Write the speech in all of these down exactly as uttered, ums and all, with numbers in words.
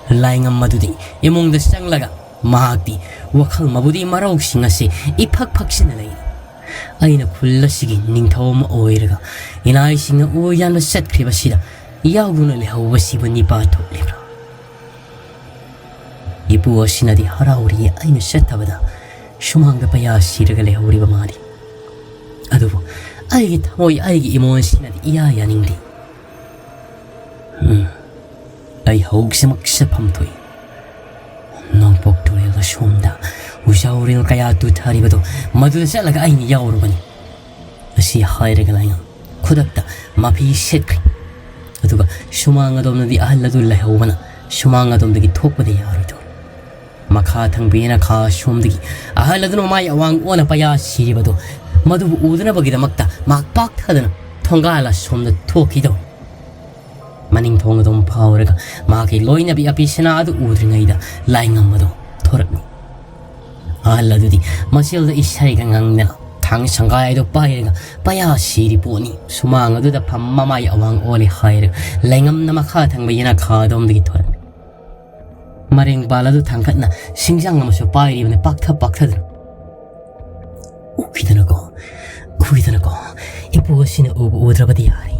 ꯂꯥꯏꯉꯝ ꯑꯗꯨꯗꯤ ꯏꯃꯨꯡꯗ ꯆꯪꯂꯒ ꯃꯍꯥꯛꯇꯤ ꯋꯥꯈꯜ ꯃꯕꯨꯗꯤ ꯃꯔꯧꯁꯤꯡ ꯑꯁꯤ ꯏꯐꯛ ꯐꯛꯁꯤꯟꯅ ꯂꯩꯔꯤ꯫ ꯑꯩꯅ ꯈꯨꯜ ꯑꯁꯤꯒꯤ ꯅꯤꯡꯊꯧ ꯑꯃ ꯑꯣꯏꯔꯒ ꯏꯅꯥꯏꯁꯤꯡꯅ ꯎ ꯌꯥꯟꯕ ꯆꯠꯈ꯭ꯔꯤꯕꯁꯤꯗ ꯌꯥꯎꯗꯨꯅ ꯂꯩꯍꯧꯕꯁꯤꯕꯨ ꯅꯤꯄꯥ ꯊꯣꯛꯂꯤꯕ꯭ꯔꯥ? ꯏꯄꯨ ꯑꯁꯤꯅꯗꯤ ꯍꯔꯥꯎꯔꯤꯌꯦ ꯑꯩꯅ ꯆꯠꯇꯕꯗ ꯁꯨꯃꯥꯡꯗ ꯄꯩꯌꯥ ꯁꯤꯔꯒ ꯂꯩꯍꯧꯔꯤꯕ ꯃꯥꯗꯤ꯫ ꯑꯗꯨꯕꯨ ꯑꯩꯒꯤ ꯊꯃꯣꯏ, ꯑꯩꯒꯤ ꯏꯃꯣꯟꯁꯤꯅꯗꯤ ꯏꯌꯥ ꯌꯥꯅꯤꯡꯗꯦ꯫ ꯎꯝ, ꯑꯩ ꯍꯧꯖꯤꯛꯃꯛ ꯆꯠꯐꯝ ꯊꯣꯛꯏ꯫ ꯅꯣꯡꯄꯣꯛ ꯇꯨꯔꯦꯜ ꯑꯁꯣꯝꯗ ꯎꯖꯥꯎꯔꯦꯜ ꯀꯌꯥ ꯇꯨꯊꯔꯤꯕꯗꯣ ꯃꯗꯨꯗ ꯆꯠꯂꯒ ꯑꯩꯅ ꯌꯥꯎꯔꯨꯒꯅꯤ꯫ ꯑꯁꯤ ꯍꯥꯏꯔꯒ ꯂꯥꯏꯉꯝ ꯈꯨꯗꯛꯇ ꯃꯐꯤ ꯁꯦꯠꯈ꯭ꯔꯦ꯫ ꯑꯗꯨꯒ ꯁꯨꯃꯥꯡ ꯑꯗꯣꯝꯗꯗꯤ ꯑꯍꯜ ꯑꯗꯨ ꯂꯩꯍꯧꯕꯅ ꯁꯨꯃꯥꯡ ꯑꯗꯣꯝꯗꯒꯤ ꯊꯣꯛꯄꯗꯤ ꯌꯥꯔꯣꯏꯗꯧꯔꯤ꯫ ꯃꯈꯥ ꯊꯪꯕ ꯌꯦꯅꯈꯥ ꯑꯁꯣꯝꯗꯒꯤ ꯑꯍꯜ ꯑꯗꯨꯅ ꯃꯃꯥꯏ ꯑꯋꯥꯡ ꯑꯣꯟꯅ ꯄꯩꯌꯥ ꯁꯤꯔꯤꯕꯗꯨ ꯃꯗꯨꯕꯨ ꯎꯗꯅꯕꯒꯤꯗꯃꯛꯇ ꯃꯍꯥꯛ ꯄꯥꯛꯊꯗꯅ ꯊꯣꯡꯒꯥꯜ ꯑꯁꯣꯝꯗ ꯊꯣꯛꯈꯤꯗꯧꯔꯤ꯫ ꯃꯅꯤꯡ ꯊꯣꯡ ꯑꯗꯨꯝ ꯐꯥꯎꯔꯒ ꯃꯍꯥꯛꯀꯤ ꯂꯣꯏꯅꯕꯤ ꯑꯄꯤꯁꯅꯥ ꯑꯗꯨ ꯎꯗ꯭ꯔꯤꯉꯩꯗ ꯂꯥꯏꯉꯝ ꯑꯗꯨ ꯊꯣꯔꯛꯂꯤ꯫ ꯑꯍꯜ ꯑꯗꯨꯗꯤ ꯃꯁꯦꯜꯗ ꯏꯁꯩꯒ ꯉꯪꯗꯅ ꯊꯥꯡ ꯁꯪꯒꯥꯏ ꯑꯗꯨ ꯄꯥꯏꯔꯒ ꯄꯩꯌꯥ ꯁꯤꯔꯤ ꯄꯣꯠꯅꯤ꯫ ꯁꯨꯃꯥꯡ ꯑꯗꯨꯗ ꯐꯝ ꯃꯃꯥꯏ ꯑꯋꯥꯡ ꯑꯣꯜꯂꯤ ꯍꯥꯏꯔꯒ ꯂꯩꯉꯝꯅ ꯃꯈꯥ ꯊꯪꯕ ꯌꯦꯅꯈꯥ ꯑꯗꯣꯝꯗꯒꯤ ꯊꯣꯔꯛꯂꯤ꯫ ꯃꯔꯦꯡ ꯄꯥꯜ ꯑꯗꯨ ꯊꯥꯡꯒꯠꯅ ꯁꯤꯡꯖꯥꯡ ꯑꯃꯁꯨ ꯄꯥꯏꯔꯤꯕꯅ ꯄꯥꯛꯊ ꯄꯥꯛꯊꯗꯨꯅ꯫ "ꯎꯈꯤꯗꯅꯀꯣ, ꯎꯈꯤꯗꯅꯀꯣ, ꯏꯄꯨ ꯑꯁꯤꯅ ꯎꯕ ꯎꯗ꯭ꯔꯕꯗꯤ ꯌꯥꯔꯤ꯫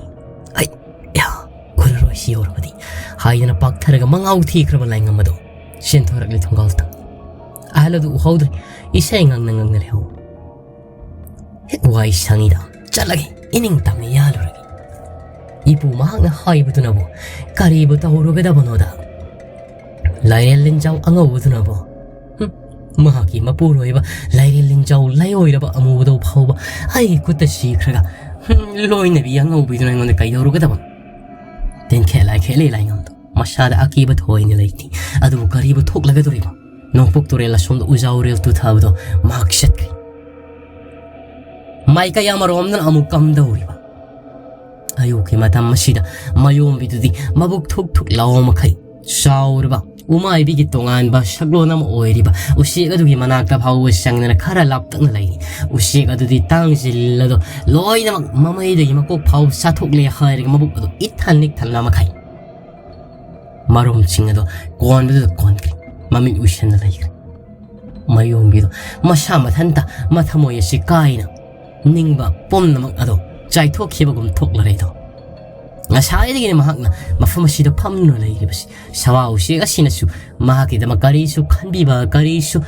ꯑꯩ, ꯌꯥ, ꯎꯔꯔꯣꯏ ꯁꯤ ꯌꯧꯔꯕꯗꯤ" ꯍꯥꯏꯗꯅ ꯄꯥꯛꯊꯔꯒ ꯃꯉꯥꯎ ꯊꯤꯈ꯭ꯔꯕ ꯂꯥꯏꯉꯝ ꯑꯗꯣ ꯆꯦꯟꯊꯣꯔꯛꯂꯤ ꯊꯣꯡꯒꯥꯜꯗ꯫ ꯑꯍꯜ ꯑꯗꯨ ꯎꯍꯧꯗ꯭ꯔꯦ, ꯏꯁꯩ ꯉꯪꯅ ꯉꯪꯅ ꯂꯩꯍꯧ꯫ ꯍꯦꯛ ꯋꯥꯏ ꯁꯪꯉꯤꯗ, ꯆꯠꯂꯒꯦ, ꯏꯅꯤꯡ ꯇꯝꯅ ꯌꯥꯜꯂꯨꯔꯒꯦ꯫ ꯏꯄꯨ ꯃꯍꯥꯛꯅ ꯍꯥꯏꯕꯗꯨꯅꯕꯨ ꯀꯔꯤꯕꯨ ꯇꯧꯔꯨꯒꯗꯕꯅꯣꯗ? ꯂꯥꯏꯔꯦꯜ ꯂꯤꯟꯖꯥꯎ ꯑꯉꯧꯕꯗꯨꯅꯕꯨ, ꯍꯨꯝ, ꯃꯍꯥꯛꯀꯤ ꯃꯄꯨꯔꯣꯏꯕ ꯂꯥꯏꯔꯦꯜ ꯂꯤꯟꯖꯥꯎ ꯂꯥꯏꯑꯣꯏꯔꯕ ꯑꯃꯨꯕꯗꯧ ꯐꯥꯎꯕ ꯑꯩꯒꯤ ꯈꯨꯠꯇ ꯁꯤꯈ꯭ꯔꯒ, ꯍꯨꯝ, ꯂꯣꯏꯅꯕꯤ ꯑꯉꯧꯕꯤꯗꯨꯅ ꯑꯩꯉꯣꯟꯗ ꯀꯩꯗꯧꯔꯨꯒꯗꯕ? ꯇꯦꯟꯈꯦꯠ ꯂꯥꯏꯈꯦꯠꯂꯤ ꯂꯥꯏꯉꯝꯗꯣ꯫ ꯃꯁꯥꯗ ꯑꯀꯤꯕ ꯊꯣꯏꯅ ꯂꯩꯇꯦ꯫ ꯑꯗꯨꯕꯨ ꯀꯔꯤꯕꯨ ꯊꯣꯛꯂꯒꯗꯧꯔꯤꯕ? ꯅꯣꯡꯄꯣꯛ ꯇꯨꯔꯦꯜ ꯑꯁꯣꯝꯗ ꯎꯖꯥꯎꯔꯦꯜ ꯇꯨꯊꯕꯗꯣ ꯃꯍꯥꯛ ꯆꯠꯈ꯭ꯔꯦ꯫ ꯃꯥꯏꯀꯩ ꯑꯃꯔꯣꯝꯗꯅ ꯑꯃꯨꯛ ꯀꯝꯗꯧꯔꯤꯕ? ꯑꯌꯨꯛꯀꯤ ꯃꯇꯝ ꯑꯁꯤꯗ ꯃꯌꯣꯝꯕꯤꯗꯨꯗꯤ ꯃꯕꯨꯛ ꯊꯨꯛ ꯊꯨꯛ ꯂꯥꯎ ꯃꯈꯩ ꯆꯥꯎꯔꯕ ꯎꯃꯥꯏꯕꯤꯒꯤ ꯇꯣꯉꯥꯟꯕ ꯁꯛꯂꯣꯟ ꯑꯃ ꯑꯣꯏꯔꯤꯕ ꯎꯆꯦꯛ ꯑꯗꯨꯒꯤ ꯃꯅꯥꯛꯇ ꯐꯥꯎꯕ ꯆꯪꯗꯅ ꯈꯔ ꯂꯥꯞꯇꯛꯅ ꯂꯩꯔꯤ꯫ ꯎꯆꯦꯛ ꯑꯗꯨꯗꯤ ꯇꯥꯡꯖꯤꯜ ꯑꯗꯣ ꯂꯣꯏꯅꯃꯛ ꯃꯃꯩꯗꯒꯤ ꯃꯀꯣꯛ ꯐꯥꯎꯕ ꯆꯥꯊꯣꯛꯂꯦ ꯍꯥꯏꯔꯒ ꯃꯕꯨꯛ ꯑꯗꯨ ꯏꯠꯊꯟ ꯅꯤꯛꯊꯟꯅ ꯃꯈꯩ ꯃꯔꯣꯝꯁꯤꯡ ꯑꯗꯣ ꯀꯣꯟꯕꯗꯨꯗ ꯀꯣꯟꯈ꯭ꯔꯦ꯫ ꯃꯃꯤꯠ ꯎꯏꯁꯟꯅ ꯂꯩꯈ꯭ꯔꯦ꯫ ꯃꯌꯣꯝꯕꯤꯗꯣ ꯃꯁꯥ ꯃꯊꯟꯇ ꯃꯊꯃꯣꯏ ꯑꯁꯤ ꯀꯥꯏꯅ ꯅꯤꯡꯕ ꯄꯨꯝꯅꯃꯛ ꯑꯗꯣ ꯆꯥꯏꯊꯣꯛꯈꯤꯕꯒꯨꯝ ꯊꯣꯛꯂꯔꯦꯗꯣ꯫ ꯉꯁꯥꯏꯗꯒꯤꯅꯤ ꯃꯍꯥꯛꯅ ꯃꯐꯝ ꯑꯁꯤꯗ ꯐꯝꯗꯨꯅ ꯂꯩꯔꯤꯕꯁꯤ꯫ ꯁꯋꯥ ꯎꯆꯦꯛ ꯑꯁꯤꯅꯁꯨ ꯃꯍꯥꯛꯀꯤꯗꯃꯛ ꯀꯔꯤꯁꯨ ꯈꯟꯕꯤꯕ, ꯀꯔꯤꯁꯨ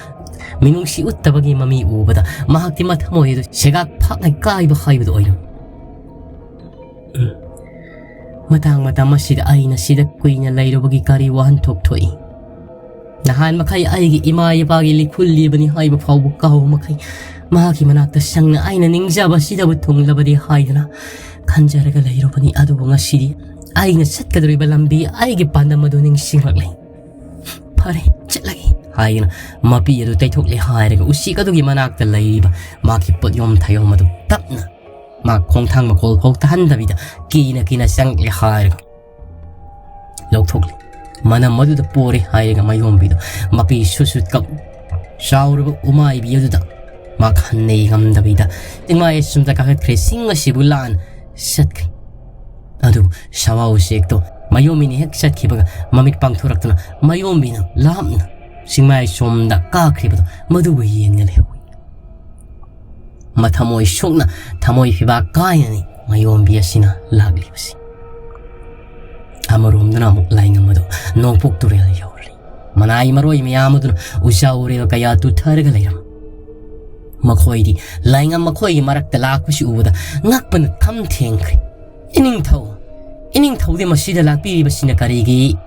ꯃꯤꯅꯨꯡꯁꯤ ꯎꯠꯇꯕꯒꯤ ꯃꯃꯤ ꯎꯕꯗ ꯃꯍꯥꯛꯇꯤ ꯃꯊꯃꯣꯏ ꯑꯗꯨ ꯁꯦꯒꯥꯛ ꯐꯥꯛꯅ ꯀꯥꯏꯕ ꯍꯥꯏꯕꯗꯨ ꯑꯣꯏꯔꯝꯃꯤ꯫ ꯎꯝ꯫ ꯃꯇꯥꯡ ꯃꯇꯝ ꯑꯁꯤꯗ ꯑꯩꯅ ꯁꯤꯗ ꯀꯨꯏꯅ ꯂꯩꯔꯨꯕꯒꯤ ꯀꯔꯤ ꯋꯥꯍꯟꯊꯣꯛ ꯊꯣꯛꯏ? ꯅꯍꯥꯟ ꯃꯈꯩ ꯑꯩꯒꯤ ꯏꯃꯥ ꯏꯄꯥꯒꯤ ꯂꯤꯈꯨꯜꯂꯤꯕꯅꯤ ꯍꯥꯏꯕ ꯐꯥꯎꯕ ꯀꯥꯎꯕ ꯃꯈꯩ ꯃꯍꯥꯛꯀꯤ ꯃꯅꯥꯛꯇ ꯁꯪꯅ ꯑꯩꯅ ꯅꯤꯡꯖꯕ ꯁꯤꯗꯕꯨ ꯊꯨꯡꯂꯕꯗꯤ ꯍꯥꯏꯗꯨꯅ ꯈꯟꯖꯔꯒ ꯂꯩꯔꯨꯕꯅꯤ꯫ ꯑꯗꯨꯕꯨ ꯉꯁꯤꯗꯤ ꯑꯩꯅ ꯆꯠꯀꯗꯧꯔꯤꯕ ꯂꯝꯕꯤ, ꯑꯩꯒꯤ ꯄꯥꯟꯗꯝ ꯑꯗꯨ ꯅꯤꯡꯁꯤꯡꯂꯛꯂꯦ꯫ "ꯐꯔꯦ, ꯆꯠꯂꯒꯦ" ꯍꯥꯏꯗꯨꯅ ꯃꯄꯤ ꯑꯗꯨ ꯇꯩꯊꯣꯛꯂꯦ ꯍꯥꯏꯔꯒ ꯎꯆꯦꯛ ꯑꯗꯨꯒꯤ ꯃꯅꯥꯛꯇ ꯂꯩꯔꯤꯕ ꯃꯍꯥꯛꯀꯤ ꯄꯣꯠꯌꯣꯝ ꯊꯥꯌꯣꯝ ꯑꯗꯨ ꯇꯞꯅ, ꯃꯥ ꯈꯣꯡꯊꯥꯡ ꯃꯈꯣꯜ ꯐꯥꯎ ꯇꯥꯍꯟꯗꯕꯤꯗ ꯀꯤꯅ ꯀꯤꯅ ꯆꯪꯂꯛꯂꯦ ꯍꯥꯏꯔꯒ ꯂꯧꯊꯣꯛꯂꯦ꯫ ꯃꯅꯝ ꯑꯗꯨꯗ ꯄꯣꯔꯦ ꯍꯥꯏꯔꯒ ꯃꯌꯣꯝꯕꯤꯗꯣ ꯃꯄꯤ ꯁꯨꯠ ꯁꯨꯠ ꯀꯞ ꯆꯥꯎꯔꯕ ꯎꯃꯥꯏꯕꯤ ꯑꯗꯨꯗ ꯃꯥ ꯍꯟꯅ ꯌꯦꯡꯉꯝꯗꯕꯤꯗ ꯆꯤꯡꯃꯥꯏ ꯑꯁꯨꯝꯗ ꯀꯥꯈꯠꯈ꯭ꯔꯦ꯫ ꯆꯤꯡ ꯑꯁꯤꯕꯨ ꯂꯥꯟ ꯆꯠꯈ꯭ꯔꯦ꯫ ꯑꯗꯨꯕꯨ ꯁꯋꯥ ꯎꯆꯦꯛꯇꯣ ꯃꯌꯣꯝꯕꯤꯅ ꯍꯦꯛ ꯆꯠꯈꯤꯕꯒ ꯃꯃꯤꯠ ꯄꯥꯡꯊꯣꯔꯛꯇꯨꯅ ꯃꯌꯣꯝꯕꯤꯅ ꯂꯥꯞꯅ ꯆꯤꯡꯃꯥꯏ ꯁꯣꯝꯗ ꯀꯥꯈ꯭ꯔꯤꯕꯗꯣ ꯃꯗꯨꯕꯨ ꯌꯦꯡꯅ ꯂꯩꯍꯧꯏ꯫ ꯃꯊꯃꯣꯏ ꯁꯣꯛꯅ, ꯊꯃꯣꯏ ꯐꯤꯕꯥꯛ ꯀꯥꯏꯅꯅꯤ ꯃꯌꯣꯝꯕꯤ ꯑꯁꯤꯅ ꯂꯥꯛꯂꯤꯕꯁꯤ꯫ ꯑꯃꯔꯣꯝꯗꯅ ꯑꯃꯨꯛ ꯂꯥꯏꯉꯝ ꯑꯗꯨ ꯅꯣꯡꯄꯣꯛ ꯇꯨꯔꯦꯜ ꯌꯧꯔꯦ꯫ ꯃꯅꯥꯏ ꯃꯔꯣꯏ ꯃꯌꯥꯝ ꯑꯗꯨꯅ ꯎꯖꯥ ꯎꯔꯦꯜ ꯀꯌꯥ ꯇꯨꯊꯔꯒ ꯂꯩꯔꯝꯃꯤ꯫ ꯃꯈꯣꯏꯗꯤ ꯂꯥꯏꯉꯝ ꯃꯈꯣꯏꯒꯤ ꯃꯔꯛꯇ ꯂꯥꯛꯄꯁꯤ ꯎꯕꯗ ꯉꯛꯄꯅ ꯈꯝ ꯊꯦꯡꯈ꯭ꯔꯦ꯫ "ꯏꯅꯤꯡꯊꯧ, ꯏꯅꯤꯡꯊꯧꯗꯤ ꯃꯁꯤꯗ ꯂꯥꯛꯄꯤꯔꯤꯕꯁꯤꯅ ꯀꯔꯤꯒꯤ?"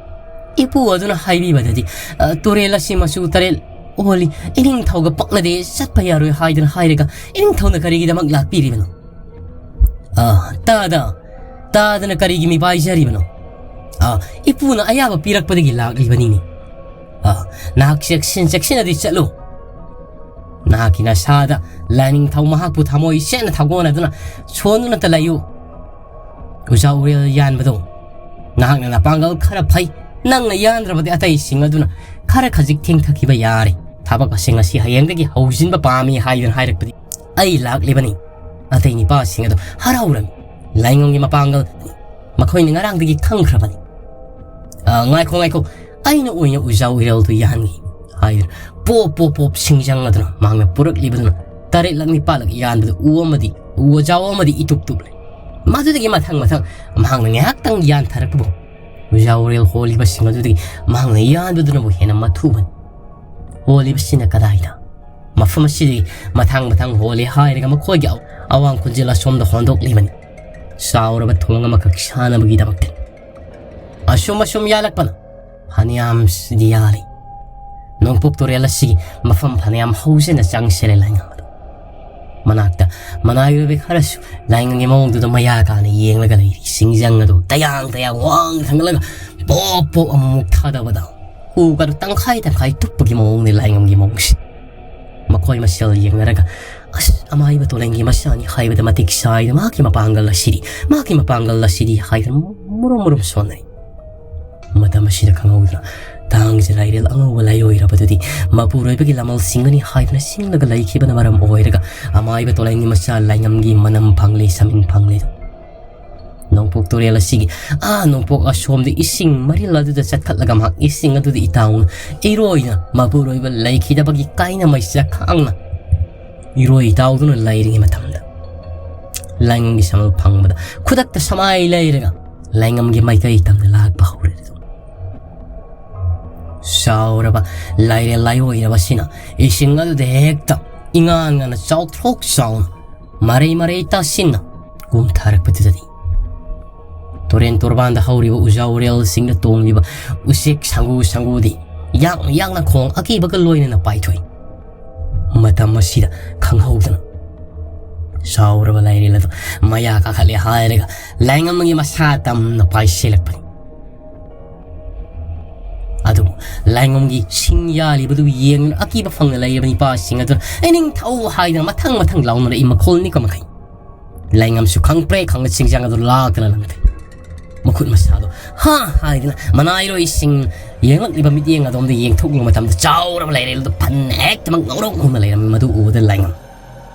ꯏꯄꯨ ꯑꯗꯨꯅ ꯍꯥꯏꯕꯤꯕꯗꯗꯤ, "ꯑ, ꯇꯨꯔꯦꯜ ꯑꯁꯤ ꯃꯆꯨ ꯇꯔꯦꯠ ꯑꯣꯜꯂꯤ, ꯏꯅꯤꯡꯊꯧꯒ ꯄꯛꯅꯗꯦ, ꯆꯠꯄ ꯌꯥꯔꯣꯏ" ꯍꯥꯏꯗꯨꯅ ꯍꯥꯏꯔꯒ ꯏꯅꯤꯡꯊꯧꯅ ꯀꯔꯤꯒꯤꯗꯃꯛ ꯂꯥꯛꯄꯤꯔꯤꯕꯅꯣ? "ꯑ, ꯇꯥꯗ, ꯇꯥꯗꯅ ꯀꯔꯤꯒꯤ ꯃꯤꯄꯥꯏꯖꯔꯤꯕꯅꯣ? ꯑ, ꯏꯄꯨꯅ ꯑꯌꯥꯕ ꯄꯤꯔꯛꯄꯗꯒꯤ ꯂꯥꯛꯂꯤꯕꯅꯤꯅꯦ꯫ ꯑ, ꯅꯍꯥꯛ ꯆꯦꯛꯁꯤꯟ ꯆꯦꯛꯁꯤꯟꯅꯗꯤ ꯆꯠꯂꯨ꯫ ꯅꯍꯥꯛꯀꯤ ꯅꯁꯥꯗ ꯂꯥꯏꯅꯤꯡꯊꯧ ꯃꯍꯥꯛꯄꯨ ꯊꯃꯣꯏ ꯁꯦꯡꯅ ꯊꯥꯒꯣꯟꯅꯗꯨꯅ ꯁꯣꯟꯗꯨꯅꯇ ꯂꯩꯌꯨ꯫ ꯎꯖꯥ ꯎꯔꯦꯜ ꯌꯥꯟꯕꯗꯣ ꯅꯍꯥꯛꯅ ꯅꯄꯥꯡꯒꯜ ꯈꯔ ꯐꯩ, ꯅꯪꯅ ꯌꯥꯟꯗ꯭ꯔꯕꯗꯤ ꯑꯇꯩꯁꯤꯡ ꯑꯗꯨꯅ ꯈꯔ ꯈꯖꯤꯛ ꯊꯦꯡꯊꯈꯤꯕ ꯌꯥꯔꯦ꯫ ꯊꯕꯛ ꯑꯁꯤꯡ ꯑꯁꯤ ꯍꯌꯦꯡꯗꯒꯤ ꯍꯧꯖꯤꯟꯕ ꯄꯥꯝꯃꯤ" ꯍꯥꯏꯗꯨꯅ ꯍꯥꯏꯔꯛꯄꯗꯤ ꯑꯩ ꯂꯥꯛꯂꯤꯕꯅꯤ꯫ ꯑꯇꯩ ꯅꯤꯄꯥꯁꯤꯡ ꯑꯗꯨ ꯍꯔꯥꯎꯔꯝꯃꯤ꯫ ꯂꯥꯏꯉꯝꯒꯤ ꯃꯄꯥꯡꯒꯜ ꯃꯈꯣꯏꯅ ꯉꯔꯥꯡꯗꯒꯤ ꯈꯪꯈ꯭ꯔꯕꯅꯤ꯫ "ꯑ, ꯉꯥꯏꯈꯣ, ꯉꯥꯏꯈꯣ, ꯑꯩꯅ ꯑꯣꯏꯅ ꯎꯖꯥꯎ ꯏꯔꯦꯜꯗꯨ ꯌꯥꯟꯒꯦ" ꯍꯥꯏꯗꯨꯅ ꯄꯣꯞ ꯄꯣꯞ ꯄꯣꯞ ꯁꯤꯡꯖꯪ ꯑꯗꯨꯅ ꯃꯍꯥꯛꯅ ꯄꯨꯔꯛꯂꯤꯕꯗꯨꯅ ꯇꯔꯦꯠꯂꯛ ꯅꯤꯄꯥꯜꯂꯛ ꯌꯥꯟꯕꯗ ꯎ ꯑꯃꯗꯤ, ꯎ ꯑꯖꯥꯎ ꯑꯃꯗꯤ ꯏꯇꯨꯞ ꯇꯨꯞꯂꯦ꯫ ꯃꯗꯨꯗꯒꯤ ꯃꯊꯪ ꯃꯊꯪ ꯃꯍꯥꯛꯅ ꯉꯥꯏꯍꯥꯛꯇꯪ ꯌꯥꯟꯊꯔꯛꯄꯕꯨ ꯎꯖꯥꯎ ꯏꯔꯦꯜ ꯍꯣꯜꯂꯤꯕꯁꯤꯡ ꯑꯗꯨꯗꯒꯤ ꯃꯍꯥꯛꯅ ꯌꯥꯟꯕꯗꯨꯅꯕꯨ ꯍꯦꯟꯅ ꯃꯊꯨꯕꯅꯤ꯫ ꯍꯣꯜꯂꯤꯕꯁꯤꯅ ꯀꯗꯥꯏꯗ? ꯃꯐꯝ ꯑꯁꯤꯗꯒꯤ ꯃꯊꯪ ꯃꯊꯪ ꯍꯣꯜꯂꯤ ꯍꯥꯏꯔꯒ ꯃꯈꯣꯏꯒꯤ ꯑꯋꯥꯡ ꯈꯨꯟꯖꯦꯜ ꯑꯁꯣꯝꯗ ꯍꯣꯟꯗꯣꯛꯂꯤꯕꯅꯤ꯫ ꯆꯥꯎꯔꯕ ꯊꯣꯡ ꯑꯃꯈꯛ ꯁꯥꯅꯕꯒꯤꯗꯃꯛꯇ꯫ ꯑꯁꯨꯝ ꯑꯁꯨꯝ ꯌꯥꯜꯂꯛꯄꯅ ꯐꯅꯌꯥꯝꯁꯤꯗꯤ ꯌꯥꯜꯂꯤ꯫ ꯅꯣꯡꯄꯣꯛ ꯇꯨꯔꯦꯜ ꯑꯁꯤꯒꯤ ꯃꯐꯝ ꯐꯅꯌꯥꯝ ꯍꯧꯖꯅ ꯆꯪꯁꯤꯜꯂꯦ ꯂꯥꯏꯉꯝ ꯑꯗꯨ꯫ ꯃꯅꯥꯛꯇ ꯃꯅꯥꯏ ꯑꯣꯏꯕ ꯈꯔꯁꯨ ꯂꯥꯏꯉꯝꯒꯤ ꯃꯑꯣꯡꯗꯨꯗ ꯃꯌꯥ ꯀꯥꯅ ꯌꯦꯡꯂꯒ ꯂꯩꯔꯤ꯫ ꯁꯤꯡꯖꯪ ꯑꯗꯨ ꯇꯌꯥꯡ ꯇꯌꯥꯡ ꯋꯥꯡꯅ ꯊꯥꯡꯒꯠꯂꯒ ꯄꯣꯞ ꯄꯣꯞ ꯑꯃꯨꯛ ꯊꯥꯗꯕꯗ ꯎꯒꯗꯨ ꯇꯪꯈꯥꯏ ꯇꯪꯈꯥꯏ ꯇꯨꯞꯄꯒꯤ ꯃꯑꯣꯡꯅꯤ ꯂꯥꯏꯉꯝꯒꯤ ꯃꯑꯣꯡꯁꯤ꯫ ꯃꯈꯣꯏ ꯃꯁꯦꯜ ꯌꯦꯡꯅꯔꯒ, "ꯑꯁ, ꯑꯃꯥꯏꯕ ꯇꯣꯂꯦꯟꯒꯤ ꯃꯆꯥꯅꯤ ꯍꯥꯏꯕꯗ ꯃꯇꯤꯛ ꯆꯥꯏꯗ, ꯃꯍꯥꯛꯀꯤ ꯃꯄꯥꯡꯒꯜ ꯑꯁꯤꯗꯤ, ꯃꯍꯥꯛꯀꯤ ꯃꯄꯥꯡꯒꯜ ꯑꯁꯤꯗꯤ" ꯍꯥꯏꯗꯨꯅ ꯃꯨꯔꯨꯝ ꯃꯨꯔꯨꯝ ꯁꯣꯟꯅꯩ꯫ ꯃꯇꯝ ꯑꯁꯤꯗ ꯈꯪꯍꯧꯗꯅ ꯇꯥꯡꯖ ꯂꯥꯏꯔꯦꯜ ꯑꯉꯧꯕ ꯂꯥꯏꯔꯣꯏꯔꯕꯗꯨꯗꯤ ꯃꯄꯨꯔꯣꯏꯕꯒꯤ ꯂꯃꯜ ꯁꯤꯡꯒꯅꯤ ꯍꯥꯏꯗꯨꯅ ꯁꯤꯡꯂꯒ ꯂꯩꯈꯤꯕꯅ ꯃꯔꯝ ꯑꯣꯏꯔꯒ ꯑꯃꯥꯏꯕ ꯇꯣꯂꯦꯟꯒꯤ ꯃꯆꯥ ꯂꯥꯏꯉꯝꯒꯤ ꯃꯅꯝ ꯐꯪꯂꯦ, ꯁꯃꯤꯟ ꯐꯪꯂꯦ꯫ ꯅꯣꯡꯄꯣꯛ ꯇꯨꯔꯦꯜ ꯑꯁꯤꯒꯤ ꯑꯥ ꯅꯣꯡꯄꯣꯛ ꯑꯁꯣꯝꯗ ꯏꯁꯤꯡ ꯃꯔꯤꯜ ꯑꯗꯨꯗ ꯆꯠꯈꯠꯂꯒ ꯃꯍꯥꯛ ꯏꯁꯤꯡ ꯑꯗꯨꯗ ꯏꯇꯥꯎꯅ ꯏꯔꯣꯏꯅ ꯃꯄꯨꯔꯣꯏꯕ ꯂꯩꯈꯤꯗꯕꯒꯤ ꯀꯥꯏꯅ ꯃꯩꯁꯥ ꯈꯥꯡꯅ ꯏꯔꯣꯏ ꯏꯇꯥꯎꯗꯨꯅ ꯂꯩꯔꯤꯉꯩ ꯃꯇꯝꯗ ꯂꯥꯏꯉꯝꯒꯤ ꯁꯃꯜ ꯐꯪꯕꯗ ꯈꯨꯗꯛꯇ ꯁꯃꯥꯏ ꯂꯩꯔꯒ ꯂꯥꯏꯉꯝꯒꯤ ꯃꯥꯏꯀꯩ ꯇꯝꯅ ꯂꯥꯛꯄ ꯍꯧꯔꯦ꯫ ꯆꯥꯎꯔꯕ ꯂꯥꯏꯔꯦꯜ ꯂꯥꯏꯑꯣꯏꯔꯕꯁꯤꯅ ꯏꯁꯤꯡ ꯑꯗꯨꯗ ꯍꯦꯛꯇ ꯏꯉꯥꯟ ꯉꯥꯟꯅ ꯆꯥꯎꯊ꯭ꯔꯣꯛ ꯆꯥꯎꯅ ꯃꯔꯩ ꯃꯔꯩ ꯇꯥꯁꯤꯟꯅ ꯀꯨꯝꯊꯔꯛꯄꯗꯨꯗꯗꯤ ꯇꯨꯔꯦꯟ ꯇꯣꯔꯕꯥꯟꯗ ꯍꯧꯔꯤꯕ ꯎꯖꯥ ꯎꯔꯦꯜꯁꯤꯡꯗ ꯇꯣꯡꯂꯤꯕ ꯎꯆꯦꯛ ꯁꯪꯒꯨ ꯁꯪꯒꯨꯗꯤ ꯌꯥꯛꯅ ꯌꯥꯛꯅ ꯈꯣꯡ ꯑꯀꯤꯕꯒ ꯂꯣꯏꯅꯅ ꯄꯥꯏꯊꯣꯛꯏ꯫ ꯃꯇꯝ ꯑꯁꯤꯗ ꯈꯪꯍꯧꯗꯅ ꯆꯥꯎꯔꯕ ꯂꯥꯏꯔꯦꯜ ꯑꯗꯨ ꯃꯌꯥ ꯀꯥꯈꯠꯂꯦ ꯍꯥꯏꯔꯒ ꯂꯥꯏꯉꯝꯒꯤ ꯃꯁꯥ ꯇꯝꯅ ꯄꯥꯏꯁꯤꯜꯂꯛꯄꯅꯤ꯫ ꯑꯗꯨꯕꯨ ꯂꯥꯏꯉꯝꯒꯤ ꯁꯤꯡ ꯌꯥꯜꯂꯤꯕꯗꯨ ꯌꯦꯡꯗꯨꯅ ꯑꯀꯤꯕ ꯐꯪꯅ ꯂꯩꯔꯤꯕ ꯅꯤꯄꯥꯁꯤꯡ ꯑꯗꯨꯅ "ꯏꯅꯤꯡꯊꯧ" ꯍꯥꯏꯗꯨꯅ ꯃꯊꯪ ꯃꯊꯪ ꯂꯥꯎꯅꯔꯛꯏ, ꯃꯈꯣꯜ ꯅꯤꯛꯄ ꯃꯈꯩ꯫ ꯂꯥꯏꯉꯝꯁꯨ ꯈꯪꯄ꯭ꯔꯦ ꯈꯪꯅ ꯁꯤꯡꯖꯪ ꯑꯗꯨ ꯂꯥꯛꯇꯅ ꯂꯪꯊꯩ꯫ ꯃꯈꯨꯠ ꯃꯁꯥꯗꯣ "ꯍꯥ" ꯍꯥꯏꯗꯨꯅ ꯃꯅꯥꯏꯔꯣꯏꯁꯤꯡ ꯌꯦꯡꯂꯛꯂꯤꯕ ꯃꯤꯠꯌꯦꯡ ꯑꯗꯣꯝꯗ ꯌꯦꯡꯊꯣꯛꯂꯨꯕ ꯃꯇꯝꯗ ꯆꯥꯎꯔꯕ ꯂꯥꯏꯔꯦꯜ ꯑꯗꯨ ꯐꯟꯅ ꯍꯦꯛꯇꯃꯛ ꯉꯧꯔꯣꯛ ꯉꯧꯅ ꯂꯩꯔꯝꯃꯤ꯫ ꯃꯗꯨ ꯎꯕꯗ ꯂꯥꯏꯉꯝ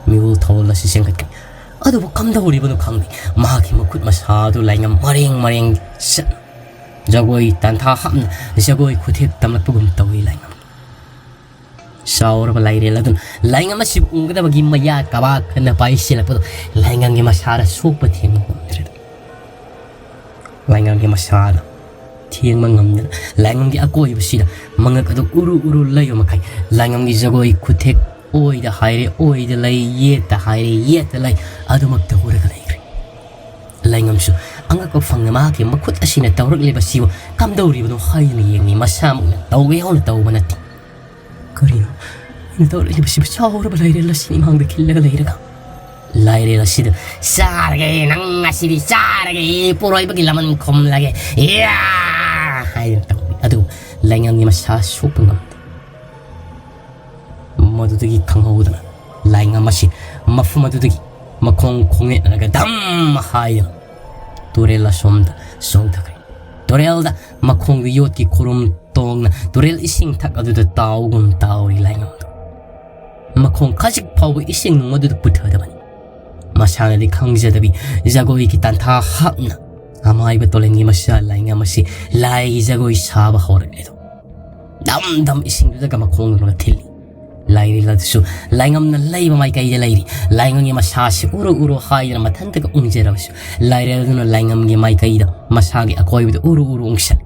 ꯃꯤꯍꯨꯜ ꯊꯧꯜ ꯑꯁꯤ ꯆꯦꯟꯈꯠꯈꯤ꯫ ꯑꯗꯨꯕꯨ ꯀꯝꯗꯧꯔꯤꯕꯅꯣ ꯈꯪꯗꯦ, ꯃꯍꯥꯛꯀꯤ ꯃꯈꯨꯠ ꯃꯁꯥ ꯑꯗꯨ ꯂꯥꯏꯉꯝ ꯃꯔꯦꯡ ꯃꯔꯦꯡ ꯆꯠ ꯖꯒꯣꯏ ꯇꯥꯟꯊꯥ ꯍꯥꯞꯅ ꯖꯒꯣꯏ ꯈꯨꯊꯦꯛ ꯇꯝꯂꯛꯄꯒꯨꯝ ꯇꯧꯏ ꯂꯥꯏꯉꯝ꯫ ꯆꯥꯎꯔꯕ ꯂꯥꯏꯔꯦꯜ ꯑꯗꯨꯅ ꯂꯥꯏꯉꯝ ꯑꯁꯤꯕꯨ ꯎꯒꯗꯕꯒꯤ ꯃꯌꯥ ꯀꯕꯥꯛ ꯈꯟꯅ ꯄꯥꯏꯁꯤꯜꯂꯛꯄꯗꯨ ꯂꯥꯏꯉꯝꯒꯤ ꯃꯁꯥꯗ ꯁꯣꯛꯄ ꯊꯦꯡꯕ ꯉꯝꯗ꯭ꯔꯦ꯫ ꯂꯥꯏꯉꯝꯒꯤ ꯃꯁꯥꯗ ꯊꯦꯡꯕ ꯉꯝꯗꯅ ꯂꯥꯏꯉꯝꯒꯤ ꯑꯀꯣꯏꯕꯁꯤꯗ ꯃꯉꯛ ꯑꯗꯨ ꯎꯔꯨ ꯎꯔꯨ ꯂꯩꯕ ꯃꯈꯩ ꯂꯥꯏꯉꯝꯒꯤ ꯖꯒꯣꯏ ꯈꯨꯊꯦꯛ ꯑꯣꯏꯗ ꯍꯥꯏꯔꯦ ꯑꯣꯏꯗ ꯂꯩ, ꯌꯦꯠꯇ ꯍꯥꯏꯔꯦ ꯌꯦꯠꯇ ꯂꯩ, ꯑꯗꯨꯃꯛꯇ ꯎꯔꯒ ꯂꯩꯈ꯭ꯔꯦ꯫ ꯂꯥꯏꯉꯝꯁꯨ ꯑꯉꯛꯄ ꯐꯪꯅ ꯃꯍꯥꯛꯀꯤ ꯃꯈꯨꯠ ꯑꯁꯤꯅ ꯇꯧꯔꯛꯂꯤꯕꯁꯤꯕꯨ ꯀꯝꯗꯧꯔꯤꯕꯅꯣ ꯍꯥꯏꯗꯨꯅ ꯌꯦꯡꯂꯤ꯫ ꯃꯁꯥꯃꯛꯅ ꯇꯧꯒꯦ ꯍꯥꯏꯅ ꯇꯧꯕ ꯅꯠꯇꯦ꯫ ꯀꯔꯤꯅꯣ ꯑꯩꯅ ꯇꯧꯔꯛꯂꯤꯕꯁꯤꯕꯨ? ꯆꯥꯎꯔꯕ ꯂꯥꯏꯔꯦꯜ ꯑꯁꯤ ꯏꯃꯥꯡꯗ ꯈꯤꯜꯂꯒ ꯂꯩꯔꯒ ꯂꯥꯏꯔꯦꯜ ꯑꯁꯤꯗ "ꯆꯥꯔꯒꯦ, ꯅꯪ ꯉꯁꯤꯗꯤ ꯆꯥꯔꯒꯦ, ꯄꯣꯔꯣꯏꯕꯒꯤ ꯂꯃꯟ ꯈꯨꯝꯂꯒꯦ, ꯌꯥ!" ꯍꯥꯏꯗꯨꯅ ꯇꯧꯔꯤ꯫ ꯑꯗꯨꯕꯨ ꯂꯥꯏꯉꯝꯒꯤ ꯃꯁꯥ ꯁꯣꯛꯄ ꯉꯝꯗꯦ꯫ ꯃꯗꯨꯗꯒꯤ ꯈꯪꯍꯧꯗꯅ ꯂꯥꯏꯉꯝ ꯑꯁꯤ ꯃꯐꯝ ꯑꯗꯨꯗꯒꯤ ꯃꯈꯣꯡ ꯈꯣꯡꯅꯦꯠꯅꯔꯒ ꯙꯝ ꯍꯥꯏꯗꯨꯅ ꯇꯨꯔꯦꯜ ꯑꯁꯣꯝꯗ ꯆꯣꯡꯊꯈ꯭ꯔꯦ꯫ ꯇꯨꯔꯦꯜꯗ ꯃꯈꯣꯡꯗ ꯌꯣꯠꯀꯤ ꯈꯨꯔꯨꯝ ꯇꯣꯡꯅ ꯇꯨꯔꯦꯜ ꯏꯁꯤꯡ ꯊꯛ ꯑꯗꯨꯗ ꯇꯥꯎꯒꯨꯝ ꯇꯥꯎꯔꯤ ꯂꯥꯏꯉꯝꯗꯨ꯫ ꯃꯈꯣꯡ ꯈꯖꯤꯛ ꯐꯥꯎꯕ ꯏꯁꯤꯡ ꯅꯨꯡ ꯑꯗꯨꯗ ꯄꯨꯊꯗꯕꯅꯤ꯫ ꯃꯁꯥꯅꯗꯤ ꯈꯪꯖꯗꯕꯤ ꯖꯒꯣꯏꯒꯤ ꯇꯥꯟꯊꯥ ꯍꯥꯞꯅ ꯑꯃꯥꯏꯕ ꯇꯣꯂꯦꯟꯒꯤ ꯃꯆꯥ ꯂꯥꯏꯉꯝ ꯑꯁꯤ ꯂꯥꯏꯒꯤ ꯖꯒꯣꯏ ꯁꯥꯕ ꯍꯧꯔꯛꯂꯦꯗꯣ꯫ ꯗꯝ ꯗꯝ ꯏꯁꯤꯡꯗꯨꯗꯒ ꯃꯈꯣꯡꯗꯨꯅ ꯊꯤꯜꯂꯤ꯫ ꯂꯥꯏꯔꯦꯜ ꯑꯗꯨꯁꯨ ꯂꯥꯏꯉꯝꯅ ꯂꯩꯕ ꯃꯥꯏꯀꯩꯗ ꯂꯩꯔꯤ꯫ ꯂꯥꯏꯉꯝꯒꯤ ꯃꯁꯥꯁꯤ ꯎꯔꯨ ꯎꯔꯨ ꯍꯥꯏꯗꯅ ꯃꯊꯟꯇꯒ ꯎꯪꯖꯔꯕꯁꯨ ꯂꯥꯏꯔꯦꯜ ꯑꯗꯨꯅ ꯂꯥꯏꯉꯝꯒꯤ ꯃꯥꯏꯀꯩꯗ ꯃꯁꯥꯒꯤ ꯑꯀꯣꯏꯕꯗ ꯎꯔꯨ ꯎꯔꯨ ꯎꯪꯁꯜꯂꯤ꯫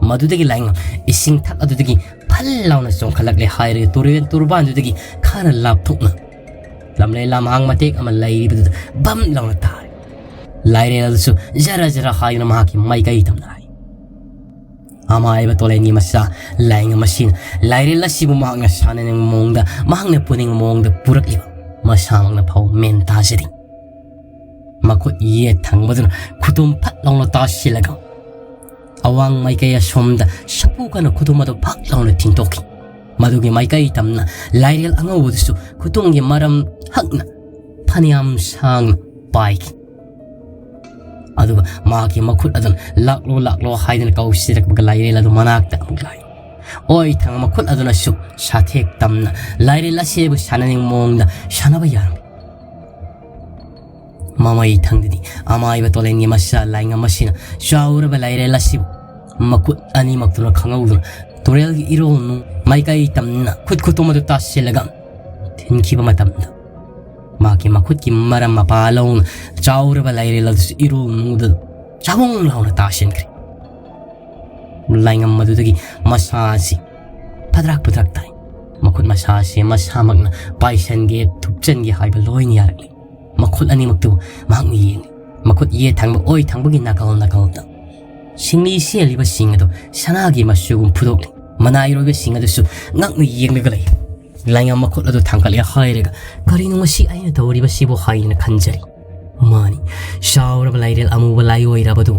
ꯃꯗꯨꯗꯒꯤ ꯂꯥꯏꯉꯝ ꯏꯁꯤꯡ ꯊꯛ ꯑꯗꯨꯗꯒꯤ ꯐꯜ ꯂꯥꯎꯅ ꯆꯣꯡꯈꯠꯂꯛꯂꯦ ꯍꯥꯏꯔꯒ ꯇꯨꯔꯦꯜ ꯇꯨꯔꯕꯥꯟꯗꯨꯗꯒꯤ ꯈꯔ ꯂꯥꯞꯊꯣꯛꯅ ꯂꯝꯂꯩ ꯂꯝꯍꯥꯡ ꯃꯇꯦꯛ ꯑꯃ ꯂꯩꯔꯤꯕꯗꯨꯗ ꯕꯝ ꯂꯥꯎꯅ ꯇꯥꯔꯦ꯫ ꯂꯥꯏꯔꯦꯜ ꯑꯗꯨꯁꯨ ꯖꯔ ꯖꯔ ꯍꯥꯏꯗꯨꯅ ꯃꯍꯥꯛꯀꯤ ꯃꯥꯏꯀꯩ ꯇꯝꯅ ꯂꯥꯛꯏ꯫ ꯑꯃꯥꯏꯕ ꯇꯣꯂꯦꯟꯒꯤ ꯃꯆꯥ ꯂꯥꯏꯉꯝ ꯑꯁꯤꯅ ꯂꯥꯏꯔꯦꯜ ꯑꯁꯤꯕꯨ ꯃꯍꯥꯛꯅ ꯁꯥꯟꯅꯅꯤꯡꯕ ꯃꯑꯣꯡꯗ, ꯃꯍꯥꯛꯅ ꯄꯨꯅꯤꯡꯕ ꯃꯑꯣꯡꯗ ꯄꯨꯔꯛꯂꯤꯕ ꯃꯁꯥꯃꯛꯅ ꯐꯥꯎ ꯃꯦꯟ ꯇꯥꯖꯗꯦ꯫ ꯃꯈꯨꯠ ꯌꯦꯠ ꯊꯪꯕꯗꯨꯅ ꯈꯨꯇꯨꯝ ꯐꯠ ꯂꯥꯎꯅ ꯇꯥꯁꯤꯜꯂꯒ ꯑꯋꯥꯡ ꯃꯥꯏꯀꯩ ꯑꯁꯣꯝꯗ ꯁꯥꯐꯨ ꯀꯟꯅ ꯈꯨꯇꯨꯝ ꯑꯗꯨ ꯐꯠ ꯂꯥꯎꯅ ꯊꯤꯟꯗꯣꯛꯈꯤ꯫ ꯃꯗꯨꯒꯤ ꯃꯥꯏꯀꯩ ꯇꯝꯅ ꯂꯥꯏꯔꯦꯜ ꯑꯉꯧꯕꯗꯨꯁꯨ ꯈꯨꯇꯨꯝꯒꯤ ꯃꯔꯝ ꯍꯛꯅ ꯐꯅꯌꯥꯝ ꯁꯥꯡꯅ ꯄꯥꯏꯈꯤ꯫ ꯑꯗꯨꯒ ꯃꯍꯥꯛꯀꯤ ꯃꯈꯨꯠ ꯑꯗꯨꯅ "ꯂꯥꯛꯂꯣ, ꯂꯥꯛꯂꯣ" ꯍꯥꯏꯗꯨꯅ ꯀꯧꯁꯤꯜꯂꯛꯄꯒ ꯂꯥꯏꯔꯦꯜ ꯑꯗꯨ ꯃꯅꯥꯛꯇ ꯑꯃꯨꯛ ꯂꯥꯛꯏ꯫ ꯑꯣꯏ ꯊꯪꯕ ꯃꯈꯨꯠ ꯑꯗꯨꯅꯁꯨ ꯁꯥꯊꯦꯛ ꯇꯝꯅ ꯂꯥꯏꯔꯦꯜ ꯑꯁꯤꯕꯨ ꯁꯥꯟꯅꯅꯤꯡꯕ ꯃꯑꯣꯡꯗ ꯁꯥꯟꯅꯕ ꯌꯥꯔꯝꯃꯤ꯫ ꯃꯃꯩ ꯊꯪꯗꯗꯤ ꯑꯃꯥꯏꯕ ꯇꯣꯂꯦꯟꯒꯤ ꯃꯆꯥ ꯂꯥꯏꯉꯝ ꯑꯁꯤꯅ ꯆꯥꯎꯔꯕ ꯂꯥꯏꯔꯦꯜ ꯑꯁꯤꯕꯨ ꯃꯈꯨꯠ ꯑꯅꯤꯃꯛꯇꯨꯅ ꯈꯪꯍꯧꯗꯅ ꯇꯨꯔꯦꯜꯒꯤ ꯏꯔꯣꯜ ꯅꯨꯡ ꯃꯥꯏꯀꯩ ꯇꯝꯅ ꯈꯨꯠ ꯈꯨꯇꯨꯝ ꯑꯗꯨ ꯇꯥꯁꯤꯜꯂꯒ ꯊꯤꯟꯈꯤꯕ ꯃꯇꯝꯗ, ꯃꯍꯥꯛꯀꯤ ꯃꯈꯨꯠꯀꯤ ꯃꯔꯝ ꯃꯄꯥ ꯂꯧꯅ ꯆꯥꯎꯔꯕ ꯂꯥꯏꯔꯦꯜ ꯑꯗꯨꯁꯨ ꯏꯔꯣꯜ ꯅꯨꯡꯗꯨꯗ ꯆꯥꯕꯣꯡ ꯂꯥꯎꯅ ꯇꯥꯁꯤꯟꯈ꯭ꯔꯦ꯫ ꯂꯥꯏꯉꯝ ꯑꯗꯨꯗꯒꯤ ꯃꯁꯥ ꯑꯁꯤ ꯐꯗ꯭ꯔꯛ ꯐꯗ꯭ꯔꯛ ꯇꯥꯏ꯫ ꯃꯈꯨꯠ ꯃꯁꯥ ꯑꯁꯤ ꯃꯁꯥꯃꯛꯅ ꯄꯥꯏꯁꯟꯒꯦ, ꯊꯨꯞꯆꯟꯒꯦ ꯍꯥꯏꯕ ꯂꯣꯏꯅ ꯌꯥꯔꯛꯂꯤ꯫ ꯃꯈꯨꯠ ꯑꯅꯤꯃꯛꯇꯨ ꯃꯍꯥꯛꯅ ꯌꯦꯡꯂꯤ꯫ ꯃꯈꯨꯠ ꯌꯦꯠ ꯊꯪꯕ, ꯑꯣꯏ ꯊꯪꯕꯒꯤ ꯅꯥꯀꯜ ꯅꯥꯀꯜꯗ ꯁꯤꯡꯂꯤ ꯁꯦꯜꯂꯤꯕꯁꯤꯡ ꯑꯗꯨ ꯁꯅꯥꯒꯤ ꯃꯆꯨꯒꯨꯝ ꯐꯨꯗꯣꯛꯂꯤ꯫ ꯃꯅꯥꯏꯔꯣꯏꯕꯁꯤꯡ ꯑꯗꯨꯁꯨ ꯉꯛꯅ ꯌꯦꯡꯂꯒ ꯂꯩ꯫ ꯂꯥꯏꯉꯝ ꯃꯈꯨꯠ ꯑꯗꯨ ꯊꯥꯡꯒꯠꯂꯦ ꯍꯥꯏꯔꯒ, "ꯀꯔꯤꯅꯣ ꯃꯁꯤ ꯑꯩꯅ ꯇꯧꯔꯤꯕꯁꯤꯕꯨ?" ꯍꯥꯏꯅ ꯈꯟꯖꯔꯤ꯫ ꯃꯥꯅꯤ, ꯆꯥꯎꯔꯕ ꯂꯥꯏꯔꯦꯜ ꯑꯃꯨꯕ ꯂꯥꯏꯑꯣꯏꯔꯕꯗꯨ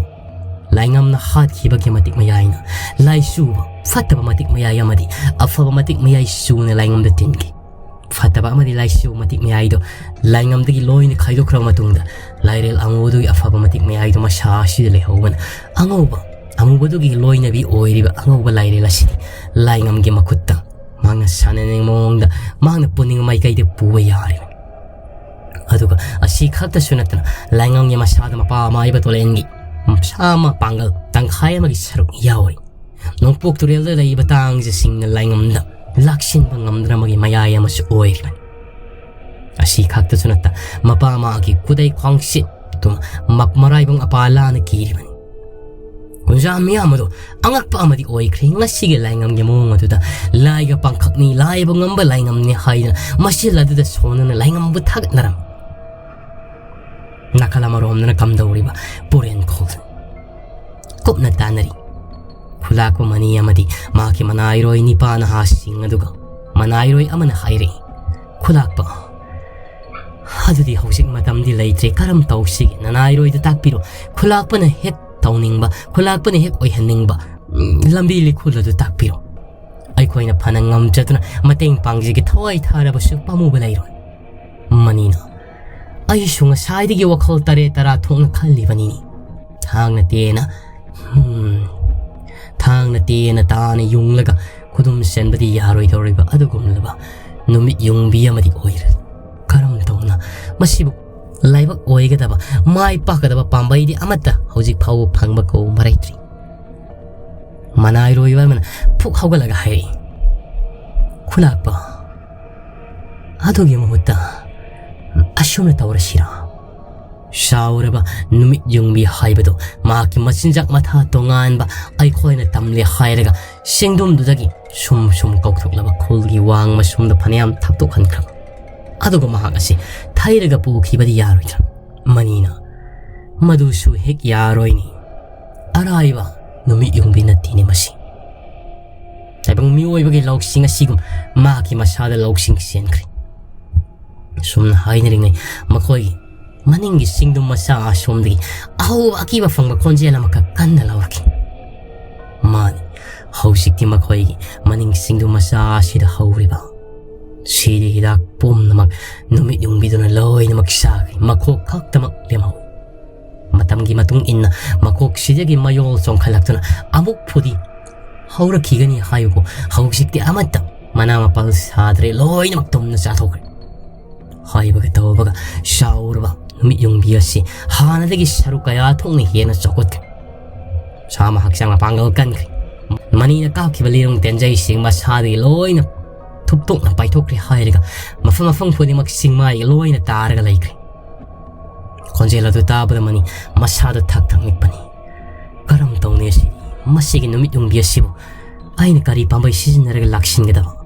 ꯂꯥꯏꯉꯝꯅ ꯍꯥꯠꯈꯤꯕꯒꯤ ꯃꯇꯤꯛ ꯃꯌꯥꯏꯅ, ꯂꯥꯏꯆꯨꯕ, ꯐꯠꯇꯕ ꯃꯇꯤꯛ ꯃꯌꯥꯏ ꯑꯃꯗꯤ ꯑꯐꯕ ꯃꯇꯤꯛ ꯃꯌꯥꯏ ꯆꯨꯅ ꯂꯥꯏꯉꯝꯗ ꯇꯤꯟꯈꯤ꯫ ꯐꯠꯇꯕ ꯑꯃꯗꯤ ꯂꯥꯏꯆꯨꯕ ꯃꯇꯤꯛ ꯃꯌꯥꯏꯗꯣ ꯂꯥꯏꯉꯝꯗꯒꯤ ꯂꯣꯏꯅ ꯈꯥꯏꯗꯣꯛꯈ꯭ꯔꯕ ꯃꯇꯨꯡꯗ, ꯂꯥꯏꯔꯦꯜ ꯑꯉꯧꯕꯗꯨꯒꯤ ꯑꯐꯕ ꯃꯇꯤꯛ ꯃꯌꯥꯏꯗꯣ ꯃꯁꯥ ꯑꯁꯤꯗ ꯂꯩꯍꯧꯕꯅ, ꯑꯉꯧꯕ ꯑꯃꯨꯕꯗꯨꯒꯤ ꯂꯣꯏꯅꯕꯤ ꯑꯣꯏꯔꯤꯕ ꯑꯉꯧꯕ ꯂꯥꯏꯔꯦꯜ ꯑꯁꯤꯗꯤ ꯂꯥꯏꯉꯝꯒꯤ ꯃꯈꯨꯠꯇ ꯃꯍꯥꯛꯅ ꯁꯥꯟꯅꯅꯤꯡꯕ ꯃꯑꯣꯡꯗ, ꯃꯍꯥꯛꯅ ꯄꯨꯅꯤꯡꯕ ꯃꯥꯏꯀꯩꯗ ꯄꯨꯕ ꯌꯥꯔꯤꯕꯅꯤ꯫ ꯑꯗꯨꯒ ꯑꯁꯤ ꯈꯛꯇꯁꯨ ꯅꯠꯇꯅ, ꯂꯥꯏꯉꯝꯒꯤ ꯃꯁꯥꯗ ꯃꯄꯥ ꯃꯥꯏꯕ ꯇꯣꯂꯦꯟꯒꯤ ꯃꯁꯥ ꯑꯃ ꯄꯥꯡꯒꯜ ꯇꯪꯈꯥꯏ ꯑꯃꯒꯤ ꯁꯔꯨꯛ ꯌꯥꯎꯔꯤ꯫ ꯅꯣꯡꯄꯣꯛ ꯇꯨꯔꯦꯜꯗ ꯂꯩꯔꯤꯕ ꯇꯥꯡꯖꯁꯤꯡꯅ ꯂꯥꯏꯉꯝꯗ ꯂꯥꯛꯁꯤꯟꯕ ꯉꯝꯗ꯭ꯔꯕꯒꯤ ꯃꯌꯥꯏ ꯑꯃꯁꯨ ꯑꯣꯏꯔꯤꯕꯅꯤ꯫ ꯑꯁꯤ ꯈꯛꯇꯁꯨ ꯅꯠꯇ, ꯃꯄꯥ ꯃꯥꯒꯤ ꯈꯨꯗꯩ ꯈ꯭ꯋꯥꯡꯁꯤꯠ ꯑꯗꯨ ꯃ-, ꯃꯔꯥꯏꯕꯪ ꯑꯄꯥ ꯂꯥꯅ ꯀꯤꯔꯤꯕꯅꯤ꯫ ꯀꯨꯟꯖꯥ ꯃꯤꯌꯥꯝ ꯑꯗꯨ ꯑꯉꯛꯄ ꯑꯃꯗꯤ ꯑꯣꯏꯈ꯭ꯔꯦ꯫ ꯉꯁꯤꯒꯤ ꯂꯥꯏꯉꯝꯒꯤ ꯃꯑꯣꯡ ꯑꯗꯨꯗ ꯂꯥꯏꯒ ꯄꯥꯡꯈꯛꯅꯤ, ꯂꯥꯏꯕꯨ ꯉꯝꯕ ꯂꯥꯏꯉꯝꯅꯤ ꯍꯥꯏꯗꯅ ꯃꯁꯤꯜ ꯑꯗꯨꯗ ꯁꯣꯟꯅꯅ ꯂꯥꯏꯉꯝꯕꯨ ꯊꯥꯒꯠꯅꯔꯝꯃꯤ꯫ ꯅꯥꯀꯜ ꯑꯃꯔꯣꯝꯗꯅ ꯀꯝꯗꯧꯔꯤꯕ ꯄꯨꯔꯦꯟ ꯈꯣꯜꯗꯨꯅꯤ꯫ ꯀꯨꯞꯅ ꯇꯥꯟꯅꯔꯤ꯫ ꯈꯨꯂꯥꯛꯄ ꯃꯅꯤ ꯑꯃꯗꯤ ꯃꯍꯥꯛꯀꯤ ꯃꯅꯥꯏꯔꯣꯏ ꯅꯤꯄꯥ ꯅꯍꯥꯁꯤꯡ ꯑꯗꯨꯒ ꯃꯅꯥꯏꯔꯣꯏ ꯑꯃꯅ ꯍꯥꯏꯔꯛꯏ, "ꯈꯨꯂꯥꯛꯄ, ꯑꯗꯨꯗꯤ ꯍꯧꯖꯤꯛ ꯃꯇꯝꯗꯤ ꯂꯩꯇ꯭ꯔꯦ, ꯀꯔꯝ ꯇꯧꯁꯤꯒꯦ? ꯅꯅꯥꯏꯔꯣꯏꯗ ꯇꯥꯛꯄꯤꯔꯣ꯫ ꯈꯨꯂꯥꯛꯄꯅ ꯍꯦꯛ ꯇꯧꯅꯤꯡꯕ, ꯈꯨꯂꯥꯛꯄꯅ ꯍꯦꯛ ꯑꯣꯏꯍꯟꯅꯤꯡꯕ, ꯎꯝ, ꯂꯝꯕꯤ ꯂꯤꯈꯨꯜ ꯑꯗꯨ ꯇꯥꯛꯄꯤꯔꯣ꯫ ꯑꯩꯈꯣꯏꯅ ꯐꯅ ꯉꯝꯖꯗꯨꯅ ꯃꯇꯦꯡ ꯄꯥꯡꯖꯒꯦ, ꯊꯋꯥꯏ ꯊꯥꯔꯕꯁꯨ ꯄꯥꯝꯃꯨꯕ ꯂꯩꯔꯣꯏ꯫" ꯃꯅꯤꯅ, "ꯑꯩꯁꯨ ꯉꯁꯥꯏꯗꯒꯤ ꯋꯥꯈꯜ ꯇꯔꯦꯠ ꯇꯔꯥ ꯊꯣꯛꯅ ꯈꯜꯂꯤꯕꯅꯤꯅꯦ꯫ ꯊꯥꯡꯅ ꯇꯦꯅ, ꯍꯝ, ꯊꯥꯡꯅ ꯇꯦꯅ ꯇꯥꯅ ꯌꯨꯡꯂꯒ ꯈꯨꯗꯨꯝ ꯆꯟꯕꯗꯤ ꯌꯥꯔꯣꯏꯗꯧꯔꯤꯕ ꯑꯗꯨꯒꯨꯝꯂꯕ ꯅꯨꯃꯤꯠ ꯌꯨꯡꯕꯤ ꯑꯃꯗꯤ ꯑꯣꯏꯔꯦ꯫ ꯀꯔꯝ ꯇꯧꯅ ꯃꯁꯤꯕꯨ ꯂꯥꯏꯕꯛ ꯑꯣꯏꯒꯗꯕ, ꯃꯥꯏ ꯄꯥꯛꯀꯗꯕ ꯄꯥꯝꯕꯩꯗꯤ ꯑꯃꯠꯇ ꯍꯧꯖꯤꯛ ꯐꯥꯎꯕ ꯐꯪꯕ ꯀꯧꯕ ꯃꯔꯩꯇ꯭ꯔꯤ꯫" ꯃꯅꯥꯏꯔꯣꯏꯕ ꯑꯃꯅ ꯐꯨꯛ ꯍꯧꯒꯠꯂꯒ ꯍꯥꯏꯔꯛꯏ, "ꯈꯨꯂꯥꯛꯄ, ꯑꯗꯨꯒꯤ ꯃꯍꯨꯠꯇ ꯑꯁꯨꯝꯅ ꯇꯧꯔꯁꯤꯔꯥ?" ꯁꯥꯎꯔꯕ ꯅꯨꯃꯤꯠ ꯌꯨꯡꯕꯤ ꯍꯥꯏꯕꯗꯨ ꯃꯍꯥꯛꯀꯤ ꯃꯆꯤꯟꯖꯥꯛ ꯃꯊꯥ ꯇꯣꯉꯥꯟꯕ ꯑꯩꯈꯣꯏꯅ ꯇꯝꯂꯦ ꯍꯥꯏꯔꯒ ꯁꯤꯡꯗꯨꯝꯗꯨꯗꯒꯤ ꯁꯨꯝ ꯁꯨꯝ ꯀꯧꯊꯣꯛꯂꯕ ꯈꯨꯜꯒꯤ ꯋꯥꯡꯃ ꯁꯣꯝꯗ ꯐꯅꯌꯥꯝ ꯊꯥꯞꯇꯣꯛꯍꯟꯈ꯭ꯔꯕ꯫ ꯑꯗꯨꯒ ꯃꯍꯥꯛ ꯑꯁꯤ ꯊꯩꯔꯒ ꯄꯨꯈꯤꯕꯗꯤ ꯌꯥꯔꯣꯏꯗ꯭ꯔꯥ? ꯃꯅꯤꯅ, "ꯃꯗꯨꯁꯨ ꯍꯦꯛ ꯌꯥꯔꯣꯏꯅꯤ꯫ ꯑꯔꯥꯏꯕ ꯅꯨꯃꯤꯠ ꯌꯨꯡꯕꯤ ꯅꯠꯇꯦꯅꯦ ꯃꯁꯤ"꯫ ꯇꯥꯏꯕꯪ ꯃꯤꯑꯣꯏꯕꯒꯤ ꯂꯧꯁꯤꯡ ꯑꯁꯤꯒꯨꯝ ꯃꯍꯥꯛꯀꯤ ꯃꯁꯥꯗ ꯂꯧꯁꯤꯡ ꯆꯦꯟꯈ꯭ꯔꯦ꯫ ꯁꯨꯝꯅ ꯍꯥꯏꯅꯔꯤꯉꯩ ꯃꯈꯣꯏꯒꯤ ꯃꯅꯤꯡꯒꯤ ꯆꯤꯡꯗꯨꯝ ꯃꯆꯥ ꯑꯁꯣꯝꯗꯒꯤ ꯑꯍꯧꯕ ꯑꯀꯤꯕ ꯐꯪꯕ ꯈꯣꯟꯖꯦꯜ ꯑꯃꯈꯛ ꯀꯟꯅ ꯂꯧꯔꯛꯈꯤ꯫ ꯃꯥꯅꯤ, ꯍꯧꯖꯤꯛꯇꯤ ꯃꯈꯣꯏꯒꯤ ꯃꯅꯤꯡ ꯆꯤꯡꯗꯨꯝ ꯃꯆꯥ ꯑꯁꯤꯗ ꯍꯧꯔꯤꯕ ꯁꯤꯔꯤ ꯍꯤꯗꯥꯛ ꯄꯨꯝꯅꯃꯛ ꯅꯨꯃꯤꯠ ꯌꯨꯡꯕꯤꯗꯨꯅ ꯂꯣꯏꯅꯃꯛ ꯆꯥꯈ꯭ꯔꯦ꯫ ꯃꯈꯣꯛ ꯈꯛꯇꯃꯛ ꯂꯦꯝꯍꯧꯏ꯫ ꯃꯇꯝꯒꯤ ꯃꯇꯨꯡ ꯏꯟꯅ ꯃꯀꯣꯛꯁꯤꯗꯒꯤ ꯃꯌꯣꯜ ꯆꯣꯡꯈꯠꯂꯛꯇꯨꯅ ꯑꯃꯨꯛ ꯐꯨꯗꯤ ꯍꯧꯔꯛꯈꯤꯒꯅꯤ ꯍꯥꯏꯕꯕꯨ ꯍꯧꯖꯤꯛꯇꯤ ꯑꯃꯠꯇ ꯃꯅꯥ ꯃꯄꯥꯜ ꯁꯥꯗ꯭ꯔꯦ, ꯂꯣꯏꯅꯃꯛ ꯇꯨꯝꯅ ꯆꯥꯊꯣꯛꯈ꯭ꯔꯦ꯫ ꯍꯥꯏꯕꯒ ꯇꯧꯕꯒ ꯆꯥꯎꯔꯕ ꯅꯨꯃꯤꯠ ꯌꯨꯡꯕꯤ ꯑꯁꯤ ꯍꯥꯟꯅꯗꯒꯤ ꯁꯔꯨꯛ ꯀꯌꯥ ꯊꯣꯛꯅ ꯍꯦꯟꯅ ꯆꯥꯎꯈꯠꯈ꯭ꯔꯦ꯫ ꯁꯥ ꯑꯃ ꯍꯛꯆꯥꯡ ꯃꯄꯥꯡꯒꯜ ꯀꯟꯈ꯭ꯔꯦ꯫ ꯃꯅꯤꯅ ꯀꯥꯞꯈꯤꯕ ꯂꯤꯔꯨꯡ ꯇꯦꯟꯖꯩꯁꯤꯡ ꯃꯁꯥꯗꯒꯤ ꯂꯣꯏꯅ ꯊꯨꯞꯇꯣꯛꯅ ꯄꯥꯏꯊꯣꯛꯈ꯭ꯔꯦ ꯍꯥꯏꯔꯒ ꯃꯐꯝ ꯃꯐꯝ ꯈꯨꯗꯤꯡꯃꯛ ꯆꯤꯡꯃꯥꯏ ꯂꯣꯏꯅ ꯇꯥꯔꯒ ꯂꯩꯈ꯭ꯔꯦ꯫ ꯈꯣꯟꯖꯦꯜ ꯑꯗꯨ ꯇꯥꯕꯗ ꯃꯅꯤ ꯃꯁꯥꯗ ꯊꯛ ꯊꯛ ꯅꯤꯛꯄꯅꯤ꯫ "ꯀꯔꯝ ꯇꯧꯅꯤ ꯑꯁꯤꯗꯤ? ꯃꯁꯤꯒꯤ ꯅꯨꯃꯤꯠ ꯌꯨꯡꯕꯤ ꯑꯁꯤꯕꯨ ꯑꯩꯅ ꯀꯔꯤ ꯄꯥꯝꯕꯩ ꯁꯤꯖꯤꯟꯅꯔꯒ ꯂꯥꯛꯁꯤꯟꯒꯗꯕ?"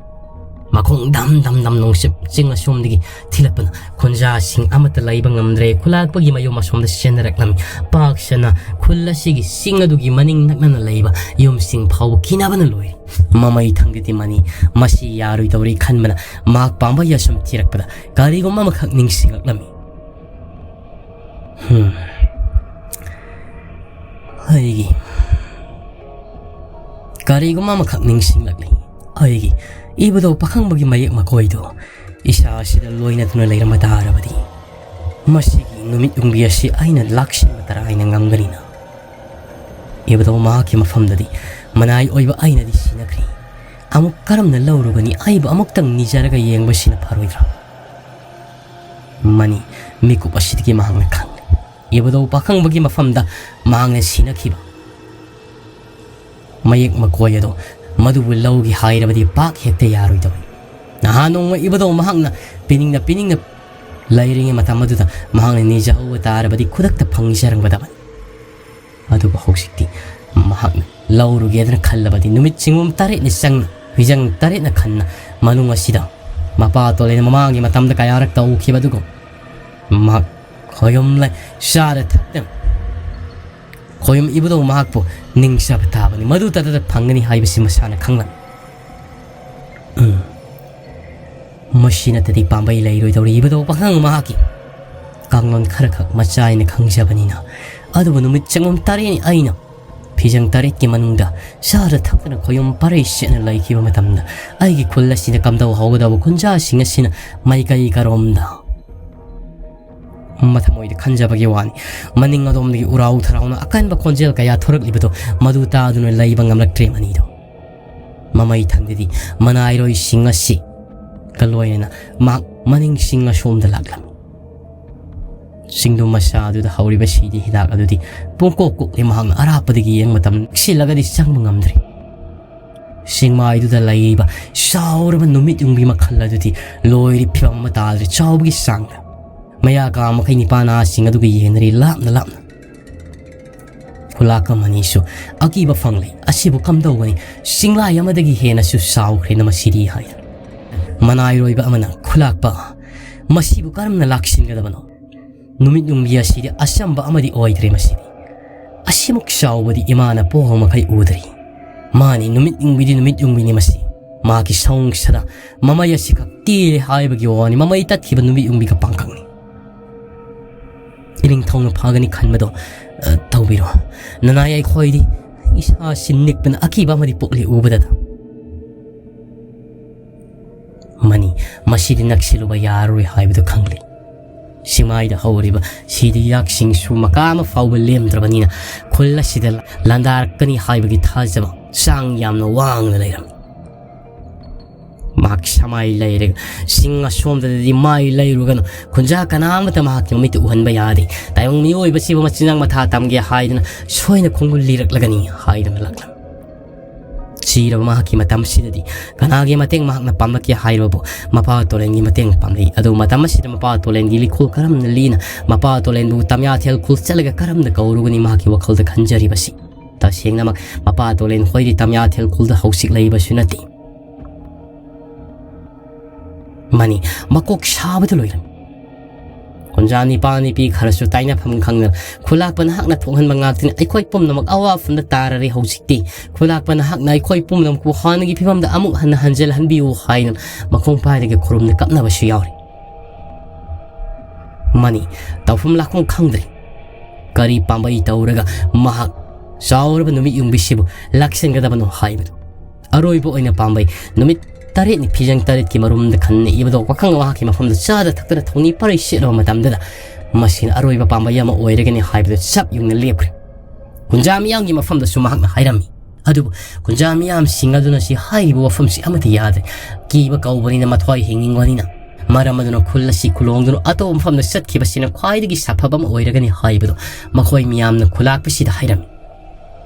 ꯃꯈꯣꯡ ꯗꯝ ꯗꯝ ꯗꯝ ꯅꯨꯡꯁꯤꯠ ꯆꯤꯡ ꯑꯁꯣꯝꯗꯒꯤ ꯊꯤꯜꯂꯛꯄꯅ ꯈꯨꯟꯖꯥꯁꯤꯡ ꯑꯃꯠꯇ ꯂꯩꯕ ꯉꯝꯗ꯭ꯔꯦ꯫ ꯈꯨꯂꯥꯛꯄꯒꯤ ꯃꯌꯨꯝ ꯑꯁꯣꯝꯗ ꯆꯦꯟꯅꯔꯛꯂꯝꯃꯤ꯫ ꯄꯥꯛ ꯁꯟꯅ ꯈꯨꯜ ꯑꯁꯤꯒꯤ ꯆꯤꯡ ꯑꯗꯨꯒꯤ ꯃꯅꯤꯡ ꯅꯛꯅꯅ ꯂꯩꯕ ꯌꯨꯝꯁꯤꯡ ꯐꯥꯎꯕ ꯀꯤꯅꯕꯅ ꯂꯣꯏꯔꯦ꯫ ꯃꯃꯩ ꯊꯪꯗꯗꯤ ꯃꯅꯤ ꯃꯁꯤ ꯌꯥꯔꯣꯏꯗꯧꯔꯤ ꯈꯟꯕꯅ ꯃꯍꯥꯛ ꯄꯥꯝꯕꯩ ꯑꯁꯨꯝ ꯊꯤꯔꯛꯄꯗ ꯀꯔꯤꯒꯨꯝꯕ ꯑꯃꯈꯛ ꯅꯤꯡꯁꯤꯡꯂꯛꯂꯝꯃꯤ꯫ ꯍꯝ꯫ ꯑꯩꯒꯤ ꯀꯔꯤꯒꯨꯝꯕ ꯑꯃꯈꯛ ꯅꯤꯡꯁꯤꯡꯂꯛꯂꯤ꯫ ꯑꯩꯒꯤ ꯏꯕꯨꯙꯧ ꯄꯥꯈꯪꯕꯒꯤ ꯃꯌꯦꯛ ꯃꯈꯣꯏꯗꯨ ꯏꯁꯥ ꯑꯁꯤꯗ ꯂꯣꯏꯅꯗꯨꯅ ꯂꯩꯔꯝꯕ ꯇꯥꯔꯕꯗꯤ ꯃꯁꯤꯒꯤ ꯅꯨꯃꯤꯠ ꯌꯨꯡꯕꯤ ꯑꯁꯤ ꯑꯩꯅ ꯂꯥꯛꯁꯤꯟꯕ ꯇꯔꯥ ꯑꯩꯅ ꯉꯝꯒꯅꯤꯅ꯫ ꯏꯕꯨꯙꯧ ꯃꯍꯥꯛꯀꯤ ꯃꯐꯝꯗꯗꯤ ꯃꯅꯥꯏ ꯑꯣꯏꯕ ꯑꯩꯅꯗꯤ ꯁꯤꯟꯅꯈ꯭ꯔꯤ꯫ ꯑꯃꯨꯛ ꯀꯔꯝꯅ ꯂꯧꯔꯨꯒꯅꯤ? ꯑꯩꯕꯨ ꯑꯃꯨꯛꯇꯪ ꯅꯤꯖꯔꯒ ꯌꯦꯡꯕꯁꯤꯅ ꯐꯔꯣꯏꯗ꯭ꯔꯥ? ꯃꯅꯤ ꯃꯤꯀꯨꯞ ꯑꯁꯤꯗꯒꯤ ꯃꯍꯥꯛꯅ ꯈꯪꯂꯦ꯫ ꯏꯕꯨꯙꯧ ꯄꯥꯈꯪꯕꯒꯤ ꯃꯐꯝꯗ ꯃꯍꯥꯛꯅ ꯁꯤꯟꯅꯈꯤꯕ ꯃꯌꯦꯛ ꯃꯀꯣꯏ ꯑꯗꯣ ꯃꯗꯨꯕꯨ ꯂꯧꯒꯦ ꯍꯥꯏꯔꯕꯗꯤ ꯄꯥꯛ ꯍꯦꯛꯇ ꯌꯥꯔꯣꯏꯗꯕꯅꯤ꯫ ꯅꯍꯥꯟ ꯅꯣꯡꯃ ꯏꯕꯨꯙꯧ ꯃꯍꯥꯛꯅ ꯄꯤꯅꯤꯡꯅ ꯄꯤꯅꯤꯡꯅ ꯂꯩꯔꯤꯉꯩ ꯃꯇꯝ ꯑꯗꯨꯗ ꯃꯍꯥꯛꯅ ꯅꯤꯖꯍꯧꯕ ꯇꯥꯔꯕꯗꯤ ꯈꯨꯗꯛꯇ ꯐꯪꯖꯔꯝꯒꯗꯕꯅꯤ꯫ ꯑꯗꯨꯕꯨ ꯍꯧꯖꯤꯛꯇꯤ ꯃꯍꯥꯛꯅ ꯂꯧꯔꯨꯒꯦꯗꯅ ꯈꯜꯂꯕꯗꯤ ꯅꯨꯃꯤꯠ ꯆꯤꯡꯉꯝ ꯇꯔꯦꯠꯅ ꯆꯪꯅ, ꯐꯤꯖꯪ ꯇꯔꯦꯠꯅ ꯈꯟꯅ ꯃꯅꯨꯡ ꯑꯁꯤꯗ ꯃꯄꯥ ꯇꯣꯂꯦꯟ ꯃꯃꯥꯡꯒꯤ ꯃꯇꯝꯗ ꯀꯌꯥꯔꯛ ꯇꯧꯈꯤꯕ ꯑꯗꯨꯒꯨꯝ ꯃꯍꯥꯛ ꯈꯣꯌꯨꯝ ꯂꯩ ꯆꯥꯔ ꯊꯛꯇꯅ ꯈꯣꯌꯨꯝ ꯏꯕꯨꯙꯧ ꯃꯍꯥꯛꯄꯨ ꯅꯤꯡꯁꯕ ꯇꯥꯕꯅꯤ꯫ ꯃꯗꯨ ꯇꯗꯗ ꯐꯪꯒꯅꯤ ꯍꯥꯏꯕꯁꯤ ꯃꯁꯥꯅ ꯈꯪꯂꯝꯃꯤ꯫ ꯎꯝ꯫ ꯃꯁꯤ ꯅꯠꯇꯗꯤ ꯄꯥꯝꯕꯩ ꯂꯩꯔꯣꯏꯗꯧꯔꯤ ꯏꯕꯨꯙꯧ ꯄꯥꯈꯪ ꯃꯍꯥꯛꯀꯤ ꯀꯥꯡꯂꯣꯟ ꯈꯔꯈꯛ ꯃꯆꯥ ꯑꯩꯅ ꯈꯪꯖꯕꯅꯤꯅ꯫ ꯑꯗꯨꯕꯨ ꯅꯨꯃꯤꯠ ꯆꯪꯉꯝ ꯇꯔꯦꯠꯅꯤ ꯑꯩꯅ ꯐꯤꯖꯪ ꯇꯔꯦꯠꯀꯤ ꯃꯅꯨꯡꯗ ꯆꯥꯗ ꯊꯛꯇꯅ ꯈꯣꯌꯨꯝ ꯄꯔꯩ ꯁꯦꯠꯅ ꯂꯩꯈꯤꯕ ꯃꯇꯝꯗ ꯑꯩꯒꯤ ꯈꯨꯜ ꯑꯁꯤꯗ ꯀꯝꯗꯧ ꯍꯧꯒꯗꯧꯕ ꯈꯨꯟꯖꯥꯁꯤꯡ ꯑꯁꯤꯅ ꯃꯥꯏꯀꯩ ꯀꯔꯣꯝꯗ ꯃꯊꯃꯣꯏꯗ ꯈꯟꯖꯕꯒꯤ ꯋꯥꯅꯤ꯫ ꯃꯅꯤꯡ ꯑꯗꯣꯝꯗꯒꯤ ꯎꯔꯥꯎ ꯊꯔꯥꯎꯅ ꯑꯀꯟꯕ ꯈꯣꯟꯖꯦꯜ ꯀꯌꯥ ꯊꯣꯔꯛꯂꯤꯕꯗꯨ ꯃꯗꯨ ꯇꯥꯗꯨꯅ ꯂꯩꯕ ꯉꯝꯂꯛꯇ꯭ꯔꯦ ꯃꯅꯤꯗꯣ꯫ ꯃꯃꯩ ꯊꯪꯗꯗꯤ ꯃꯅꯥꯏꯔꯣꯏꯁꯤꯡ ꯑꯁꯤꯒ ꯂꯣꯏꯅꯅ ꯃꯍꯥꯛ ꯃꯅꯤꯡꯁꯤꯡ ꯑꯁꯣꯝꯗ ꯂꯥꯛꯂꯝꯃꯤ꯫ ꯆꯤꯡꯗꯨ ꯃꯆꯥ ꯑꯗꯨꯗ ꯍꯧꯔꯤꯕ ꯁꯤꯗꯤ ꯍꯤꯗꯥꯛ ꯑꯗꯨꯗꯤ ꯄꯨꯡꯀꯣꯛ ꯀꯣꯛꯂꯤ꯫ ꯃꯍꯥꯛꯅ ꯑꯔꯥꯞꯄꯗꯒꯤ ꯌꯦꯡꯕ ꯃꯇꯝꯗ ꯅꯛꯁꯤꯜꯂꯒꯗꯤ ꯆꯪꯕ ꯉꯝꯗ꯭ꯔꯤ꯫ ꯆꯤꯡꯃꯥꯏꯗꯨꯗ ꯂꯩꯔꯤꯕ ꯆꯥꯎꯔꯕ ꯅꯨꯃꯤꯠ ꯌꯨꯡꯕꯤ ꯃꯈꯜ ꯑꯗꯨꯗꯤ ꯂꯣꯏꯔꯤ ꯐꯤꯕꯝ ꯑꯃ ꯇꯥꯗ꯭ꯔꯦ ꯆꯥꯎꯕꯒꯤ ꯆꯥꯡꯗ꯫ ꯃꯌꯥ ꯀꯥ ꯃꯈꯩ ꯅꯤꯄꯥ ꯅꯍꯥꯁꯤꯡ ꯑꯗꯨꯒ ꯌꯦꯡꯅꯔꯤ ꯂꯥꯞꯅ ꯂꯥꯞꯅ꯫ ꯈꯨꯂꯥꯛꯄ ꯃꯅꯤꯁꯨ ꯑꯀꯤꯕ ꯐꯪꯂꯦ꯫ ꯑꯁꯤꯕꯨ ꯀꯝꯗꯧꯒꯅꯤ? ꯆꯤꯡꯂꯥꯏ ꯑꯃꯗꯒꯤ ꯍꯦꯟꯅꯁꯨ ꯆꯥꯎꯈ꯭ꯔꯦꯅ ꯃꯁꯤꯗꯤ ꯍꯥꯏꯅ꯫ ꯃꯅꯥꯏꯔꯣꯏꯕ ꯑꯃꯅ ꯈꯨꯂꯥꯛꯄ ꯃꯁꯤꯕꯨ ꯀꯔꯝꯅ ꯂꯥꯛꯁꯤꯟꯒꯗꯕꯅꯣ? ꯅꯨꯃꯤꯠ ꯌꯨꯡꯕꯤ ꯑꯁꯤꯗꯤ ꯑꯆꯝꯕ ꯑꯃꯗꯤ ꯑꯣꯏꯗ꯭ꯔꯦ ꯃꯁꯤꯗꯤ꯫ ꯑꯁꯤꯃꯨꯛ ꯆꯥꯎꯕꯗꯤ ꯏꯃꯥꯅ ꯄꯣꯛꯄ ꯃꯈꯩ ꯎꯗ꯭ꯔꯤ꯫ ꯃꯥꯅꯤ ꯅꯨꯃꯤꯠ ꯌꯨꯡꯕꯤꯗꯤ ꯅꯨꯃꯤꯠ ꯌꯨꯡꯕꯤꯅꯤ ꯃꯁꯤ꯫ ꯃꯍꯥꯛꯀꯤ ꯁꯑꯣꯡ ꯁꯥꯗꯥ ꯃꯃꯩ ꯑꯁꯤꯈꯛ ꯇꯦꯜꯂꯦ ꯍꯥꯏꯕꯒꯤ ꯋꯥꯅꯤ, ꯃꯃꯩ ꯇꯠꯈꯤꯕ ꯅꯨꯃꯤꯠ ꯌꯨꯡꯕꯤꯒ ꯄꯥꯡꯈꯛꯅꯤ꯫ ꯏꯅꯤꯡꯊꯧꯅ ꯐꯒꯅꯤ ꯈꯟꯕꯗꯣ, ꯑ, ꯇꯧꯕꯤꯔꯣ꯫ ꯅꯅꯥꯏ ꯑꯩꯈꯣꯏꯗꯤ ꯏꯁꯥꯁꯤ ꯅꯤꯛꯄꯅ ꯑꯀꯤꯕ ꯑꯃꯗꯤ ꯄꯣꯛꯂꯤ ꯎꯕꯗꯗ꯫ ꯃꯅꯤ, ꯃꯁꯤꯗꯤ ꯅꯛꯁꯤꯜꯂꯨꯕ ꯌꯥꯔꯔꯣꯏ ꯍꯥꯏꯕꯗꯨ ꯈꯪꯂꯤ꯫ ꯆꯤꯡꯃꯥꯏꯗ ꯍꯧꯔꯤꯕ ꯁꯤꯗꯤ ꯌꯥꯛꯁꯤꯡꯁꯨ ꯃꯀꯥ ꯑꯃ ꯐꯥꯎꯕ ꯂꯦꯝꯗ꯭ꯔꯕꯅꯤꯅ ꯈꯨꯜ ꯑꯁꯤꯗ ꯂꯥꯟꯗꯥꯔꯛꯀꯅꯤ ꯍꯥꯏꯕꯒꯤ ꯊꯥꯖꯕ ꯆꯥꯡ ꯌꯥꯝꯅ ꯋꯥꯡꯅ ꯂꯩꯔꯝꯃꯤ꯫ ꯃꯍꯥꯛ ꯁꯃꯥꯏ ꯂꯩꯔꯒ ꯆꯤꯡ ꯑꯁꯣꯝꯗꯗꯤ ꯃꯥꯏ ꯂꯩꯔꯨꯒꯅꯨ꯫ ꯈꯨꯟꯖꯥ ꯀꯅꯥ ꯑꯃꯠꯇ ꯃꯍꯥꯛꯀꯤ ꯃꯃꯤꯠꯇ ꯎꯍꯟꯕ ꯌꯥꯗꯦ꯫ ꯇꯥꯏꯕꯪ ꯃꯤꯑꯣꯏꯕꯁꯤꯕꯨ ꯃꯆꯤꯟꯖꯥꯛ ꯃꯊꯥ ꯇꯝꯒꯦ ꯍꯥꯏꯗꯨꯅ ꯁꯣꯏꯅ ꯈꯣꯡꯒꯨꯜ ꯂꯤꯔꯛꯂꯒꯅꯤ ꯍꯥꯏꯗꯨꯅ ꯂꯥꯛꯂꯝꯃꯤ꯫ ꯁꯤꯔꯕ ꯃꯍꯥꯛꯀꯤ ꯃꯇꯝꯁꯤꯗꯗꯤ ꯀꯅꯥꯒꯤ ꯃꯇꯦꯡ ꯃꯍꯥꯛꯅ ꯄꯥꯝꯂꯛꯀꯦ ꯍꯥꯏꯔꯕꯕꯨ ꯃꯄꯥ ꯇꯣꯂꯦꯟꯒꯤ ꯃꯇꯦꯡ ꯄꯥꯝꯂꯛꯏ꯫ ꯑꯗꯨ ꯃꯇꯝ ꯑꯁꯤꯗ ꯃꯄꯥ ꯇꯣꯂꯦꯟꯒꯤ ꯂꯤꯈꯨꯜ ꯀꯔꯝꯅ ꯂꯤꯅ ꯃꯄꯥ ꯇꯣꯂꯦꯟꯕꯨ ꯇꯝꯌꯥꯊꯦꯜ ꯈꯨꯜ ꯆꯠꯂꯒ ꯀꯔꯝꯅ ꯀꯧꯔꯨꯒꯅꯤ ꯃꯍꯥꯛꯀꯤ ꯋꯥꯈꯜꯗ ꯈꯟꯖꯔꯤꯕꯁꯤ꯫ ꯇꯁꯦꯡꯅꯃꯛ ꯃꯄꯥ ꯇꯣꯂꯦꯟ ꯍꯣꯏꯗꯤ ꯇꯝꯌꯥꯊꯦꯜ ꯈꯨꯜꯗ ꯍꯧꯖꯤꯛ ꯂꯩꯕꯁꯨ ꯅꯠꯇꯦ꯫ ꯃꯅꯤ ꯃꯀꯣꯛ ꯁꯥꯕꯗ ꯂꯣꯏꯔꯝꯃꯤ꯫ ꯈꯨꯟꯖꯥ ꯅꯤꯄꯥ ꯅꯤꯄꯤ ꯈꯔꯁꯨ ꯇꯥꯏꯅꯐꯝ ꯈꯪꯗꯅ ꯈꯨꯂꯥꯛꯄ ꯅꯍꯥꯛꯅ ꯊꯣꯛꯍꯟꯕ ꯉꯥꯛꯇꯅꯤ꯫ ꯑꯩꯈꯣꯏ ꯄꯨꯝꯅꯃꯛ ꯑꯋꯥꯐꯝꯗ ꯇꯥꯔꯔꯦ ꯍꯧꯖꯤꯛꯇꯤ꯫ ꯈꯨꯂꯥꯛꯄ ꯅꯍꯥꯛꯅ ꯑꯩꯈꯣꯏ ꯄꯨꯝꯅꯃꯛꯄꯨ ꯍꯥꯟꯅꯒꯤ ꯐꯤꯕꯝꯗ ꯑꯃꯨꯛ ꯍꯟꯅ ꯍꯟꯖꯤꯜꯍꯟꯕꯤꯌꯨ ꯍꯥꯏꯗꯨꯅ ꯃꯈꯣꯡ ꯄꯥꯏꯔꯒ ꯈꯨꯔꯨꯝꯅ ꯀꯞꯅꯕꯁꯨ ꯌꯥꯎꯔꯤ꯫ ꯃꯅꯤ ꯇꯧꯐꯝ ꯂꯥꯛꯐꯝ ꯈꯪꯗ꯭ꯔꯦ꯫ ꯀꯔꯤ ꯄꯥꯝꯕꯩ ꯇꯧꯔꯒ ꯃꯍꯥꯛ ꯆꯥꯎꯔꯕ ꯅꯨꯃꯤꯠ ꯌꯨꯡꯕꯤꯁꯤꯕꯨ ꯂꯥꯛꯁꯤꯟꯒꯗꯕꯅꯣ ꯍꯥꯏꯕꯗꯨ꯫ ꯑꯔꯣꯏꯕ ꯑꯣꯏꯅ ꯄꯥꯝꯕꯩ ꯅꯨꯃꯤꯠ ꯇꯔꯦꯠꯅꯤ ꯐꯤꯖꯪ ꯇꯔꯦꯠꯀꯤ ꯃꯔꯨꯝꯗ ꯈꯟꯅ ꯏꯕꯗꯣ ꯋꯥꯈꯪ ꯃꯍꯥꯛꯀꯤ ꯃꯐꯝꯗ ꯆꯥꯗ ꯊꯛꯇꯅ ꯊꯧꯅꯤ ꯄꯔꯩ ꯁꯦꯠꯂꯕ ꯃꯇꯝꯗꯨꯗ ꯃꯁꯤꯅ ꯑꯔꯣꯏꯕ ꯄꯥꯝꯕꯩ ꯑꯃ ꯑꯣꯏꯔꯒꯅꯤ ꯍꯥꯏꯕꯗꯨ ꯆꯞ ꯌꯨꯡꯅ ꯂꯦꯞꯈ꯭ꯔꯦ꯫ ꯈꯨꯟꯖꯥ ꯃꯤꯌꯥꯝꯒꯤ ꯃꯐꯝꯗꯁꯨ ꯃꯍꯥꯛꯅ ꯍꯥꯏꯔꯝꯃꯤ꯫ ꯑꯗꯨꯕꯨ ꯈꯨꯟꯖꯥ ꯃꯤꯌꯥꯝꯁꯤꯡ ꯑꯗꯨꯅ ꯁꯤ ꯍꯥꯏꯔꯤꯕ ꯋꯥꯐꯝꯁꯤ ꯑꯃꯠꯇ ꯌꯥꯗ꯭ꯔꯦ꯫ ꯀꯤꯕ ꯀꯧꯕꯅꯤꯅ ꯃꯊ꯭ꯋꯥꯏ ꯍꯤꯡꯅꯤꯡꯕꯅꯤꯅ ꯃꯔꯝ ꯑꯗꯨꯅ ꯈꯨꯜ ꯑꯁꯤ ꯈꯨꯂꯣꯡꯗꯨꯅ ꯑꯇꯣꯞꯄ ꯃꯐꯝꯗ ꯆꯠꯈꯤꯕꯁꯤꯅ ꯈ꯭ꯋꯥꯏꯗꯒꯤ ꯁꯥꯐꯕ ꯑꯃ ꯑꯣꯏꯔꯒꯅꯤ ꯍꯥꯏꯕꯗꯨ ꯃꯈꯣꯏ ꯃꯤꯌꯥꯝꯅ ꯈꯨꯂꯥꯛꯄꯁꯤꯗ ꯍꯥꯏꯔꯝꯃꯤ꯫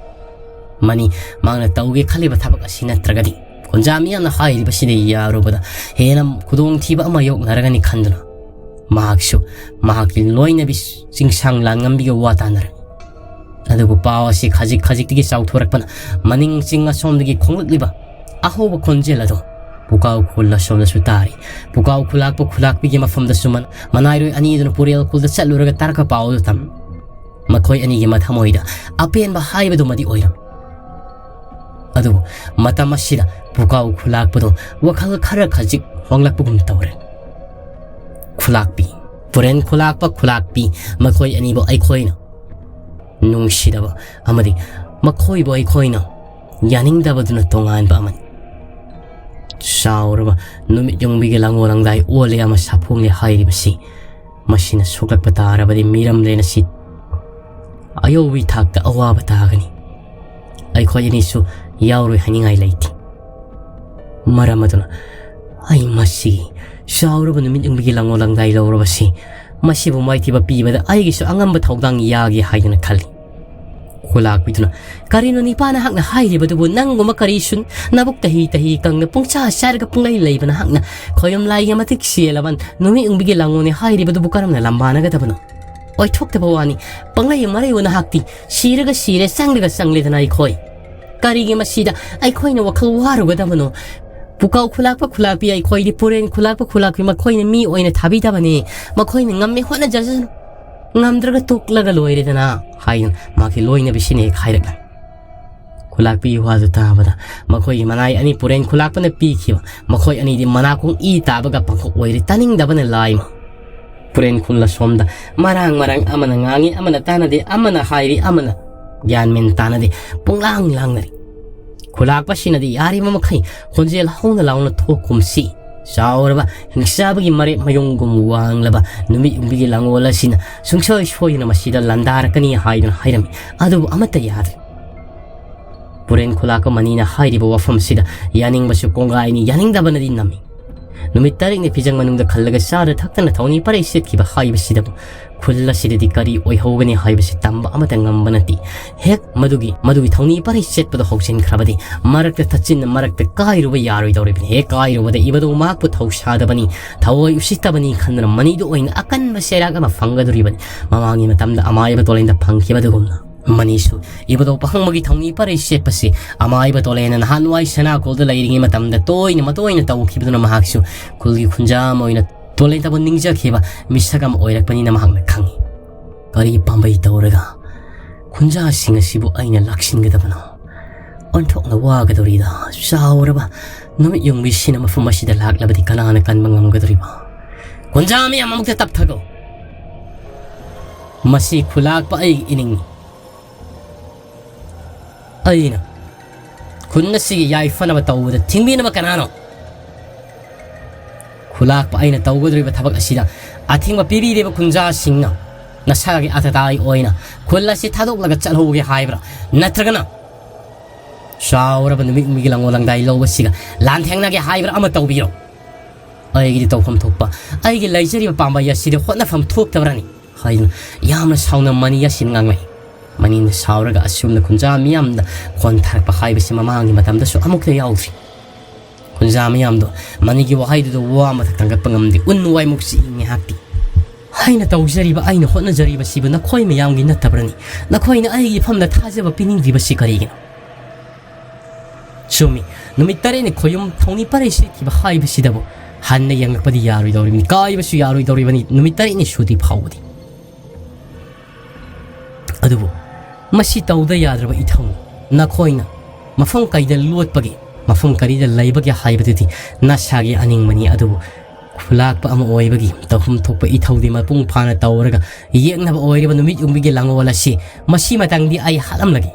ꯃꯅꯤ ꯃꯍꯥꯛꯅ ꯇꯧꯒꯦ ꯈꯜꯂꯤꯕ ꯊꯕꯛ ꯑꯁꯤ ꯅꯠꯇ꯭ꯔꯒꯗꯤ ꯈꯨꯟꯖꯥ ꯃꯤꯌꯥꯝꯅ ꯍꯥꯏꯔꯤꯕꯁꯤꯗ ꯌꯥꯔꯨꯕꯗ ꯍꯦꯟꯅ ꯈꯨꯗꯣꯡꯊꯤꯕ ꯑꯃ ꯌꯣꯛꯅꯔꯒꯅꯤ ꯈꯟꯗꯨꯅ ꯃꯍꯥꯛꯁꯨ ꯃꯍꯥꯛꯀꯤ ꯂꯣꯏꯅꯕꯤ ꯆꯤꯡꯁꯥꯡ ꯂꯥꯟꯉꯝꯕꯤꯒ ꯋꯥ ꯇꯥꯅꯔꯝꯃꯤ꯫ ꯑꯗꯨꯕꯨ ꯄꯥꯎ ꯑꯁꯤ ꯈꯖꯤꯛ ꯈꯖꯤꯛꯇꯒꯤ ꯆꯥꯎꯊꯣꯔꯛꯄꯅ ꯃꯅꯤꯡ ꯆꯤꯡ ꯑꯁꯣꯝꯗꯒꯤ ꯈꯣꯡꯂꯛꯂꯤꯕ ꯑꯍꯧꯕ ꯈꯣꯟꯖꯦꯜ ꯑꯗꯨ ꯄꯨꯀꯥꯎ ꯈꯨꯜ ꯑꯁꯣꯝꯗꯁꯨ ꯇꯥꯔꯤ꯫ ꯄꯨꯀꯥꯎ ꯈꯨꯂꯥꯛꯄ ꯈꯨꯂꯥꯛꯄꯤꯒꯤ ꯃꯐꯝꯗꯁꯨ ꯃꯅꯥꯏꯔꯣꯏ ꯑꯅꯤꯗꯨꯅ ꯄꯨꯔꯦꯜ ꯈꯨꯜꯗ ꯆꯠꯂꯨꯔꯒ ꯇꯥꯔꯛꯄ ꯄꯥꯎ ꯑꯗꯨ ꯇꯝꯃꯤ꯫ ꯃꯈꯣꯏ ꯑꯅꯤꯒꯤ ꯃꯊꯃꯣꯏꯗ ꯑꯄꯦꯟꯕ ꯍꯥꯏꯕꯗꯨꯃꯗꯤ ꯑꯣꯏꯔꯝꯃꯤ꯫ ꯑꯗꯨꯕꯨ ꯃꯇꯝ ꯑꯁꯤꯗ ꯄꯨꯀꯥꯎ ꯈꯨꯂꯥꯛꯄꯗꯨ ꯋꯥꯈꯜ ꯈꯔ ꯈꯖꯤꯛ ꯍꯣꯡꯂꯛꯄꯒꯨꯝ ꯇꯧꯔꯦ꯫ ꯈꯨꯂꯥꯛꯄꯤ, ꯄꯨꯔꯦꯟ ꯈꯨꯂꯥꯛꯄ ꯈꯨꯂꯥꯛꯄꯤ, ꯃꯈꯣꯏ ꯑꯅꯤꯕꯨ ꯑꯩꯈꯣꯏꯅ ꯅꯨꯡꯁꯤꯗꯕ ꯑꯃꯗꯤ ꯃꯈꯣꯏꯕꯨ ꯑꯩꯈꯣꯏꯅ ꯌꯥꯅꯤꯡꯗꯕꯗꯨꯅ ꯇꯣꯉꯥꯟꯕ ꯑꯃꯅꯤ꯫ ꯆꯥꯎꯔꯕ ꯅꯨꯃꯤꯠ ꯌꯨꯡꯕꯤꯒꯤ ꯂꯥꯡꯒꯣꯜ ꯂꯥꯡꯗꯥꯏ ꯑꯣꯜꯂꯦ ꯑꯃ ꯁꯥꯐꯣꯡꯂꯦ ꯍꯥꯏꯔꯤꯕꯁꯤ ꯃꯁꯤꯅ ꯁꯣꯛꯂꯛꯄ ꯇꯥꯔꯕꯗꯤ ꯃꯤꯔꯝꯂꯦꯟ ꯑꯁꯤ ꯑꯌꯧꯕꯒꯤ ꯊꯥꯛꯇ ꯑꯋꯥꯕ ꯇꯥꯒꯅꯤ꯫ ꯑꯩꯈꯣꯏ ꯑꯅꯤꯁꯨ ꯌꯥꯎꯔꯣꯏ ꯍꯥꯏꯅꯤꯡꯉꯥꯏ ꯂꯩꯇꯦ꯫ ꯃꯔꯝ ꯑꯗꯨꯅ ꯑꯩ ꯃꯁꯤꯒꯤ ꯆꯥꯎꯔꯕ ꯅꯨꯃꯤꯠ ꯌꯨꯡꯕꯤꯒꯤ ꯂꯥꯡꯒꯣꯜ ꯂꯥꯡꯗꯥꯏ ꯂꯧꯔꯕꯁꯤ ꯃꯁꯤꯕꯨ ꯃꯥꯏꯊꯤꯕ ꯄꯤꯕꯗ ꯑꯩꯒꯤꯁꯨ ꯑꯉꯝꯕ ꯊꯧꯗꯥꯡ ꯌꯥꯒꯦ ꯍꯥꯏꯗꯨꯅ ꯈꯜꯂꯤ꯫ ꯈꯨꯂꯥꯛꯄꯤꯗꯨꯅ, "ꯀꯔꯤꯅꯣ ꯅꯤꯄꯥ ꯅꯍꯥꯛꯅ ꯍꯥꯏꯔꯤꯕꯗꯨꯕꯨ? ꯅꯪꯒꯨꯝꯕ ꯀꯔꯤꯁꯨ ꯅꯕꯨꯛ ꯇꯍꯤ ꯇꯍꯤ ꯀꯪꯅ ꯄꯨꯡꯆꯥ ꯆꯥꯔꯒ ꯄꯨꯡꯂꯩ ꯂꯩꯕ ꯅꯍꯥꯛꯅ ꯈꯣꯌꯨꯝ ꯂꯥꯏꯒꯤ ꯃꯇꯤꯛ ꯁꯦꯜꯂꯕ ꯅꯨꯃꯤꯠ ꯌꯨꯡꯕꯤꯒꯤ ꯂꯥꯡꯉꯣꯅꯦ ꯍꯥꯏꯔꯤꯕꯗꯨꯕꯨ ꯀꯔꯝꯅ ꯂꯝꯕꯥꯅꯒꯗꯕꯅꯣ? ꯑꯣꯏꯊꯣꯛꯇꯕ ꯋꯥꯅꯤ꯫ ꯄꯪꯂꯩ ꯃꯔꯩꯕ ꯅꯍꯥꯛꯇꯤ ꯁꯤꯔꯒ ꯁꯤꯔꯦ, ꯆꯪꯂꯒ ꯆꯪꯂꯦꯗꯅ ꯑꯩꯈꯣꯏ꯫ ꯀꯔꯤꯒꯤ ꯃꯁꯤꯗ ꯑꯩꯈꯣꯏꯅ ꯋꯥꯈꯜ ꯋꯥꯔꯨꯒꯗꯕꯅꯣ? ꯄꯨꯀꯥꯎ ꯈꯨꯂꯥꯛꯄ ꯈꯨꯂꯥꯛꯄꯤ ꯑꯩꯈꯣꯏꯗꯤ ꯄꯨꯔꯦꯟ ꯈꯨꯂꯥꯛꯄ ꯈꯨꯂꯥꯛꯄꯤ ꯃꯈꯣꯏꯅ ꯃꯤ ꯑꯣꯏꯅ ꯊꯥꯕꯤꯗꯕꯅꯤ꯫ ꯃꯈꯣꯏꯅ ꯉꯝꯃꯦ ꯍꯣꯠꯅꯖꯁꯅꯨ꯫ ꯉꯝꯗ꯭ꯔꯒ ꯇꯣꯛꯂꯒ ꯂꯣꯏꯔꯦꯗꯅ" ꯍꯥꯏꯅ ꯃꯍꯥꯛꯀꯤ ꯂꯣꯏꯅꯕꯤꯁꯤꯅ ꯍꯦꯛ ꯍꯥꯏꯔꯛꯂꯦ꯫ ꯈꯨꯂꯥꯛꯄꯤꯒꯤ ꯋꯥꯗꯨ ꯇꯥꯕꯗ ꯃꯈꯣꯏꯒꯤ ꯃꯅꯥꯏ ꯑꯅꯤ ꯄꯨꯔꯦꯟ ꯈꯨꯂꯥꯛꯄꯅ ꯄꯤꯈꯤꯕ, ꯃꯈꯣꯏ ꯑꯅꯤꯗꯤ ꯃꯅꯥꯀꯣꯡ ꯏ ꯇꯥꯕꯒ ꯄꯥꯡꯈꯣꯛ ꯑꯣꯏꯔꯦ, ꯇꯥꯅꯤꯡꯗꯕꯅ ꯂꯥꯏꯃ꯫ ꯄꯨꯔꯦꯟ ꯈꯨꯜ ꯑꯁꯣꯝꯗ ꯃꯔꯥꯡ ꯃꯔꯥꯡ ꯑꯃꯅ ꯉꯥꯡꯉꯤ, ꯑꯃꯅ ꯇꯥꯅꯗꯦ, ꯑꯃꯅ ꯍꯥꯏꯔꯤ, ꯑꯃꯅ ꯒ꯭ꯌꯥꯟ ꯃꯦꯟ ꯇꯥꯅꯗꯦ, ꯄꯨꯡꯂꯥꯡ ꯂꯥꯡꯅꯔꯤ꯫ ꯈꯨꯂꯥꯛꯄꯁꯤꯅꯗꯤ ꯌꯥꯔꯤꯕ ꯃꯈꯩ ꯈꯣꯟꯖꯦꯜ ꯍꯧꯅ ꯂꯥꯎꯅ ꯊꯣꯛꯀꯨꯝꯁꯤ꯫ ꯆꯥꯎꯔꯕ ꯍꯤꯡꯆꯥꯕꯒꯤ ꯃꯔꯦꯞ ꯃꯌꯨꯡꯒꯨꯝ ꯋꯥꯡꯂꯕ ꯅꯨꯃꯤꯠ ꯌꯨꯡꯕꯤꯒꯤ ꯂꯥꯡꯒꯣꯜ ꯑꯁꯤꯅ ꯁꯨꯡꯁꯣꯏ ꯁꯣꯏꯗꯅ ꯃꯁꯤꯗ ꯂꯥꯟꯗꯥꯔꯛꯀꯅꯤ ꯍꯥꯏꯗꯨꯅ ꯍꯥꯏꯔꯝꯃꯤ꯫ ꯑꯗꯨꯕꯨ ꯑꯃꯠꯇ ꯌꯥꯗ꯭ꯔꯦ꯫ ꯄꯨꯔꯦꯟ ꯈꯨꯂꯥꯛꯄ ꯃꯅꯤꯅ ꯍꯥꯏꯔꯤꯕ ꯋꯥꯐꯝꯁꯤꯗ ꯌꯥꯅꯤꯡꯕꯁꯨ ꯀꯣꯡꯒꯥꯏꯅꯤ, ꯌꯥꯅꯤꯡꯗꯕꯅꯗꯤ ꯅꯝꯃꯤ꯫ ꯅꯨꯃꯤꯠ ꯇꯔꯦꯠꯅꯤ ꯐꯤꯖꯪ ꯃꯅꯨꯡꯗ ꯈꯜꯂꯒ ꯆꯥꯗ ꯊꯛꯇꯅ ꯊꯧꯅꯤ ꯄꯔꯩ ꯆꯠꯈꯤꯕ ꯍꯥꯏꯕꯁꯤꯗꯕꯨ ꯈꯨꯜ ꯑꯁꯤꯗꯗꯤ ꯀꯔꯤ ꯑꯣꯏꯍꯧꯒꯅꯤ ꯍꯥꯏꯕꯁꯤ ꯇꯝꯕ ꯑꯃꯠꯇ ꯉꯝꯕ ꯅꯠꯇꯦ꯫ ꯍꯦꯛ ꯃꯗꯨꯒꯤ, ꯃꯗꯨꯒꯤ ꯊꯧꯅꯤ ꯄꯔꯩ ꯆꯠꯄꯗꯨ ꯍꯧꯖꯤꯟꯈ꯭ꯔꯕꯗꯤ ꯃꯔꯛꯇ ꯊꯠꯆꯤꯟꯅ ꯃꯔꯛꯇ ꯀꯥꯏꯔꯨꯕ ꯌꯥꯔꯣꯏꯗꯧꯔꯤꯕꯅꯤ꯫ ꯍꯦꯛ ꯀꯥꯏꯔꯨꯕꯗ ꯏꯕꯗꯧ ꯃꯍꯥꯛꯄꯨ ꯊꯧꯁꯥꯗꯕꯅꯤ, ꯊꯑꯣꯏ ꯎꯁꯤꯠꯇꯕꯅꯤ ꯈꯟꯗꯨꯅ ꯃꯅꯤꯗꯨ ꯑꯣꯏꯅ ꯑꯀꯟꯕ ꯆꯩꯔꯥꯛ ꯑꯃ ꯐꯪꯒꯗꯧꯔꯤꯕꯅꯤ꯫ ꯃꯃꯥꯡꯒꯤ ꯃꯇꯝꯗ ꯑꯃꯥꯏꯕ ꯇꯣꯂꯦꯟꯗ ꯐꯪꯈꯤꯕ ꯑꯗꯨꯒꯨꯝꯅ꯫ ꯃꯅꯤꯁꯨ ꯏꯕꯗꯧ ꯄꯥꯈꯪꯕꯒꯤ ꯊꯧꯅꯤ ꯄꯔꯩ ꯆꯦꯠꯄꯁꯤ ꯑꯃꯥꯏꯕ ꯇꯣꯂꯦꯟꯅ ꯅꯍꯥꯟꯋꯥꯏ ꯁꯅꯥꯀꯣꯜꯗ ꯂꯩꯔꯤꯉꯩ ꯃꯇꯝꯗ ꯇꯣꯏꯅ ꯃꯇꯣꯏꯅ ꯇꯧꯈꯤꯕꯗꯨꯅ ꯃꯍꯥꯛꯁꯨ ꯈꯨꯜꯒꯤ ꯈꯨꯟꯖꯥ ꯑꯃ ꯑꯣꯏꯅ ꯇꯣꯂꯦꯟꯇꯕꯨ ꯅꯤꯡꯖꯈꯤꯕ ꯃꯤꯁꯛ ꯑꯃ ꯑꯣꯏꯔꯛꯄꯅꯤꯅ ꯃꯍꯥꯛꯅ ꯈꯪꯏ꯫ ꯀꯔꯤ ꯄꯥꯝꯕꯩ ꯇꯧꯔꯒ ꯈꯨꯟꯖꯥꯁꯤꯡ ꯑꯁꯤꯕꯨ ꯑꯩꯅ ꯂꯥꯛꯁꯤꯟꯒꯗꯕꯅꯣ? ꯑꯣꯟꯊꯣꯛꯅ ꯋꯥꯒꯗꯧꯔꯤꯗ꯫ ꯆꯥꯎꯔꯕ ꯅꯨꯃꯤꯠ ꯌꯨꯡꯕꯤꯁꯤꯅ ꯃꯐꯝ ꯑꯁꯤꯗ ꯂꯥꯛꯂꯕꯗꯤ ꯀꯅꯥꯅ ꯀꯟꯕ ꯉꯝꯒꯗꯧꯔꯤꯕ? ꯈꯨꯟꯖꯥ ꯃꯤꯌꯥꯝ ꯑꯃꯨꯛꯇ ꯇꯞꯊꯒꯣ꯫ ꯃꯁꯤ ꯈꯨꯂꯥꯛꯄ ꯑꯩꯒꯤ ꯏꯅꯤꯡꯅꯤ꯫ ꯑꯩꯅ ꯈꯨꯟ ꯑꯁꯤꯒꯤ ꯌꯥꯏꯐꯅꯕ ꯇꯧꯕꯗ ꯊꯤꯡꯕꯤꯅꯕ ꯀꯅꯥꯅꯣ? ꯈꯨꯂꯥꯛꯄ ꯑꯩꯅ ꯇꯧꯒꯗꯧꯔꯤꯕ ꯊꯕꯛ ꯑꯁꯤꯗ ꯑꯊꯤꯡꯕ ꯄꯤꯕꯤꯔꯤꯕ ꯈꯨꯟꯖꯥꯁꯤꯡꯅ ꯅꯁꯥꯒꯤ ꯑꯇꯇꯥꯒꯤ ꯑꯣꯏꯅ ꯈꯨꯜ ꯑꯁꯤ ꯊꯥꯗꯣꯛꯂꯒ ꯆꯠꯍꯧꯒꯦ ꯍꯥꯏꯕ꯭ꯔꯥ? ꯅꯠꯇ꯭ꯔꯒꯅ ꯆꯥꯎꯔꯕ ꯅꯨꯃꯤꯠ ꯃꯤꯒꯤ ꯂꯥꯡꯒꯣꯜ ꯂꯥꯡꯗꯥꯏ ꯂꯧꯕꯁꯤꯒ ꯂꯥꯟꯊꯦꯡꯅꯒꯦ ꯍꯥꯏꯕ꯭ꯔꯥ? ꯑꯃ ꯇꯧꯕꯤꯔꯣ꯫ ꯑꯩꯒꯤꯗꯤ ꯇꯧꯐꯝ ꯊꯣꯛꯄ, ꯑꯩꯒꯤ ꯂꯩꯖꯔꯤꯕ ꯄꯥꯝꯕꯩ ꯑꯁꯤꯗꯤ ꯍꯣꯠꯅꯐꯝ ꯊꯣꯛꯇꯕ꯭ꯔꯅꯤ? ꯍꯥꯏꯗꯨꯅ ꯌꯥꯝꯅ ꯁꯥꯎꯅ ꯃꯅꯤ ꯑꯁꯤꯅ ꯉꯥꯡꯂꯛꯏ꯫ ꯃꯅꯤꯅ ꯁꯥꯎꯔꯒ ꯑꯁꯨꯝꯅ ꯈꯨꯟꯖꯥ ꯃꯤꯌꯥꯝꯗ ꯈꯣꯟꯊꯔꯛꯄ ꯍꯥꯏꯕꯁꯤ ꯃꯃꯥꯡꯒꯤ ꯃꯇꯝꯗꯁꯨ ꯑꯃꯨꯛꯇ ꯌꯥꯎꯗ꯭ꯔꯤ꯫ ꯈꯨꯟꯖꯥ ꯃꯤꯌꯥꯝꯗꯣ ꯃꯅꯤꯒꯤ ꯋꯥꯍꯩꯗꯨꯗ ꯋꯥ ꯑꯃ ꯊꯥꯡꯒꯠꯄ ꯉꯝꯗꯦ꯫ ꯎꯟ ꯋꯥꯏꯃꯨꯛ ꯆꯤꯛꯏ ꯉꯥꯏꯍꯥꯛꯇꯤ꯫ ꯑꯩꯅ ꯇꯧꯖꯔꯤꯕ, ꯑꯩꯅ ꯍꯣꯠꯅꯖꯔꯤꯕꯁꯤꯕꯨ ꯅꯈꯣꯏ ꯃꯌꯥꯝꯒꯤ ꯅꯠꯇꯕ꯭ꯔꯅꯤ? ꯅꯈꯣꯏꯅ ꯑꯩꯒꯤ ꯏꯐꯝꯗ ꯊꯥꯖꯕ ꯄꯤꯅꯤꯡꯗ꯭ꯔꯤꯕꯁꯤ ꯀꯔꯤꯒꯤꯅꯣ? ꯆꯨꯝꯃꯤ, ꯅꯨꯃꯤꯠ ꯇꯔꯦꯠꯅꯤ ꯈꯣꯌꯨꯝ ꯊꯧꯅꯤ ꯄꯔꯩ ꯁꯦꯠꯈꯤꯕ ꯍꯥꯏꯕꯁꯤꯗꯕꯨ ꯍꯟꯅ ꯌꯦꯡꯂꯛꯄꯗꯤ ꯌꯥꯔꯣꯏꯗꯧꯔꯤꯕꯅꯤ, ꯀꯥꯏꯕꯁꯨ ꯌꯥꯔꯣꯏꯗꯧꯔꯤꯕꯅꯤ ꯅꯨꯃꯤꯠ ꯇꯔꯦꯠꯅꯤ ꯁꯨꯗ꯭ꯔꯤ ꯐꯥꯎꯕꯗꯤ꯫ ꯑꯗꯨꯕꯨ ꯃꯁꯤ ꯇꯧꯗ ꯌꯥꯗ꯭ꯔꯕ ꯏꯊꯧꯅꯤ꯫ ꯅꯈꯣꯏꯅ ꯃꯐꯝ ꯀꯩꯗ ꯂꯣꯠꯄꯒꯦ, ꯃꯐꯝ ꯀꯔꯤꯗ ꯂꯩꯕꯒꯦ ꯍꯥꯏꯕꯗꯨꯗꯤ ꯅꯁꯥꯒꯤ ꯑꯅꯤꯡꯕꯅꯤ꯫ ꯑꯗꯨꯕꯨ ꯈꯨꯂꯥꯛꯄ ꯑꯃ ꯑꯣꯏꯕꯒꯤ ꯇꯧꯐꯝ ꯊꯣꯛꯄ ꯏꯊꯧꯗꯤ ꯃꯄꯨꯡ ꯐꯥꯅ ꯇꯧꯔꯒ ꯌꯦꯛꯅꯕ ꯑꯣꯏꯔꯤꯕ ꯅꯨꯃꯤꯠ ꯌꯨꯡꯕꯤꯒꯤ ꯂꯥꯡꯑꯣꯜ ꯑꯁꯤ ꯃꯁꯤ ꯃꯇꯥꯡꯗꯤ ꯑꯩ ꯍꯥꯠꯂꯝꯂꯒꯦ꯫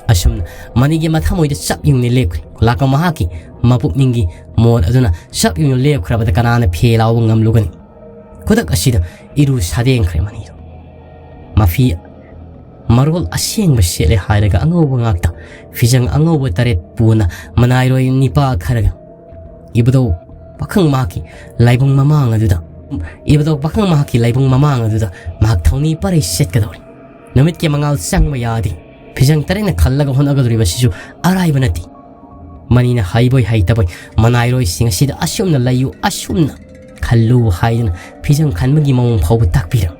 ꯑꯁꯨꯝꯅ ꯃꯅꯤꯒꯤ ꯃꯊꯃꯣꯏꯗ ꯆꯞ ꯌꯨꯡꯅ ꯂꯦꯞꯈ꯭ꯔꯦ꯫ ꯈꯨꯂꯥꯛꯄ ꯃꯍꯥꯛꯀꯤ ꯃꯄꯨꯛꯅꯤꯡꯒꯤ ꯃꯣꯠ ꯑꯗꯨꯅ ꯆꯞ ꯌꯨꯡꯅ ꯂꯦꯞꯈ꯭ꯔꯕꯗ ꯀꯅꯥꯅ ꯐꯦ ꯂꯥꯎꯕ ꯉꯝꯂꯨꯒꯅꯤ? ꯈꯨꯗꯛ ꯑꯁꯤꯗ ꯏꯔꯨ ꯁꯥꯗꯦꯡꯈ꯭ꯔꯦ ꯃꯅꯤꯗꯣ꯫ ꯃꯐꯤ ꯃꯔꯣꯜ ꯑꯁꯦꯡꯕ ꯁꯦꯠꯂꯦ ꯍꯥꯏꯔꯒ ꯑꯉꯧꯕ ꯉꯥꯛꯇ, ꯐꯤꯖꯪ ꯑꯉꯧꯕ ꯇꯔꯦꯠ ꯄꯨꯅ ꯃꯅꯥꯏꯔꯣꯏ ꯅꯤꯄꯥ ꯈꯔꯒ ꯏꯕꯨꯙꯧ ꯄꯥꯈꯪ ꯃꯍꯥꯛꯀꯤ ꯂꯥꯏꯕꯨꯡ ꯃꯃꯥꯡ ꯑꯗꯨꯗ, ꯏꯕꯨꯙꯧ ꯄꯥꯈꯪ ꯃꯍꯥꯛꯀꯤ ꯂꯥꯏꯕꯨꯡ ꯃꯃꯥꯡ ꯑꯗꯨꯗ ꯃꯍꯥꯛ ꯊꯧꯅꯤ ꯄꯔꯩ ꯁꯦꯠꯀꯗꯧꯔꯤ꯫ ꯅꯨꯃꯤꯠꯀꯤ ꯃꯉꯥꯜ ꯆꯪꯕ ꯌꯥꯗꯦ꯫ ꯐꯤꯖꯪ ꯇꯔꯦꯠꯅ ꯈꯜꯂꯒ ꯍꯣꯠꯅꯒꯗꯧꯔꯤꯕꯁꯤꯁꯨ ꯑꯔꯥꯏꯕ ꯅꯠꯇꯦ꯫ ꯃꯅꯤꯅ ꯍꯩꯕꯣꯏ ꯍꯩꯇꯕꯣꯏ ꯃꯅꯥꯏꯔꯣꯏꯁꯤꯡ ꯑꯁꯤꯗ ꯑꯁꯨꯝꯅ ꯂꯩꯌꯨ, ꯑꯁꯨꯝꯅ ꯈꯜꯂꯨ ꯍꯥꯏꯗꯨꯅ ꯐꯤꯖꯪ ꯈꯟꯕꯒꯤ ꯃꯑꯣꯡ ꯐꯥꯎꯕ ꯇꯥꯛꯄꯤꯔꯝꯃꯤ꯫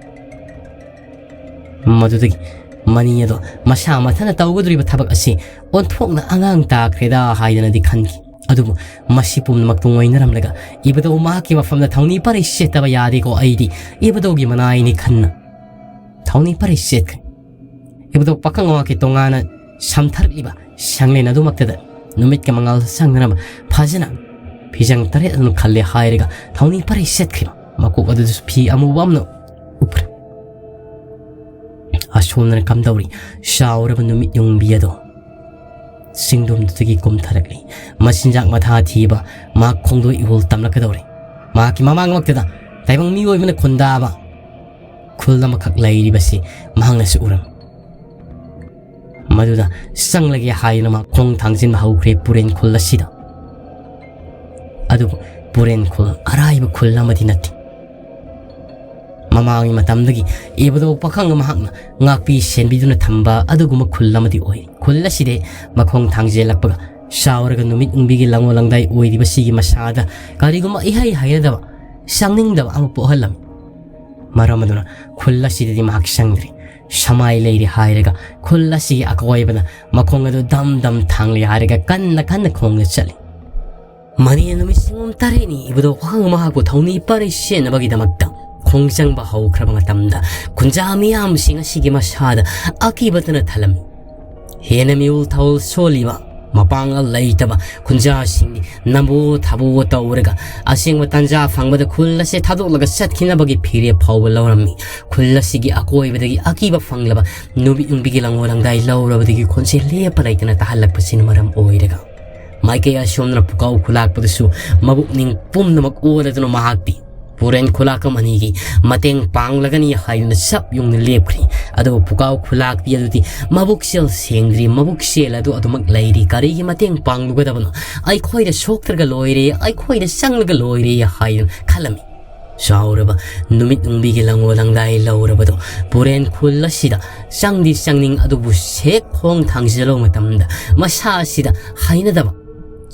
ꯃꯗꯨꯗꯒꯤ ꯃꯅꯤ ꯑꯗꯣ ꯃꯁꯥ ꯃꯊꯟꯇ ꯇꯧꯒꯗꯧꯔꯤꯕ ꯊꯕꯛ ꯑꯁꯤ ꯑꯣꯟꯊꯣꯛꯅ ꯑꯉꯥꯡ ꯇꯥꯈ꯭ꯔꯦꯗ ꯍꯥꯏꯗꯅꯗꯤ ꯈꯟꯈꯤ꯫ ꯑꯗꯨꯕꯨ ꯃꯁꯤ ꯄꯨꯝꯅꯃꯛꯇꯨ ꯉꯣꯏꯅꯔꯝꯂꯒ ꯏꯕꯨꯙꯧ ꯃꯍꯥꯛꯀꯤ ꯃꯐꯝꯗ ꯊꯧꯅꯤ ꯄꯔꯩ ꯁꯦꯠꯇꯕ ꯌꯥꯗꯦꯀꯣ, ꯑꯩꯗꯤ ꯏꯕꯨꯙꯧꯒꯤ ꯃꯅꯥꯏꯅꯤ ꯈꯟꯅ ꯊꯧꯅꯤ ꯄꯔꯩ ꯁꯦꯠꯈ꯭ꯔꯦ꯫ ꯏꯕꯨꯙꯧ ꯄꯥꯈꯪ ꯃꯍꯥꯛꯀꯤ ꯇꯣꯉꯥꯟꯅ ꯁꯝꯊꯔꯛꯂꯤꯕ ꯁꯪꯂꯦꯟ ꯑꯗꯨꯃꯛꯇꯗ ꯅꯨꯃꯤꯠꯀ ꯃꯉꯥꯜ ꯁꯪꯅꯅꯕ ꯐꯖꯅ ꯐꯤꯖꯪ ꯇꯔꯦꯠ ꯑꯗꯨ ꯈꯜꯂꯦ ꯍꯥꯏꯔꯒ ꯊꯧꯅꯤ ꯄꯔꯩ ꯁꯦꯠꯈ꯭ꯔꯤꯕ ꯃꯀꯣꯛ ꯑꯗꯨꯗꯁꯨ ꯐꯤ ꯑꯃꯨꯕ ꯑꯃꯅ ꯎꯞꯈ꯭ꯔꯦ꯫ ꯑꯁꯣꯝꯗꯅ ꯀꯝꯗꯧꯔꯤ? ꯆꯥꯎꯔꯕ ꯅꯨꯃꯤꯠ ꯌꯨꯡꯕꯤ ꯑꯗꯣ ꯆꯤꯡꯗꯣꯝꯗꯨꯗꯒꯤ ꯀꯨꯝꯊꯔꯛꯂꯤ꯫ ꯃꯆꯤꯟꯖꯥꯛ ꯃꯊꯥ ꯊꯤꯕ ꯃꯍꯥꯛ ꯈꯣꯡꯗꯣꯏ ꯏꯍꯨꯜ ꯇꯝꯂꯛꯀꯗꯧꯔꯤ꯫ ꯃꯍꯥꯛꯀꯤ ꯃꯃꯥꯡꯃꯛꯇꯗ ꯇꯥꯏꯕꯪ ꯃꯤꯑꯣꯏꯕꯅ ꯈꯨꯟꯗꯥꯕ ꯈꯨꯜ ꯑꯃꯈꯛ ꯂꯩꯔꯤꯕꯁꯤ ꯃꯍꯥꯛꯅꯁꯨ ꯎꯔꯝꯃꯤ꯫ ꯃꯗꯨꯗ ꯆꯪꯂꯒꯦ ꯍꯥꯏꯗꯨꯅ ꯃꯍꯥꯛ ꯈꯣꯡ ꯊꯥꯡꯖꯤꯟꯕ ꯍꯧꯈ꯭ꯔꯦ ꯄꯨꯔꯦꯟ ꯈꯨꯜ ꯑꯁꯤꯗ꯫ ꯑꯗꯨꯕꯨ ꯄꯨꯔꯦꯟ ꯈꯨꯜ ꯑꯔꯥꯏꯕ ꯈꯨꯜ ꯑꯃꯗꯤ ꯅꯠꯇꯦ꯫ ꯃꯃꯥꯡꯒꯤ ꯃꯇꯝꯗꯒꯤ ꯏꯕꯨꯙꯧ ꯄꯥꯈꯪ ꯑꯃꯍꯥꯛꯅ ꯉꯥꯛꯄꯤ ꯁꯦꯟꯕꯤꯗꯨꯅ ꯊꯝꯕ ꯑꯗꯨꯒꯨꯝꯕ ꯈꯨꯜ ꯑꯃꯗꯤ ꯑꯣꯏꯔꯤ꯫ ꯈꯨꯜ ꯑꯁꯤꯗ ꯃꯈꯣꯡ ꯊꯥꯡꯖꯦꯜꯂꯛꯄꯒ ꯆꯥꯎꯔꯒ ꯅꯨꯃꯤꯠ ꯎꯪꯕꯤꯒꯤ ꯂꯪꯉꯣ ꯂꯪꯗꯥꯏ ꯑꯣꯏꯔꯤꯕꯁꯤꯒꯤ ꯃꯁꯥꯗ ꯀꯔꯤꯒꯨꯝꯕ ꯏꯍꯩ ꯍꯩꯅꯗꯕ, ꯆꯪꯅꯤꯡꯗꯕ ꯑꯃ ꯄꯣꯛꯍꯜꯂꯝꯃꯤ꯫ ꯃꯔꯝ ꯑꯗꯨꯅ ꯈꯨꯜ ꯑꯁꯤꯗꯗꯤ ꯃꯍꯥꯛ ꯆꯪꯗ꯭ꯔꯤ꯫ ꯁꯃꯥꯏ ꯂꯩꯔꯤ ꯍꯥꯏꯔꯒ ꯈꯨꯜ ꯑꯁꯤꯒꯤ ꯑꯀꯣꯏꯕꯗ ꯃꯈꯣꯡ ꯑꯗꯨ ꯗꯝ ꯗꯝ ꯊꯥꯡꯂꯤ ꯍꯥꯏꯔꯒ ꯀꯟꯅ ꯀꯟꯅ ꯈꯣꯡꯅ ꯆꯠꯂꯤ꯫ ꯃꯅꯦ ꯅꯨꯃꯤꯠ ꯁꯤꯡꯒꯨꯝ ꯇꯔꯦꯠꯅꯤ ꯏꯕꯨꯙꯧ ꯄꯥꯈꯪ ꯃꯍꯥꯛꯄꯨ ꯊꯧꯅꯤ ꯄꯔꯩ ꯁꯦꯟꯅꯕꯒꯤꯗꯃꯛꯇ ꯈꯣꯡꯖꯪꯕ ꯍꯧꯈ꯭ꯔꯕ ꯃꯇꯝꯗ ꯈꯨꯟꯖꯥ ꯃꯤꯌꯥꯝꯁꯤꯡ ꯑꯁꯤꯒꯤ ꯃꯁꯥꯗ ꯑꯀꯤꯕꯇꯅ ꯊꯜꯂꯝꯃꯤ꯫ ꯍꯦꯟꯅ ꯃꯤꯎꯜ ꯊꯧꯜ ꯁꯣꯜꯂꯤꯕ, ꯃꯄꯥꯡꯒꯜ ꯂꯩꯇꯕ ꯈꯨꯟꯖꯥꯁꯤꯡꯗꯤ ꯅꯝꯕꯨ ꯊꯥꯕꯨ ꯇꯧꯔꯒ ꯑꯁꯦꯡꯕ ꯇꯥꯟꯖꯥ ꯐꯪꯕꯗ ꯈꯨꯜ ꯑꯁꯤ ꯊꯥꯗꯣꯛꯂꯒ ꯆꯠꯈꯤꯅꯕꯒꯤ ꯐꯤꯔꯦꯞ ꯐꯥꯎꯕ ꯂꯧꯔꯝꯃꯤ꯫ ꯈꯨꯜ ꯑꯁꯤꯒꯤ ꯑꯀꯣꯏꯕꯗꯒꯤ ꯑꯀꯤꯕ ꯐꯪꯂꯕ ꯅꯨꯃꯤꯠ ꯌꯨꯡꯕꯤꯒꯤ ꯂꯪꯉꯣ ꯂꯪꯗꯥꯏ ꯂꯧꯔꯕꯗꯒꯤ ꯈꯣꯟꯁꯦ ꯂꯦꯞꯄ ꯂꯩꯇꯅ ꯇꯥꯍꯜꯂꯛꯄꯁꯤꯅ ꯃꯔꯝ ꯑꯣꯏꯔꯒ ꯃꯥꯏꯀꯩ ꯑꯁꯣꯝꯅ ꯄꯨꯀꯥꯎ ꯈꯨꯂꯥꯛꯄꯗꯁꯨ ꯃꯕꯨꯛꯅꯤꯡ ꯄꯨꯝꯅꯃꯛ ꯑꯣꯔꯗꯨꯅ ꯃꯍꯥꯛꯇꯤ ꯄꯨꯔꯦꯟ ꯈꯨꯂꯥꯛꯄꯝ ꯑꯅꯤꯒꯤ ꯃꯇꯦꯡ ꯄꯥꯡꯂꯒꯅꯤ ꯍꯥꯏꯗꯨꯅ ꯁꯞ ꯌꯨꯡꯅ ꯂꯦꯞꯈ꯭ꯔꯤ꯫ ꯑꯗꯨꯕꯨ ꯄꯨꯀꯥꯎ ꯈꯨꯂꯥꯛꯄꯤ ꯑꯗꯨꯗꯤ ꯃꯕꯨꯛꯆꯦꯜ ꯁꯦꯡꯗ꯭ꯔꯤ, ꯃꯕꯨꯛꯆꯦꯜ ꯑꯗꯨ ꯑꯗꯨꯃꯛ ꯂꯩꯔꯤ꯫ ꯀꯔꯤꯒꯤ ꯃꯇꯦꯡ ꯄꯥꯡꯂꯨꯒꯗꯕꯅꯣ? ꯑꯩꯈꯣꯏꯗ ꯁꯣꯛꯇ꯭ꯔꯒ ꯂꯣꯏꯔꯦ, ꯑꯩꯈꯣꯏꯗ ꯆꯪꯂꯒ ꯂꯣꯏꯔꯦ ꯍꯥꯏꯗꯨꯅ ꯈꯜꯂꯝꯃꯤ꯫ ꯆꯥꯎꯔꯕ ꯅꯨꯃꯤꯠ ꯎꯪꯕꯤꯒꯤ ꯂꯪꯉꯣ ꯂꯪꯗꯥꯏ ꯂꯧꯔꯕꯗꯣ ꯄꯨꯔꯦꯟ ꯈꯨꯜ ꯑꯁꯤꯗ ꯆꯪꯗꯤ ꯆꯪꯅꯤꯡ ꯑꯗꯨꯕꯨ ꯁꯦꯛ ꯈꯣꯡ ꯊꯥꯡꯖꯤꯜꯂꯨ ꯃꯇꯝꯗ ꯃꯁꯥ ꯑꯁꯤꯗ ꯍꯩꯅꯗꯕ,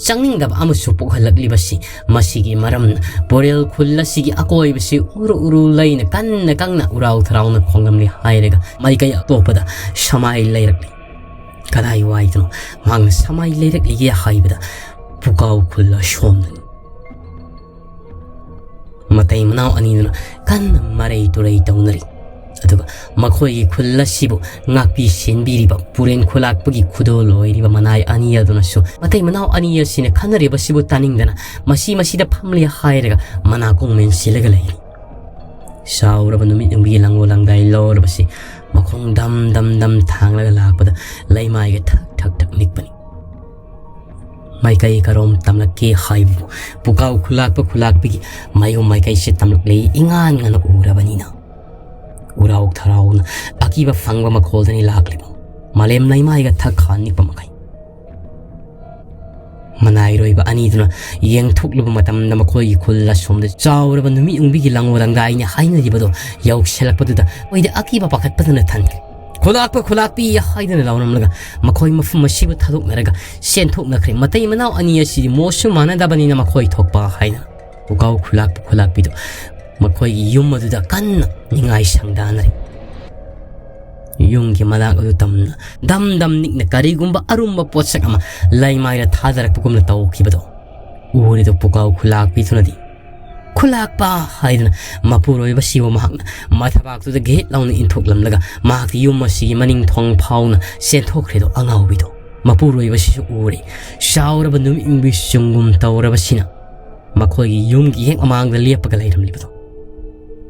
ꯆꯪꯅꯤꯡꯗꯕ ꯑꯃꯁꯨ ꯄꯣꯛꯍꯜꯂꯛꯂꯤꯕꯁꯤ ꯃꯁꯤꯒꯤ ꯃꯔꯝꯅ ꯄꯨꯔꯦꯜ ꯈꯨꯜ ꯑꯁꯤꯒꯤ ꯑꯀꯣꯏꯕꯁꯤ ꯎꯔꯨ ꯎꯔꯨ ꯂꯩꯅ ꯀꯟꯅ ꯀꯪꯅ ꯎꯔꯥꯎ ꯊꯔꯥꯎꯅ ꯈꯣꯡꯂꯝꯂꯤ ꯍꯥꯏꯔꯒ ꯃꯥꯏꯀꯩ ꯑꯇꯣꯞꯄꯗ ꯁꯃꯥꯏ ꯂꯩꯔꯛꯂꯤ꯫ ꯀꯗꯥꯏ ꯋꯥꯏꯗꯅꯣ ꯃꯍꯥꯛꯅ ꯁꯃꯥꯏ ꯂꯩꯔꯛꯂꯤꯒꯦ ꯍꯥꯏꯕꯗ ꯄꯨꯀꯥꯎ ꯈꯨꯜ ꯑꯁꯣꯝꯗꯅꯤ꯫ ꯃꯇꯩ ꯃꯅꯥꯎ ꯑꯅꯤꯗꯨꯅ ꯀꯟꯅ ꯃꯔꯩ ꯇꯨꯔꯩ ꯇꯧꯅꯔꯤ꯫ ꯑꯗꯨꯒ ꯃꯈꯣꯏꯒꯤ ꯈꯨꯜ ꯑꯁꯤꯕꯨ ꯉꯥꯛꯄꯤ ꯁꯦꯟꯕꯤꯔꯤꯕ ꯄꯨꯔꯦꯟ ꯈꯨꯂꯥꯛꯄꯒꯤ ꯈꯨꯗꯣꯜ ꯑꯣꯏꯔꯤꯕ ꯃꯅꯥꯏ ꯑꯅꯤ ꯑꯗꯨꯅꯁꯨ ꯃꯇꯩ ꯃꯅꯥꯎ ꯑꯅꯤ ꯑꯁꯤꯅ ꯈꯟꯅꯔꯤꯕꯁꯤꯕꯨ ꯇꯥꯅꯤꯡꯗꯅ ꯃꯁꯤ ꯃꯁꯤꯗ ꯐꯝꯂꯤ ꯍꯥꯏꯔꯒ ꯃꯅꯥꯀꯣꯡ ꯃꯦꯟꯁꯤꯜꯂꯒ ꯂꯩꯔꯤ꯫ ꯆꯥꯎꯔꯕ ꯅꯨꯃꯤꯠ ꯌꯨꯡꯕꯤꯒꯤ ꯂꯪꯉꯣ ꯂꯪꯗꯥꯏ ꯂꯧꯔꯕꯁꯤ ꯃꯈꯣꯡ ꯗꯝ ꯗꯝ ꯗꯝ ꯊꯥꯡꯂꯒ ꯂꯥꯛꯄꯗ ꯂꯩꯃꯥꯏꯒ ꯊꯛ ꯊꯛ ꯊꯛ ꯅꯤꯛꯄꯅꯤ꯫ ꯃꯥꯏꯀꯩ ꯀꯔꯣꯝ ꯇꯝꯂꯛꯀꯦ ꯍꯥꯏꯕꯕꯨ ꯄꯨꯀꯥꯎ ꯈꯨꯂꯥꯛꯄ ꯈꯨꯂꯥꯛꯄꯒꯤ ꯃꯌꯨꯝ ꯃꯥꯏꯀꯩꯁꯦ ꯇꯝꯂꯛꯂꯦ ꯏꯉꯥꯟ ꯉꯥꯟꯅ ꯎꯔꯕꯅꯤꯅ꯫ ꯎꯔꯥꯎ ꯊꯔꯥꯎꯅ ꯑꯀꯤꯕ ꯐꯪꯕ ꯃꯈꯣꯜꯗꯅꯤ ꯂꯥꯛꯂꯤꯕ꯫ ꯃꯥꯂꯦꯝ ꯂꯩꯃꯥꯏꯒ ꯊꯛ ꯈꯥ ꯅꯤꯛꯄ ꯃꯈꯩ꯫ ꯃꯅꯥꯏꯔꯣꯏꯕ ꯑꯅꯤꯗꯨꯅ ꯌꯦꯡꯊꯣꯛꯂꯨꯕ ꯃꯇꯝꯗ ꯃꯈꯣꯏꯒꯤ ꯈꯨꯜ ꯑꯁꯣꯝꯗ ꯆꯥꯎꯔꯕ ꯅꯨꯃꯤꯠ ꯌꯨꯡꯕꯤꯒꯤ ꯂꯪꯉꯣ ꯂꯪꯗꯥꯏꯅꯤ ꯍꯥꯏꯅꯔꯤꯕꯗꯣ ꯌꯧꯁꯤꯜꯂꯛꯄꯗꯨꯗ ꯃꯣꯏꯗ ꯑꯀꯤꯕ ꯄꯥꯈꯠꯄꯗꯨꯅ ꯊꯟꯈ꯭ꯔꯦ꯫ "ꯈꯨꯂꯥꯛꯄ ꯈꯨꯂꯥꯛꯄꯤ" ꯍꯥꯏꯗꯨꯅ ꯂꯥꯎꯔꯝꯂꯒ ꯃꯈꯣꯏ ꯃꯐꯝ ꯑꯁꯤꯕꯨ ꯊꯥꯗꯣꯛꯅꯔꯒ ꯆꯦꯟꯊꯣꯛꯅꯈ꯭ꯔꯦ꯫ ꯃꯇꯩ ꯃꯅꯥꯎ ꯑꯅꯤ ꯑꯁꯤꯗꯤ ꯃꯣꯠꯁꯨ ꯃꯥꯟꯅꯗꯕꯅꯤꯅ ꯃꯈꯣꯏ ꯊꯣꯛꯄ ꯍꯥꯏꯅ ꯄꯨꯀꯥꯎ ꯈꯨꯂꯥꯛꯄ ꯈꯨꯂꯥꯛꯄꯤꯗꯨ ꯃꯈꯣꯏꯒꯤ ꯌꯨꯝ ꯑꯗꯨꯗ ꯀꯟꯅ ꯅꯤꯡꯉꯥꯏ ꯁꯪꯗꯥꯅꯔꯤ꯫ ꯌꯨꯝꯒꯤ ꯃꯅꯥꯛ ꯑꯗꯨ ꯇꯝꯅ ꯗꯝ ꯗꯝ ꯅꯤꯛꯅ ꯀꯔꯤꯒꯨꯝꯕ ꯑꯔꯨꯝꯕ ꯄꯣꯠꯁꯛ ꯑꯃ ꯂꯩꯃꯥꯏꯗ ꯊꯥꯗꯔꯛꯄꯒꯨꯝꯅ ꯇꯧꯈꯤꯕꯗꯣ ꯎꯔꯤꯗꯨ ꯄꯨꯀꯥꯎ ꯈꯨꯂꯥꯛꯄꯤꯗꯨꯅꯗꯤ "ꯈꯨꯂꯥꯛꯄ" ꯍꯥꯏꯗꯨꯅ ꯃꯄꯨꯔꯣꯏꯕꯁꯤꯕꯨ ꯃꯍꯥꯛꯅ ꯃꯊꯕꯥꯛꯇꯨꯗ ꯒꯦꯠ ꯂꯥꯎꯅ ꯏꯟꯊꯣꯛꯂꯝꯂꯒ ꯃꯍꯥꯛꯇꯤ ꯌꯨꯝ ꯑꯁꯤꯒꯤ ꯃꯅꯤꯡ ꯊꯣꯡ ꯐꯥꯎꯅ ꯆꯦꯟꯊꯣꯛꯈ꯭ꯔꯦꯗꯣ ꯑꯉꯥꯎꯕꯤꯗꯣ꯫ ꯃꯄꯨꯔꯣꯏꯕꯁꯤꯁꯨ ꯎꯔꯦ꯫ ꯆꯥꯎꯔꯕ ꯅꯨꯃꯤꯠ ꯌꯨꯡꯕꯤ ꯆꯨꯝꯒꯨꯝ ꯇꯧꯔꯕꯁꯤꯅ ꯃꯈꯣꯏꯒꯤ ꯌꯨꯝꯒꯤ ꯍꯦꯛ ꯃꯃꯥꯡꯗ ꯂꯦꯞꯄꯒ ꯂꯩꯔꯝꯂꯤꯕꯗꯣ꯫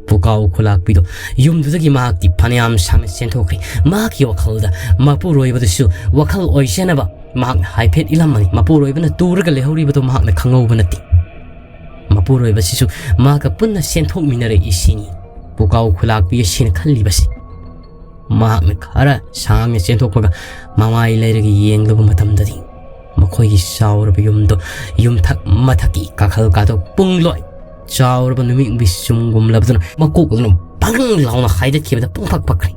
ꯄꯨꯀꯥꯎ ꯈꯨꯂꯥꯛꯄꯤꯗꯣ ꯌꯨꯝꯗꯨꯗꯒꯤ ꯃꯍꯥꯛꯇꯤ ꯐꯅꯌꯥꯝ ꯁꯥꯡꯅ ꯆꯦꯟꯊꯣꯛꯈ꯭ꯔꯦ꯫ ꯃꯍꯥꯛꯀꯤ ꯋꯥꯈꯜꯗ ꯃꯄꯨꯔꯣꯏꯕꯗꯨꯁꯨ ꯋꯥꯈꯜ ꯑꯣꯏꯖꯅꯕ ꯃꯍꯥꯛꯅ ꯍꯥꯏꯐꯦꯠ ꯏꯜꯂꯝꯃꯅꯤ꯫ ꯃꯄꯨꯔꯣꯏꯕꯅ ꯇꯨꯔꯒ ꯂꯩꯍꯧꯔꯤꯕꯗꯣ ꯃꯍꯥꯛꯅ ꯈꯪꯍꯧꯕ ꯅꯠꯇꯦ꯫ ꯃꯄꯨꯔꯣꯏꯕꯁꯤꯁꯨ ꯃꯍꯥꯛꯀ ꯄꯨꯟꯅ ꯆꯦꯟꯊꯣꯛꯃꯤꯟꯅꯔꯛꯏ ꯁꯤꯅꯤ ꯄꯨꯀꯥꯎ ꯈꯨꯂꯥꯛꯄꯤ ꯑꯁꯤꯅ ꯈꯜꯂꯤꯕꯁꯤ꯫ ꯃꯍꯥꯛꯅ ꯈꯔ ꯁꯥꯡꯅ ꯆꯦꯟꯊꯣꯛꯄꯒ ꯃꯃꯥꯏ ꯂꯩꯔꯒ ꯌꯦꯡꯂꯨꯕ ꯃꯇꯝꯗꯗꯤ ꯃꯈꯣꯏꯒꯤ ꯆꯥꯎꯔꯕ ꯌꯨꯝꯗꯣ ꯌꯨꯝꯊꯛ ꯃꯊꯛꯀꯤ ꯀꯥꯈꯜ ꯀꯥꯗꯣ ꯄꯨꯡꯂꯣꯏ ꯆꯥꯎꯔꯕ ꯅꯨꯃꯤꯠ ꯌꯨꯡꯕꯤ ꯆꯨꯝꯒꯨꯝꯂꯕꯗꯨꯅ ꯃꯀꯣꯛ ꯑꯗꯨꯅ ꯕꯪ ꯂꯥꯎꯅ ꯍꯥꯏꯗꯠꯈꯤꯕꯗ ꯄꯨꯡꯐꯛ ꯐꯛꯈ꯭ꯔꯦ꯫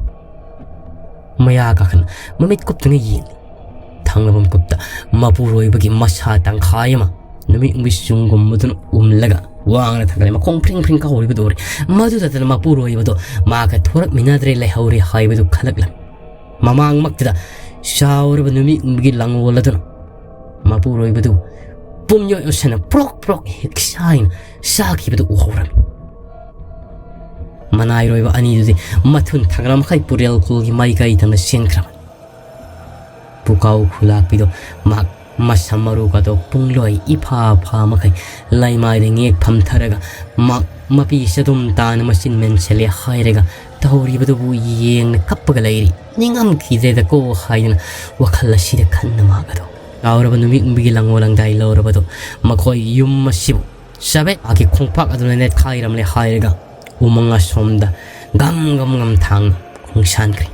ꯃꯌꯥ ꯀꯥꯈꯠꯅ ꯃꯃꯤꯠ ꯀꯨꯞꯇꯨꯅ ꯌꯦꯡꯂꯤ꯫ ꯊꯪꯅꯕ ꯃꯀꯨꯞꯇ ꯃꯄꯨꯔꯣꯏꯕꯒꯤ ꯃꯁꯥ ꯇꯪꯈꯥꯏ ꯑꯃ ꯅꯨꯃꯤꯠ ꯌꯨꯡꯕꯤ ꯆꯨꯝꯒꯨꯝꯕꯗꯨꯅ ꯎꯝꯂꯒ ꯋꯥꯡꯅ ꯊꯥꯡꯒꯠꯂꯦ꯫ ꯃꯈꯣꯡ ꯐ꯭ꯔꯤꯡ ꯐ꯭ꯔꯤꯡ ꯀꯥꯎꯔꯤꯕꯗꯨ ꯎꯔꯦ꯫ ꯃꯗꯨꯗꯇꯅ ꯃꯄꯨꯔꯣꯏꯕꯗꯣ ꯃꯍꯥꯛꯀ ꯊꯣꯔꯛꯃꯤꯟꯅꯗ꯭ꯔꯦ, ꯂꯩꯍꯧꯔꯦ ꯍꯥꯏꯕꯗꯨ ꯈꯜꯂꯛꯂꯝꯃꯤ꯫ ꯃꯃꯥꯡꯃꯛꯇꯗ ꯆꯥꯎꯔꯕ ꯅꯨꯃꯤꯠ ꯌꯨꯡꯕꯤꯒꯤ ꯂꯪꯑꯣꯜ ꯑꯗꯨꯅ ꯃꯄꯨꯔꯣꯏꯕꯗꯨ ꯄꯨꯝꯌꯣꯏ ꯑꯣꯏꯁꯟꯅ ꯄ꯭ꯔꯣꯛ ꯄ꯭ꯔꯣꯛ ꯍꯤꯛꯁꯥꯏꯅ ꯆꯥꯈꯤꯕꯗꯨ ꯎꯍꯧꯔꯝꯃꯤ꯫ ꯃꯅꯥꯏꯔꯣꯏꯕ ꯑꯅꯤꯗꯨꯗꯤ ꯃꯊꯨꯟ ꯊꯪꯒ꯭ꯔ ꯃꯈꯩ ꯄꯨꯔꯦꯜ ꯈꯨꯜꯒꯤ ꯃꯥꯏꯀꯩ ꯇꯝꯅ ꯆꯦꯟꯈ꯭ꯔꯕꯅꯤ꯫ ꯄꯨꯀꯥꯎ ꯈꯨꯂꯥꯛꯄꯤꯗꯣ ꯃꯍꯥꯛ ꯃꯁꯝ ꯃꯔꯨꯒꯗꯣ ꯄꯨꯡꯂꯣꯏ ꯏꯐꯥ ꯐꯥ ꯃꯈꯩ ꯂꯩꯃꯥꯏꯗ ꯉꯦꯛ ꯐꯝꯊꯔꯒ ꯃꯍꯥꯛ ꯃꯄꯤ ꯆꯗꯨꯝ ꯇꯥꯅ ꯃꯆꯤꯟ ꯃꯦꯟꯁꯤꯜꯂꯦ ꯍꯥꯏꯔꯒ ꯇꯧꯔꯤꯕꯗꯨꯕꯨ ꯌꯦꯡꯅ ꯀꯞꯄꯒ ꯂꯩꯔꯤ꯫ "ꯅꯤꯡꯉꯝꯈꯤꯗ꯭ꯔꯦꯗꯀꯣ" ꯍꯥꯏꯗꯅ ꯋꯥꯈꯜ ꯑꯁꯤꯗ ꯈꯟꯅ ꯃꯍꯥꯛ ꯑꯗꯣ ꯆꯥꯎꯔꯕ ꯅꯨꯃꯤꯠ ꯌꯨꯡꯕꯤꯒꯤ ꯂꯪꯑꯣ ꯂꯪꯗꯥꯏ ꯂꯧꯔꯕꯗꯣ ꯃꯈꯣꯏ ꯌꯨꯝ ꯑꯁꯤꯕꯨ ꯆꯕꯦꯠ ꯃꯍꯥꯛꯀꯤ ꯈꯣꯡꯄꯥꯛ ꯑꯗꯨꯅ ꯅꯦꯠꯈꯥꯏꯔꯝꯂꯦ ꯍꯥꯏꯔꯒ ꯎꯃꯪ ꯑꯁꯣꯝꯗ ꯒꯝ ꯒꯝ ꯒꯝ ꯊꯥꯡꯅ ꯈꯣꯡꯁꯥꯟꯈ꯭ꯔꯦ꯫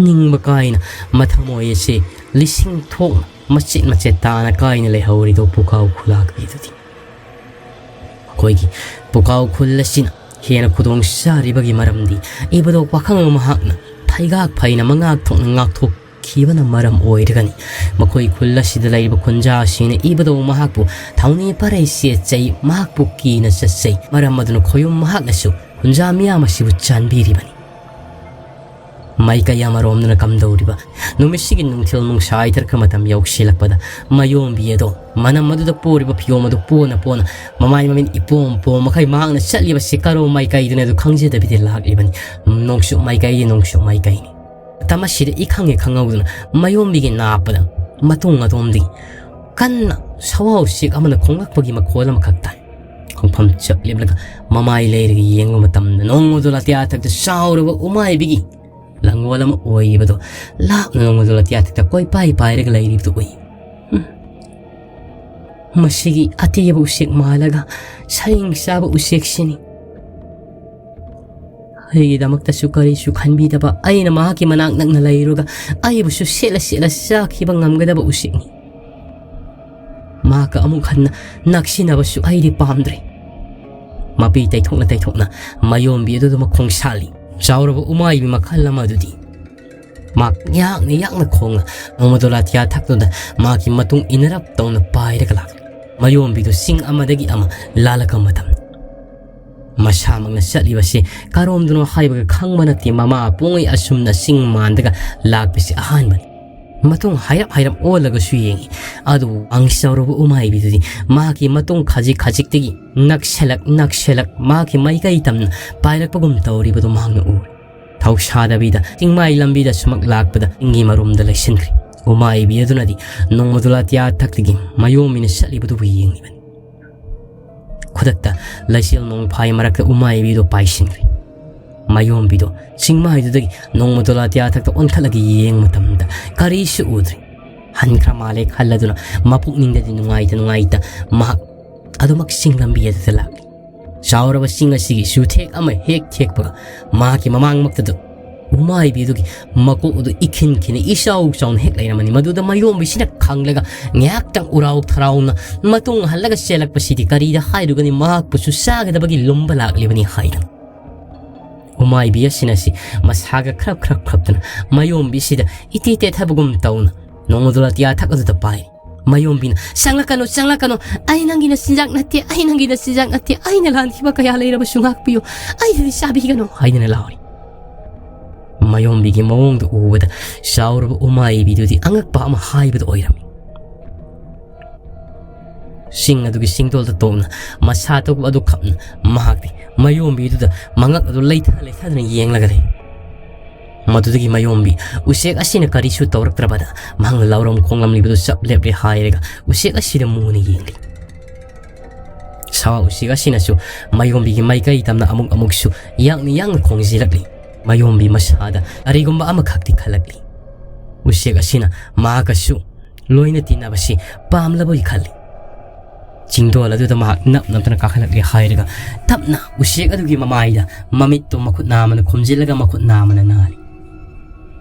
ꯅꯤꯡꯕ ꯀꯥꯏꯅ ꯃꯊꯃꯣꯏ ꯑꯁꯤ ꯂꯤꯁꯤꯡ ꯊꯣꯛꯅ ꯃꯆꯦꯠ ꯃꯆꯦꯠ ꯇꯥꯅ ꯀꯥꯏꯅ ꯂꯩꯍꯧꯔꯤꯗꯣ ꯄꯨꯀꯥꯎ ꯈꯨꯂꯥꯛꯄꯤꯗꯨꯗꯤ꯫ ꯑꯩꯈꯣꯏꯒꯤ ꯄꯨꯀꯥꯎ ꯈꯨꯜ ꯑꯁꯤꯅ ꯍꯦꯟꯅ ꯈꯨꯗꯣꯡ ꯆꯥꯔꯤꯕꯒꯤ ꯃꯔꯝꯗꯤ ꯏꯕꯗꯣ ꯄꯥꯈꯪ ꯃꯍꯥꯛꯅ ꯐꯩꯒꯥꯛ ꯐꯩꯅ ꯃꯉꯥꯛ ꯊꯣꯛꯅ ꯉꯥꯛꯊꯣꯛꯈꯤꯕꯅ ꯃꯔꯝ ꯑꯣꯏꯔꯒꯅꯤ꯫ ꯃꯈꯣꯏ ꯈꯨꯜ ꯑꯁꯤꯗ ꯂꯩꯔꯤꯕ ꯈꯨꯟꯖꯥꯁꯤꯡꯅ ꯏꯕꯗꯣ ꯃꯍꯥꯛꯄꯨ ꯊꯧꯅꯤ ꯄꯔꯩ ꯆꯦꯠꯆꯩ, ꯃꯍꯥꯛꯄꯨ ꯀꯤꯅ ꯆꯠꯆꯩ꯫ ꯃꯔꯝ ꯑꯗꯨꯅ ꯈꯣꯌꯨꯝ ꯃꯍꯥꯛꯅꯁꯨ ꯈꯨꯟꯖꯥ ꯃꯤꯌꯥꯝ ꯑꯁꯤꯕꯨ ꯆꯥꯟꯕꯤꯔꯤꯕꯅꯤ꯫ ꯃꯥꯏꯀꯩ ꯑꯃꯔꯣꯝꯗꯅ ꯀꯝꯗꯧꯔꯤꯕ ꯅꯨꯃꯤꯠꯁꯤꯒꯤ ꯅꯨꯡꯊꯤꯜ ꯅꯨꯡꯁꯥ ꯍꯥꯏꯊꯔꯛꯄ ꯃꯇꯝ ꯌꯧꯁꯤꯜꯂꯛꯄꯗ ꯃꯌꯣꯝꯕꯤ ꯑꯗꯣ ꯃꯅꯝ ꯑꯗꯨꯗ ꯄꯣꯔꯤꯕ ꯐꯤꯌꯣꯝ ꯑꯗꯨ ꯄꯣꯅ ꯄꯣꯅ ꯃꯃꯥꯏ ꯃꯃꯤꯠ ꯏꯄꯣꯝ ꯄꯣꯝ ꯃꯈꯩ ꯃꯍꯥꯛꯅ ꯆꯠꯂꯤꯕꯁꯤ ꯀꯔꯣꯝ ꯃꯥꯏꯀꯩꯗꯅ ꯑꯗꯨ ꯈꯪꯖꯗꯕꯤꯗ ꯂꯥꯛꯂꯤꯕꯅꯤ꯫ ꯅꯣꯡꯆꯨꯞ ꯃꯥꯏꯀꯩꯗꯤ ꯅꯣꯡꯆꯨꯞ ꯃꯥꯏꯀꯩꯅꯤ꯫ ꯃꯇꯝ ꯑꯁꯤꯗ ꯏꯈꯪ ꯍꯦꯛ ꯈꯪꯍꯧꯗꯅ ꯃꯌꯣꯝꯕꯤꯒꯤ ꯅꯥꯞꯄꯗ ꯃꯇꯨꯡ ꯑꯗꯣꯝꯗꯒꯤ ꯀꯟꯅ ꯁꯋꯥꯎ ꯎꯆꯦꯛ ꯑꯃꯅ ꯈꯣꯡꯂꯛꯄꯒꯤ ꯃꯈꯣꯜ ꯑꯃꯈꯛ ꯇꯥꯏ꯫ ꯈꯣꯡꯐꯝ ꯆꯞ ꯂꯦꯞꯂꯒ ꯃꯃꯥꯏ ꯂꯩꯔꯒ ꯌꯦꯡꯕ ꯃꯇꯝꯗ ꯅꯣꯡꯃꯗꯣ ꯂꯥꯇꯤꯌꯥ ꯊꯛꯇ ꯆꯥꯎꯔꯕ ꯎꯃꯥꯏꯕꯤꯒꯤ ꯂꯪꯒꯣꯜ ꯑꯃ ꯑꯣꯏꯔꯤꯕꯗꯣ ꯂꯥꯞꯅ ꯅꯣꯡꯃꯗꯣ ꯂꯥꯇꯤꯌꯥ ꯊꯛꯇ ꯀꯣꯏꯄꯥꯏ ꯄꯥꯏꯔꯒ ꯂꯩꯔꯤꯕꯗꯨ ꯎꯏ꯫ ꯎꯝ꯫ ꯃꯁꯤꯒꯤ ꯑꯇꯦꯕ ꯎꯆꯦꯛ ꯃꯥꯜꯂꯒ ꯁꯔꯦꯡ ꯆꯥꯕ ꯎꯆꯦꯛꯁꯤꯅꯤ꯫ ꯑꯩꯒꯤꯗꯃꯛꯇꯁꯨ ꯀꯔꯤꯁꯨ ꯈꯟꯕꯤꯗꯕ ꯑꯩꯅ ꯃꯍꯥꯛꯀꯤ ꯃꯅꯥꯛ ꯅꯛꯅ ꯂꯩꯔꯨꯔꯒ ꯑꯩꯕꯨꯁꯨ ꯁꯦꯠꯂ ꯁꯦꯠꯂ ꯆꯥꯈꯤꯕ ꯉꯝꯒꯗꯕ ꯎꯆꯦꯛꯅꯤ꯫ ꯃꯍꯥꯛꯀ ꯑꯃꯨꯛ ꯍꯟꯅ ꯅꯛꯁꯤꯟꯅꯕꯁꯨ ꯑꯩꯗꯤ ꯄꯥꯝꯗ꯭ꯔꯦ꯫ ꯃꯄꯤ ꯇꯩꯊꯣꯛꯅ ꯇꯩꯊꯣꯛꯅ ꯃꯌꯣꯝꯕꯤ ꯑꯗꯨꯗ ꯃꯈꯣꯡ ꯁꯥꯜꯂꯤ꯫ ꯆꯥꯎꯔꯕ ꯎꯃꯥꯏꯕꯤ ꯃꯈꯜ ꯑꯃ ꯑꯗꯨꯗꯤ ꯃꯍꯥꯛ ꯌꯥꯡꯅ ꯌꯥꯡꯅ ꯈꯣꯡꯅ ꯅꯣꯡꯃꯗꯣ ꯂꯥꯇꯤꯌꯥ ꯊꯛꯇꯨꯗ ꯃꯍꯥꯛꯀꯤ ꯃꯇꯨꯡ ꯏꯟꯅꯔꯞ ꯇꯧꯅ ꯄꯥꯏꯔꯒ ꯂꯥꯛꯂꯤ꯫ ꯃꯌꯣꯝꯕꯤꯗꯨ ꯆꯤꯡ ꯑꯃꯗꯒꯤ ꯑꯃ ꯂꯥꯜꯂꯛꯄ ꯃꯇꯝ ꯃꯁꯥꯃꯛꯅ ꯆꯠꯂꯤꯕꯁꯤ ꯀꯔꯣꯝꯗꯅꯣ ꯍꯥꯏꯕꯒ ꯈꯪꯕ ꯅꯠꯇꯦ꯫ ꯃꯃꯥ ꯄꯣꯡꯉꯩ ꯑꯁꯨꯝꯅ ꯆꯤꯡ ꯃꯥꯟꯗꯒ ꯂꯥꯛꯄꯁꯤ ꯑꯍꯥꯟꯕꯅꯤ꯫ ꯃꯇꯨꯡ ꯍꯥꯏꯔꯞ ꯍꯥꯏꯔꯞ ꯑꯣꯜꯂꯒꯁꯨ ꯌꯦꯡꯉꯤ꯫ ꯑꯗꯨꯕꯨ ꯋꯥꯡ ꯆꯥꯎꯔꯕ ꯎꯃꯥꯏꯕꯤꯗꯨꯗꯤ ꯃꯍꯥꯛꯀꯤ ꯃꯇꯨꯡ ꯈꯖꯤꯛ ꯈꯖꯤꯛꯇꯒꯤ ꯅꯛꯁꯤꯜꯂꯛ ꯅꯛꯁꯤꯜꯂꯛ ꯃꯍꯥꯛꯀꯤ ꯃꯥꯏꯀꯩ ꯇꯝꯅ ꯄꯥꯏꯔꯛꯄꯒꯨꯝ ꯇꯧꯔꯤꯕꯗꯨ ꯃꯍꯥꯛꯅ ꯎꯔꯦ꯫ ꯊꯧꯁꯥꯗꯕꯤꯗ ꯆꯤꯡꯃꯥꯏ ꯂꯝꯕꯤꯗ ꯁꯨꯃꯛ ꯂꯥꯛꯄꯗ ꯆꯤꯡꯒꯤ ꯃꯔꯨꯝꯗ ꯂꯩꯁꯤꯟꯈ꯭ꯔꯦ꯫ ꯎꯃꯥꯏꯕꯤ ꯑꯗꯨꯅꯗꯤ ꯅꯣꯡꯃꯗꯣ ꯂꯥꯇꯤꯌꯥ ꯊꯛꯇꯒꯤ ꯃꯌꯣꯝꯕꯤꯅ ꯆꯠꯂꯤꯕꯗꯨꯕꯨ ꯌꯦꯡꯂꯤꯕꯅꯤ꯫ ꯈꯨꯗꯛꯇ ꯂꯩꯆꯤꯜ ꯅꯣꯡꯐꯥꯏ ꯃꯔꯛꯇ ꯎꯃꯥꯏꯕꯤꯗꯣ ꯄꯥꯏꯁꯤꯟꯈ꯭ꯔꯦ꯫ ꯃꯌꯣꯝꯕꯤꯗꯣ ꯆꯤꯡꯃꯥꯏꯗꯨꯗꯒꯤ ꯅꯣꯡꯃꯗꯣ ꯂꯥꯇꯤꯌꯥ ꯊꯛꯇ ꯑꯣꯟꯈꯠꯂꯒ ꯌꯦꯡꯕ ꯃꯇꯝꯗ ꯀꯔꯤꯁꯨ ꯎꯗ꯭ꯔꯦ꯫ ꯍꯟꯈ꯭ꯔ ꯃꯥꯜꯂꯦ ꯈꯜꯂꯗꯨꯅ ꯃꯄꯨꯛꯅꯤꯡꯗꯗꯤ ꯅꯨꯡꯉꯥꯏꯇ ꯅꯨꯡꯉꯥꯏꯇ ꯃꯍꯥꯛ ꯑꯗꯨꯃꯛ ꯆꯤꯡ ꯂꯝꯕꯤ ꯑꯗꯨꯗ ꯂꯥꯛꯂꯤ꯫ ꯆꯥꯎꯔꯕ ꯆꯤꯡ ꯑꯁꯤꯒꯤ ꯆꯨꯊꯦꯛ ꯑꯃ ꯍꯦꯛ ꯊꯦꯛꯄꯒ ꯃꯍꯥꯛꯀꯤ ꯃꯃꯥꯡꯃꯛꯇꯗ ꯎꯃꯥꯏꯕꯤ ꯑꯗꯨꯒꯤ ꯃꯀꯣꯛ ꯑꯗꯨ ꯏꯈꯤꯟ ꯈꯤꯟꯅ ꯏꯆꯥꯎ ꯆꯥꯎꯅ ꯍꯦꯛ ꯂꯩꯔꯝꯃꯅꯤ꯫ ꯃꯗꯨꯗ ꯃꯌꯣꯝꯕꯤꯁꯤꯅ ꯈꯪꯂꯒ ꯉꯥꯏꯍꯥꯛꯇꯪ ꯎꯔꯥꯎ ꯊꯔꯥꯎꯅ ꯃꯇꯨꯡ ꯍꯜꯂꯒ ꯆꯦꯜꯂꯛꯄꯁꯤꯗꯤ ꯀꯔꯤꯗ ꯍꯥꯏꯔꯨꯒꯅꯤ, ꯃꯍꯥꯛꯄꯨꯁꯨ ꯆꯥꯒꯗꯕꯒꯤ ꯂꯨꯝꯕ ꯂꯥꯛꯂꯤꯕꯅꯤ ꯍꯥꯏꯗꯅ꯫ ꯎꯃꯥꯏꯕꯤ ꯑꯁꯤꯅꯁꯤ ꯃꯁꯥꯒ ꯈ꯭ꯔꯞ ꯈ꯭ꯔꯞ ꯈ꯭ꯔꯞꯇꯅ ꯃꯌꯣꯝꯕꯤꯁꯤꯗ ꯏꯇꯤ ꯇꯦꯊꯕꯒꯨꯝ ꯇꯧꯅ ꯅꯣꯡꯃꯗꯣꯂꯥ ꯇꯤꯌꯥ ꯊꯛ ꯑꯗꯨꯗ ꯄꯥꯏꯔꯤ꯫ ꯃꯌꯣꯝꯕꯤꯅ, "ꯆꯪꯂꯛꯀꯅꯨ, ꯆꯪꯂꯛꯀꯅꯨ, ꯑꯩ ꯅꯪꯒꯤ ꯅꯆꯤꯟꯖꯥꯛ ꯅꯠꯇꯦ, ꯑꯩ ꯅꯪꯒꯤ ꯅꯆꯤꯟꯖꯥꯛ ꯅꯠꯇꯦ, ꯑꯩꯅ ꯂꯥꯟꯈꯤꯕ ꯀꯌꯥ ꯂꯩꯔꯕꯁꯨ ꯉꯥꯛꯄꯤꯌꯨ, ꯑꯩꯗꯗꯤ ꯆꯥꯕꯤꯒꯅꯨ" ꯍꯥꯏꯗꯅ ꯂꯥꯎꯔꯤ꯫ ꯃꯌꯣꯝꯕꯤꯒꯤ ꯃꯑꯣꯡꯗꯨ ꯎꯕꯗ ꯆꯥꯎꯔꯕ ꯎꯃꯥꯏꯕꯤꯗꯨꯗꯤ ꯑꯉꯛꯄ ꯑꯃ ꯍꯥꯏꯕꯗꯨ ꯑꯣꯏꯔꯝꯃꯤ꯫ ꯆꯤꯡ ꯑꯗꯨꯒꯤ ꯆꯤꯡꯗꯣꯜꯗ ꯇꯣꯡꯅ ꯃꯁꯥ ꯇꯧꯕ ꯑꯗꯨ ꯈꯞꯅ ꯃꯍꯥꯛꯇꯤ ꯃꯌꯣꯝꯕꯤꯗꯨꯗ ꯃꯉꯛ ꯑꯗꯨ ꯂꯩꯊ ꯂꯩꯊꯗꯨꯅ ꯌꯦꯡꯂꯒ ꯂꯩ꯫ ꯃꯗꯨꯗꯒꯤ ꯃꯌꯣꯝꯕꯤ ꯎꯆꯦꯛ ꯑꯁꯤꯅ ꯀꯔꯤꯁꯨ ꯇꯧꯔꯛꯇ꯭ꯔꯕꯗ ꯃꯍꯥꯛꯅ ꯂꯥꯎꯔꯝ ꯈꯣꯡꯂꯝꯂꯤꯕꯗꯨ ꯆꯞ ꯂꯦꯞꯂꯦ ꯍꯥꯏꯔꯒ ꯎꯆꯦꯛ ꯑꯁꯤꯗ ꯃꯨꯅ ꯌꯦꯡꯂꯤ꯫ ꯁꯥ ꯎꯆꯦꯛ ꯑꯁꯤꯅꯁꯨ ꯃꯌꯣꯝꯕꯤꯒꯤ ꯃꯥꯏꯀꯩ ꯇꯝꯅ ꯑꯃꯨꯛ ꯑꯃꯨꯛꯁꯨ ꯌꯥꯡꯅ ꯌꯥꯡꯅ ꯈꯣꯡꯖꯤꯜꯂꯛꯂꯤ꯫ ꯃꯌꯣꯝꯕꯤ ꯃꯁꯥꯗ ꯀꯔꯤꯒꯨꯝꯕ ꯑꯃꯈꯛꯇꯤ ꯈꯜꯂꯛꯂꯤ꯫ ꯎꯆꯦꯛ ꯑꯁꯤꯅ ꯃꯍꯥꯛꯀꯁꯨ ꯂꯣꯏꯅ ꯇꯤꯟꯅꯕꯁꯤ ꯄꯥꯝꯂꯕꯣꯏ ꯈꯜꯂꯤ꯫ ꯆꯤꯡꯗꯣꯜ ꯑꯗꯨꯗ ꯃꯍꯥꯛ ꯅꯞ ꯅꯞꯇꯅ ꯀꯥꯈꯠꯂꯛꯂꯦ ꯍꯥꯏꯔꯒ ꯇꯞꯅ ꯎꯆꯦꯛ ꯑꯗꯨꯒꯤ ꯃꯃꯥꯏꯗ ꯃꯃꯤꯠꯇꯨ ꯃꯈꯨꯠ ꯅꯥꯝꯃꯅ ꯈꯨꯝꯖꯤꯜꯂꯒ ꯃꯈꯨꯠ ꯅꯥꯝꯃꯅ ꯅꯥꯜꯂꯤ꯫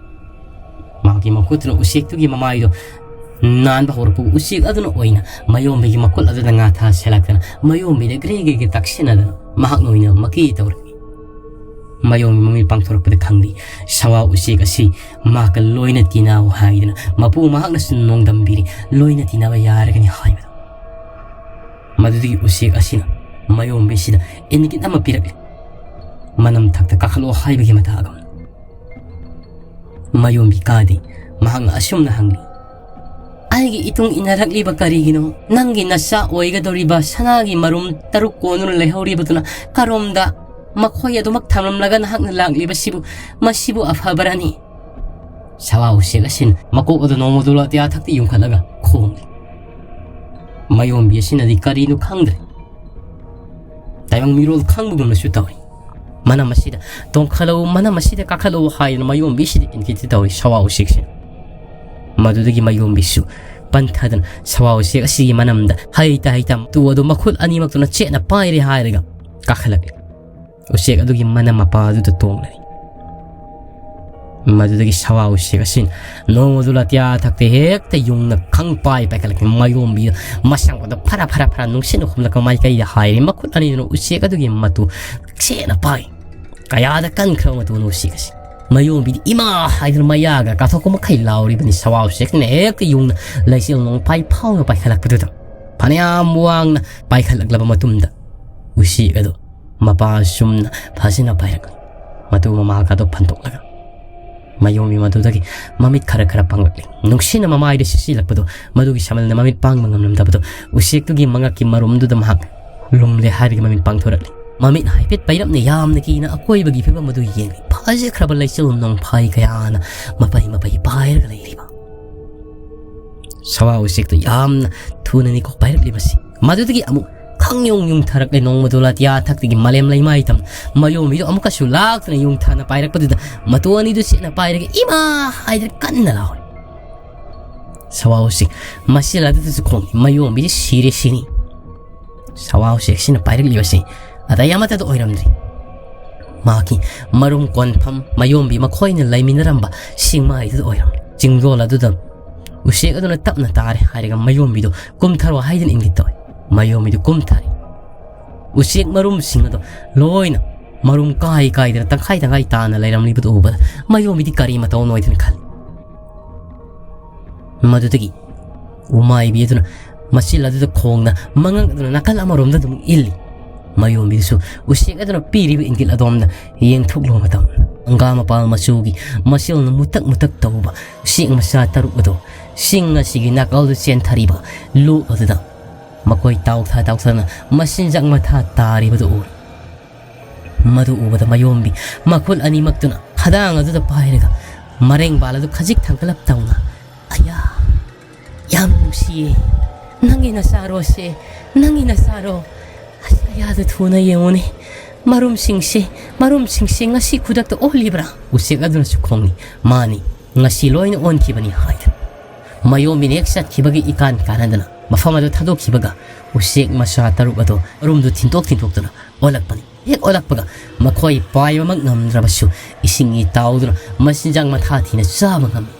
ꯃꯍꯥꯛꯀꯤ ꯃꯈꯨꯠꯇꯨꯅ ꯎꯆꯦꯛꯇꯨꯒꯤ ꯃꯃꯥꯏꯗꯨ ꯅꯥꯟꯕ ꯍꯧꯔꯛꯄꯒ ꯎꯆꯦꯛ ꯑꯗꯨꯅ ꯑꯣꯏꯅ ꯃꯌꯣꯝꯕꯤꯒꯤ ꯃꯈꯨꯠ ꯑꯗꯨꯗ ꯉꯥꯊꯥ ꯁꯦꯜꯂꯛꯇꯅ ꯃꯌꯣꯝꯕꯤꯗ ꯒ꯭ꯔꯦ ꯒ꯭ꯔꯦ ꯒ꯭ꯔꯦ ꯇꯛꯁꯤꯟꯅꯗꯅ ꯃꯍꯥꯛꯅ ꯑꯣꯏꯅ ꯃꯀꯤ ꯇꯧꯔꯛꯏ꯫ ꯃꯌꯣꯝꯕꯤ ꯃꯃꯤꯠ ꯄꯥꯡꯊꯣꯔꯛꯄꯗ ꯈꯪꯂꯤ, ꯁꯋꯥ ꯎꯆꯦꯛ ꯑꯁꯤ ꯃꯍꯥꯛꯀ ꯂꯣꯏꯅ ꯇꯤꯟꯅꯧ ꯍꯥꯏꯗꯅ ꯃꯄꯨ ꯃꯍꯥꯛꯅꯁꯨ ꯅꯣꯡꯗꯝꯕꯤꯔꯤ, ꯂꯣꯏꯅ ꯇꯤꯟꯅꯕ ꯌꯥꯔꯒꯅꯤ ꯍꯥꯏꯕꯗꯨ꯫ ꯃꯗꯨꯗꯒꯤ ꯎꯆꯦꯛ ꯑꯁꯤꯅ ꯃꯌꯣꯝꯕꯤꯁꯤꯗ ꯏꯪꯒꯤꯠ ꯑꯃ ꯄꯤꯔꯛꯂꯤ꯫ ꯃꯅꯝ ꯊꯛꯇ ꯀꯥꯈꯠꯂꯣ ꯍꯥꯏꯕꯒꯤ ꯃꯇꯥꯒꯨꯝ꯫ ꯃꯌꯣꯝꯕꯤ ꯀꯥꯗꯦ꯫ ꯃꯍꯥꯛꯅ ꯑꯁꯨꯝꯅ ꯍꯪꯂꯤ, "ꯑꯩꯒꯤ ꯏꯇꯨꯡ ꯏꯟꯅꯔꯛꯂꯤꯕ ꯀꯔꯤꯒꯤꯅꯣ? ꯅꯪꯒꯤ ꯅꯆꯥ ꯑꯣꯏꯒꯗꯧꯔꯤꯕ ꯁꯅꯥꯒꯤ ꯃꯔꯨꯝ ꯇꯔꯨꯛ ꯀꯣꯟꯗꯨꯅ ꯂꯩꯍꯧꯔꯤꯕꯗꯨꯅ ꯀꯔꯣꯝꯗ? ꯃꯈꯣꯏ ꯑꯗꯨꯃꯛ ꯊꯝꯂꯝꯂꯒ ꯅꯍꯥꯛꯅ ꯂꯥꯛꯂꯤꯕꯁꯤꯕꯨ, ꯃꯁꯤꯕꯨ ꯑꯐꯕꯔꯅꯤ?" ꯁꯋꯥ ꯎꯆꯦꯛ ꯑꯁꯤꯅ ꯃꯀꯣꯛ ꯑꯗꯨ ꯅꯣꯡꯃꯗꯣꯂꯥ ꯇꯤꯌꯥ ꯊꯛꯇ ꯌꯨꯡꯈꯠꯂꯒ ꯈꯣꯡꯂꯤ꯫ ꯃꯌꯣꯝꯕꯤ ꯑꯁꯤꯅꯗꯤ ꯀꯔꯤꯅꯣ ꯈꯪꯗ꯭ꯔꯦ꯫ ꯇꯥꯏꯕꯪ ꯃꯤꯔꯣꯜ ꯈꯪꯕꯒꯨꯝꯅꯁꯨ ꯇꯧꯏ꯫ ꯃꯅꯝ ꯑꯁꯤꯗ ꯇꯣꯡꯈꯠꯂꯛꯎ, ꯃꯅꯝ ꯑꯁꯤꯗ ꯀꯥꯈꯠꯂꯛꯎ ꯍꯥꯏꯗꯨꯅ ꯃꯌꯣꯝꯕꯤꯁꯤꯗ ꯏꯟꯈꯤꯠꯇꯤ ꯇꯧꯏ ꯁꯋꯥ ꯎꯆꯦꯛꯁꯤꯅ꯫ ꯃꯗꯨꯗꯒꯤ ꯃꯌꯣꯝꯕꯤꯁꯨ ꯄꯟꯊꯗꯅ ꯁꯋꯥ ꯎꯆꯦꯛ ꯑꯁꯤꯒꯤ ꯃꯅꯝꯗ ꯍꯩꯇ ꯍꯩꯇ ꯇꯨ ꯑꯗꯨ ꯃꯈꯨꯠ ꯑꯅꯤꯃꯛꯇꯨꯅ ꯆꯦꯠꯅ ꯄꯥꯏꯔꯦ ꯍꯥꯏꯔꯒ ꯀꯥꯈꯠꯂꯛꯂꯤ꯫ ꯎꯆꯦꯛ ꯑꯗꯨꯒꯤ ꯃꯅꯝ ꯃꯄꯥ ꯑꯗꯨꯗ ꯇꯣꯡꯂꯔꯤ꯫ ꯃꯗꯨꯗꯒꯤ ꯁꯋꯥ ꯎꯆꯦꯛ ꯑꯁꯤ ꯅꯣꯡꯃꯗꯨ ꯂꯥꯇꯤꯌꯥ ꯊꯛꯇ ꯍꯦꯛꯇ ꯌꯨꯡꯅ ꯈꯪꯄꯥꯏ ꯄꯥꯏꯈꯠꯂꯛꯈꯤ꯫ ꯃꯌꯣꯝꯕꯤ ꯃꯁꯝꯒꯗꯣ ꯐꯔꯥ ꯐꯔꯥ ꯐꯔꯥ ꯅꯨꯡꯁꯤꯠꯅ ꯍꯨꯝꯂꯛꯄ ꯃꯥꯏꯀꯩꯗ ꯍꯥꯏꯔꯤ꯫ ꯃꯈꯨꯠ ꯑꯅꯤꯗꯨꯅ ꯎꯆꯦꯛ ꯑꯗꯨꯒꯤ ꯃꯇꯨ ꯆꯦꯠꯅ ꯄꯥꯏ꯫ ꯀꯌꯥꯗ ꯀꯟꯈ꯭ꯔꯕ ꯃꯇꯨꯅꯣ ꯎꯆꯦꯛ ꯑꯁꯤ꯫ ꯃꯌꯣꯝꯕꯤꯗꯤ ꯏꯃꯥ ꯍꯥꯏꯗꯨꯅ ꯃꯌꯥꯒ ꯀꯥꯊꯣꯛꯄ ꯃꯈꯩ ꯂꯥꯎꯔꯤꯕꯅꯤ꯫ ꯁꯋꯥ ꯎꯆꯦꯛꯅ ꯍꯦꯛꯇ ꯌꯨꯡꯅ ꯂꯩꯆꯤꯜ ꯅꯣꯡꯐꯥꯏ ꯐꯥꯎꯅ ꯄꯥꯏꯈꯠꯂꯛꯄꯗꯨꯗ ꯐꯅꯌꯥꯝ ꯋꯥꯡꯅ ꯄꯥꯏꯈꯠꯂꯛꯂꯕ ꯃꯇꯨꯡꯗ ꯎꯆꯦꯛ ꯑꯗꯨ ꯃꯄꯥ ꯆꯨꯝꯅ ꯐꯖꯅ ꯄꯥꯏꯔꯛꯂꯤ꯫ ꯃꯇꯨ ꯃꯃꯥꯒꯗꯣ ꯐꯟꯗꯣꯛꯂꯒ ꯃꯌꯣꯝꯕꯤ ꯃꯗꯨꯗꯒꯤ ꯃꯃꯤꯠ ꯈꯔ ꯈꯔ ꯄꯥꯡꯂꯛꯂꯤ꯫ ꯅꯨꯡꯁꯤꯅ ꯃꯃꯥꯏꯗ ꯁꯤꯠꯆꯤꯜꯂꯛꯄꯗꯣ ꯃꯗꯨꯒꯤ ꯁꯃꯜꯅ ꯃꯃꯤꯠ ꯄꯥꯡꯕ ꯉꯝꯂꯝꯗꯕꯗꯣ ꯎꯆꯦꯛꯇꯨꯒꯤ ꯃꯉꯛꯀꯤ ꯃꯔꯨꯝꯗꯨꯗ ꯃꯍꯥꯛ ꯂꯨꯝꯂꯦ ꯍꯥꯏꯔꯒ ꯃꯃꯤꯠ ꯄꯥꯡꯊꯣꯔꯛꯂꯤ꯫ ꯃꯃꯤꯠ ꯍꯥꯏꯐꯦꯠ ꯄꯩꯔꯞꯅ ꯌꯥꯝꯅ ꯀꯤꯅ ꯑꯀꯣꯏꯕꯒꯤ ꯐꯤꯕꯝ ꯑꯗꯨ ꯌꯦꯡꯂꯤ꯫ ꯐꯖꯈ꯭ꯔꯕ ꯂꯩꯆꯤꯜ ꯅꯣꯡꯐꯥꯏ ꯀꯌꯥꯅ ꯃꯄꯩ ꯃꯄꯩ ꯄꯥꯏꯔꯒ ꯂꯩꯔꯤꯕ꯫ ꯁꯋꯥ ꯎꯆꯦꯛꯇꯨ ꯌꯥꯝꯅ ꯊꯨꯅꯅꯤꯀꯣ ꯄꯥꯏꯔꯛꯂꯤꯕꯁꯤ꯫ ꯃꯗꯨꯗꯒꯤ ꯑꯃꯨꯛ ꯈꯪꯌꯨꯡ ꯌꯨꯡꯊꯔꯛꯂꯦ꯫ ꯅꯣꯡꯃꯗꯨ ꯂꯥꯇꯤꯌꯥ ꯊꯛꯇꯒꯤ ꯃꯥꯂꯦꯝ ꯂꯩꯃꯥꯏ ꯇꯝꯅ ꯃꯌꯣꯝꯕꯤꯗꯨ ꯑꯃꯨꯛꯀꯁꯨ ꯂꯥꯛꯇꯨꯅ ꯌꯨꯡꯊꯅ ꯄꯥꯏꯔꯛꯄꯗꯨꯗ ꯃꯇꯣ ꯑꯅꯤꯗꯨ ꯆꯦꯠꯅ ꯄꯥꯏꯔꯒ ꯏꯃꯥ ꯍꯥꯏꯗꯅ ꯀꯟꯅ ꯂꯥꯎꯔꯦ꯫ ꯁꯋꯥ ꯎꯆꯦꯛ ꯃꯆꯤꯜ ꯑꯗꯨꯗꯁꯨ ꯈꯣꯡꯏ꯫ ꯃꯌꯣꯝꯕꯤꯗꯤ ꯁꯤꯔꯦ ꯁꯤꯅꯤ꯫ ꯁꯋꯥ ꯎꯆꯦꯛꯁꯤꯅ ꯄꯥꯏꯔꯛꯂꯤꯕꯁꯤ ꯑꯇꯩ ꯑꯃꯠꯇꯗ ꯑꯣꯏꯔꯝꯗ꯭ꯔꯤ꯫ ꯃꯍꯥꯛꯀꯤ ꯃꯔꯨꯝ ꯀꯣꯟꯐꯝ ꯃꯌꯣꯝꯕꯤ ꯃꯈꯣꯏꯅ ꯂꯩꯃꯤꯟꯅꯔꯝꯕ ꯆꯤꯡꯃꯥꯏꯗꯨꯗ ꯑꯣꯏꯔꯝꯃꯤ꯫ ꯆꯤꯡꯗꯣꯜ ꯑꯗꯨꯗ ꯎꯆꯦꯛ ꯑꯗꯨꯅ ꯇꯞꯅ ꯇꯥꯔꯦ ꯍꯥꯏꯔꯒ ꯃꯌꯣꯝꯕꯤꯗꯨ ꯀꯨꯝꯊꯔꯣ ꯍꯥꯏꯗꯨꯅ ꯏꯪꯒꯤꯠ ꯇꯧꯏ꯫ ꯃꯌꯣꯝꯕꯤꯗꯨ ꯀꯨꯝꯊꯔꯦ꯫ ꯎꯆꯦꯛ ꯃꯔꯨꯝꯁꯤꯡ ꯑꯗꯨ ꯂꯣꯏꯅ ꯃꯔꯨꯝ ꯀꯥꯏ ꯀꯥꯏꯗꯅ ꯇꯪꯈꯥꯏ ꯇꯪꯈꯥꯏ ꯇꯥꯅ ꯂꯩꯔꯝꯂꯤꯕꯗꯨ ꯎꯕꯗ ꯃꯌꯣꯝꯕꯤꯗꯤ ꯀꯔꯤ ꯃꯇꯧꯅꯣ ꯍꯥꯏꯗꯨꯅ ꯈꯜꯂꯤ꯫ ꯃꯗꯨꯗꯒꯤ ꯎꯃꯥꯏꯕꯤ ꯑꯗꯨꯅ ꯃꯆꯤꯜ ꯑꯗꯨꯗ ꯈꯣꯡꯅ ꯃꯉꯛ ꯑꯗꯨꯅ ꯅꯥꯀꯜ ꯑꯃꯔꯣꯝꯗ ꯑꯗꯨꯝ ꯏꯜꯂꯤ꯫ ꯃꯌꯣꯝꯕꯤꯗꯨꯁꯨ ꯎꯆꯦꯛ ꯑꯗꯨꯅ ꯄꯤꯔꯤꯕ ꯏꯪꯒꯤꯠ ꯑꯗꯣꯝꯗ ꯌꯦꯡꯊꯣꯛꯂꯨꯕ ꯃꯇꯝ, ꯍꯪꯒꯥꯝ ꯃꯄꯥꯜ ꯃꯆꯨꯒꯤ ꯃꯆꯤꯜꯅ ꯃꯨꯇꯛ ꯃꯨꯇꯛ ꯇꯧꯕ ꯎꯆꯦꯛ ꯃꯆꯥ ꯇꯔꯨꯛ ꯑꯗꯨ ꯆꯤꯡ ꯑꯁꯤꯒꯤ ꯅꯥꯀꯜꯗ ꯆꯦꯟꯊꯔꯤꯕ ꯂꯣꯛ ꯑꯗꯨꯗ ꯃꯈꯣꯏ ꯇꯥꯎꯊꯥ ꯇꯥꯎꯊꯥꯅ ꯃꯆꯤꯟꯖꯥꯛ ꯃꯊꯥ ꯇꯥꯔꯤꯕꯗꯨ ꯎꯔꯦ꯫ ꯃꯗꯨ ꯎꯕꯗ ꯃꯌꯣꯝꯕꯤ ꯃꯈꯨꯠ ꯑꯅꯤꯃꯛꯇꯨꯅ ꯈꯗꯥꯡ ꯑꯗꯨꯗ ꯄꯥꯏꯔꯒ ꯃꯔꯦꯡꯕꯥꯜ ꯑꯗꯨ ꯈꯖꯤꯛ ꯊꯥꯡꯒꯠꯂꯞ ꯇꯧꯅ, "ꯑꯌꯥ, ꯌꯥꯝ ꯅꯨꯡꯁꯤꯌꯦ꯫ ꯅꯪꯒꯤ ꯅꯆꯥꯔꯣꯁꯦ, ꯅꯪꯒꯤ ꯅꯆꯥꯔꯣ꯫ ꯑꯁ, ꯑꯌꯥꯗ ꯊꯨꯅ ꯌꯦꯡꯉꯨꯅꯦ꯫ ꯃꯔꯨꯝꯁꯤꯡꯁꯦ, ꯃꯔꯨꯝꯁꯤꯡꯁꯦ ꯉꯁꯤ ꯈꯨꯗꯛꯇ ꯑꯣꯜꯂꯤꯕ꯭ꯔꯥ?" ꯎꯆꯦꯛ ꯑꯗꯨꯅꯁꯨ ꯈꯣꯡꯏ, "ꯃꯥꯅꯤ, ꯉꯁꯤ ꯂꯣꯏꯅ ꯑꯣꯟꯈꯤꯕꯅꯤ" ꯍꯥꯏꯗꯨꯅ꯫ ꯃꯌꯣꯝꯕꯤꯅ ꯍꯦꯛ ꯆꯠꯈꯤꯕꯒꯤ ꯏꯀꯥꯟ ꯀꯥꯟꯅꯗꯅ ꯃꯐꯝ ꯑꯗꯨ ꯊꯥꯗꯣꯛꯈꯤꯕꯒ ꯎꯆꯦꯛ ꯃꯆꯥ ꯇꯔꯨꯛ ꯑꯗꯨ ꯃꯔꯨꯝꯗꯨ ꯊꯤꯟꯇꯣꯛ ꯊꯤꯟꯇꯣꯛꯇꯨꯅ ꯑꯣꯜꯂꯛꯄꯅꯤ꯫ ꯍꯦꯛ ꯑꯣꯜꯂꯛꯄꯒ ꯃꯈꯣꯏ ꯄꯥꯏꯕꯃꯛ ꯉꯝꯗ꯭ꯔꯕꯁꯨ ꯏꯁꯤꯡ ꯏꯇꯥꯎꯗꯨꯅ ꯃꯆꯤꯟꯖꯥꯛ ꯃꯊꯥ ꯊꯤꯅ ꯆꯥꯕ ꯉꯝꯃꯤ꯫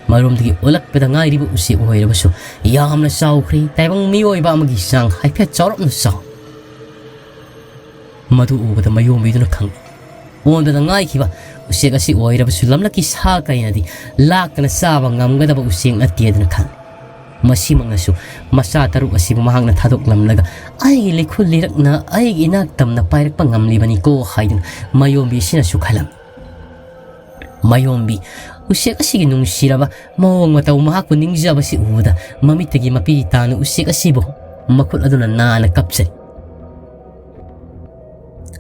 ꯃꯔꯣꯝꯗꯒꯤ ꯑꯣꯜꯂꯛꯄꯗ ꯉꯥꯏꯔꯤꯕ ꯎꯆꯦꯛ ꯑꯣꯏꯔꯕꯁꯨ ꯌꯥꯝꯅ ꯆꯥꯎꯈ꯭ꯔꯦ, ꯇꯥꯏꯕꯪ ꯃꯤꯑꯣꯏꯕ ꯑꯃꯒꯤ ꯆꯥꯡ ꯍꯥꯏꯐꯦꯠ ꯆꯥꯎꯔꯞꯅ ꯆꯥꯎ꯫ ꯃꯗꯨ ꯎꯕꯗ ꯃꯌꯣꯝꯕꯤꯗꯨꯅ ꯈꯪꯏ, ꯑꯣꯟꯕꯗ ꯉꯥꯏꯈꯤꯕ ꯎꯆꯦꯛ ꯑꯁꯤ ꯑꯣꯏꯔꯕꯁꯨ ꯂꯝꯂꯛꯀꯤ ꯁꯥ ꯀꯩꯅꯗꯤ ꯂꯥꯛꯇꯅ ꯆꯥꯕ ꯉꯝꯒꯗꯕ ꯎꯆꯦꯛ ꯅꯠꯇꯦꯗꯅ ꯈꯜꯂꯤ꯫ ꯃꯁꯤꯃꯛꯅꯁꯨ ꯃꯆꯥ ꯇꯔꯨꯛ ꯑꯁꯤꯕꯨ ꯃꯍꯥꯛꯅ ꯊꯥꯗꯣꯛꯂꯝꯂꯒ ꯑꯩꯒꯤ ꯂꯩꯈꯨꯜ ꯂꯤꯔꯛꯅ ꯑꯩꯒꯤ ꯏꯅꯥꯛ ꯇꯝꯅ ꯄꯥꯏꯔꯛꯄ ꯉꯝꯂꯤꯕꯅꯤꯀꯣ ꯍꯥꯏꯗꯨꯅ ꯃꯌꯣꯝꯕꯤ ꯑꯁꯤꯅꯁꯨ ꯈꯜꯂꯝꯃꯤ꯫ ꯃꯌꯣꯝꯕꯤ ꯎꯆꯦꯛ ꯑꯁꯤꯒꯤ ꯅꯨꯡꯁꯤꯔꯕ ꯃꯑꯣꯡ ꯃꯇꯧ ꯃꯍꯥꯛꯄꯨ ꯅꯤꯡꯖꯕꯁꯤ ꯎꯕꯗ ꯃꯃꯤꯠꯇꯒꯤ ꯃꯄꯤ ꯇꯥꯅ ꯎꯆꯦꯛ ꯑꯁꯤꯕꯨ ꯃꯈꯨꯠ ꯑꯗꯨꯅ ꯅꯥꯅ ꯀꯞꯆꯩ꯫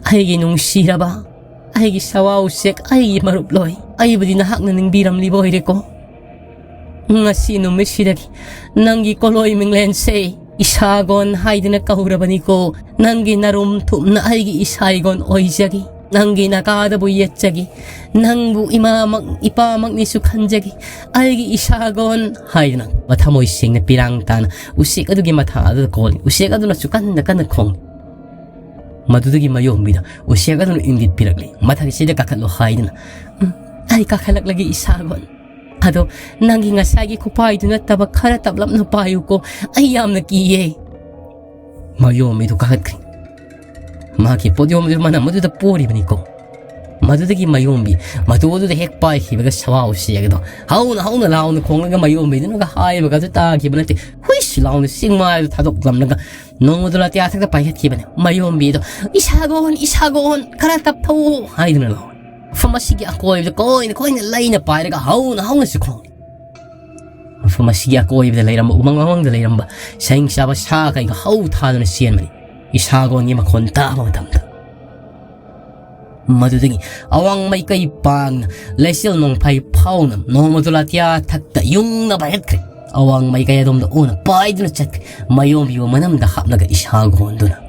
ꯑꯩꯒꯤ ꯅꯨꯡꯁꯤꯔꯕ, ꯑꯩꯒꯤ ꯁꯋꯥ ꯎꯆꯦꯛ, ꯑꯩꯒꯤ ꯃꯔꯨꯞ ꯂꯣꯏ, ꯑꯩꯕꯨꯗꯤ ꯅꯍꯥꯛꯅ ꯅꯤꯡꯕꯤꯔꯝꯂꯤꯕ ꯑꯣꯏꯔꯦꯀꯣ꯫ ꯉꯁꯤ ꯅꯨꯃꯤꯠꯁꯤꯗꯒꯤ ꯅꯪꯒꯤ ꯀꯣꯂꯣꯏ ꯃꯤꯡꯂꯦꯟꯁꯦ ꯏꯁꯥꯒꯣꯟ ꯍꯥꯏꯗꯨꯅ ꯀꯧꯔꯕꯅꯤꯀꯣ꯫ ꯅꯪꯒꯤ ꯅꯔꯨꯝ ꯊꯨꯞꯅ ꯑꯩꯒꯤ ꯏꯁꯥꯏꯒꯣꯟ ꯑꯣꯏꯖꯒꯦ꯫ ꯅꯪꯒꯤ ꯅꯀꯥꯗꯕꯨ ꯌꯦꯠꯆꯒꯦ꯫ ꯅꯪꯕꯨ ꯏꯃꯥꯃꯛ ꯏꯄꯥꯃꯛꯅꯤꯁꯨ ꯈꯟꯖꯒꯦ꯫ ꯑꯩꯒꯤ ꯏꯁꯥꯒꯣꯟ ꯍꯥꯏꯗꯨꯅ ꯃꯊꯃꯣꯏ ꯁꯦꯡꯅ ꯄꯤꯔꯥꯡ ꯇꯥꯅ ꯎꯆꯦꯛ ꯑꯗꯨꯒꯤ ꯃꯊꯥ ꯑꯗꯨꯗ ꯀꯣꯜꯂꯤ꯫ ꯎꯆꯦꯛ ꯑꯗꯨꯅꯁꯨ ꯀꯟꯅ ꯀꯟꯅ ꯈꯣꯡꯏ꯫ ꯃꯗꯨꯗꯒꯤ ꯃꯌꯣꯝꯕꯤꯗ ꯎꯆꯦꯛ ꯑꯗꯨꯅ ꯏꯪꯒꯤꯠ ꯄꯤꯔꯛꯂꯤ꯫ ꯃꯊꯛꯁꯤꯗ ꯀꯥꯈꯠꯂꯣ ꯍꯥꯏꯗꯨꯅ꯫ "ꯎꯝ, ꯑꯩ ꯀꯥꯈꯠꯂꯛꯂꯒꯦ ꯏꯁꯥꯒꯣꯟ꯫ ꯑꯗꯣ ꯅꯪꯒꯤ ꯉꯁꯥꯏꯒꯤ ꯈꯨꯄꯥꯏꯗꯨ ꯅꯠꯇꯕ ꯈꯔ ꯇꯞꯂꯞꯅ ꯄꯥꯏꯌꯨꯀꯣ꯫ ꯑꯩ ꯌꯥꯝꯅ ꯀꯤꯌꯦ꯫" ꯃꯌꯣꯝꯕꯤꯗꯨ ꯀꯥꯈꯠꯈ꯭ꯔꯦ꯫ ꯃꯍꯥꯛꯀꯤ ꯄꯣꯠꯌꯣꯝꯕꯤꯗꯨ ꯃꯅꯝ ꯑꯗꯨꯗ ꯄꯣꯔꯤꯕꯅꯤꯀꯣ꯫ ꯃꯗꯨꯗꯒꯤ ꯃꯌꯣꯝꯕꯤ ꯃꯇꯨ ꯑꯗꯨꯗ ꯍꯦꯛ ꯄꯥꯏꯈꯤꯕꯒ ꯁꯋꯥ ꯎꯆꯦꯛ ꯑꯗꯣ ꯍꯧꯅ ꯍꯧꯅ ꯂꯥꯎꯅ ꯈꯣꯡꯂꯒ ꯃꯌꯣꯝꯕꯤꯗꯨꯅꯒ ꯍꯥꯏꯕꯒ ꯑꯗꯨ ꯇꯥꯈꯤꯕ ꯅꯠꯇꯦ꯫ ꯍꯨꯏꯁ ꯂꯥꯎꯅ ꯆꯤꯡꯃꯥꯏꯗꯨ ꯊꯥꯗꯣꯛꯂꯝꯂꯒ ꯅꯣꯡꯃꯗꯣꯂꯥ ꯇꯤꯌꯥꯊꯛꯇ ꯄꯥꯏꯈꯠꯈꯤꯕꯅꯤ꯫ ꯃꯌꯣꯝꯕꯤꯗꯣ, "ꯏꯁꯥꯒꯣꯟ, ꯏꯁꯥꯒꯣꯟ, ꯈꯔ ꯇꯞꯊꯧꯑꯣ" ꯍꯥꯏꯗꯨꯅ ꯂꯥꯎꯔꯦ꯫ ꯃꯐꯝ ꯑꯁꯤꯒꯤ ꯑꯀꯣꯏꯕꯗ ꯀꯣꯏꯅ ꯀꯣꯏꯅ ꯂꯩꯅ ꯄꯥꯏꯔꯒ ꯍꯧꯅ ꯍꯧꯅꯁꯨ ꯈꯣꯡꯏ꯫ ꯃꯐꯝ ꯑꯁꯤꯒꯤ ꯑꯀꯣꯏꯕꯗ ꯂꯩꯔꯝꯕ ꯎꯃꯪ ꯋꯥꯃꯪꯗ ꯂꯩꯔꯝꯕ ꯁꯍꯤꯡ ꯆꯥꯕ ꯁꯥ ꯀꯩꯒ ꯍꯧ ꯊꯥꯗꯨꯅ ꯆꯦꯟꯕꯅꯤ꯫ ꯏꯁꯥꯒꯣꯟꯒꯤ ꯃꯈꯣꯟ ꯇꯥꯕ ꯃꯇꯝꯗ꯫ ꯃꯗꯨꯗꯒꯤ ꯑꯋꯥꯡ ꯃꯥꯏꯀꯩ ꯄꯥꯡꯅ ꯂꯩꯆꯤꯜ ꯅꯣꯡꯐꯥꯏ ꯐꯥꯎꯅ ꯅꯣꯡꯃꯗꯣꯂꯥ ꯇꯤꯌꯥꯊꯛꯇ ꯌꯨꯡꯅ ꯄꯥꯏꯈꯠꯈ꯭ꯔꯦ꯫ ꯑꯋꯥꯡ ꯃꯥꯏꯀꯩ ꯑꯗꯣꯝꯗ ꯑꯣꯟꯅ ꯄꯥꯏꯗꯨꯅ ꯆꯠꯈ꯭ꯔꯦ꯫ ꯃꯌꯣꯝꯕꯤꯕꯨ ꯃꯅꯝꯗ ꯍꯥꯞꯂꯒ ꯏꯁꯥꯒꯣꯟꯗꯨꯅ꯫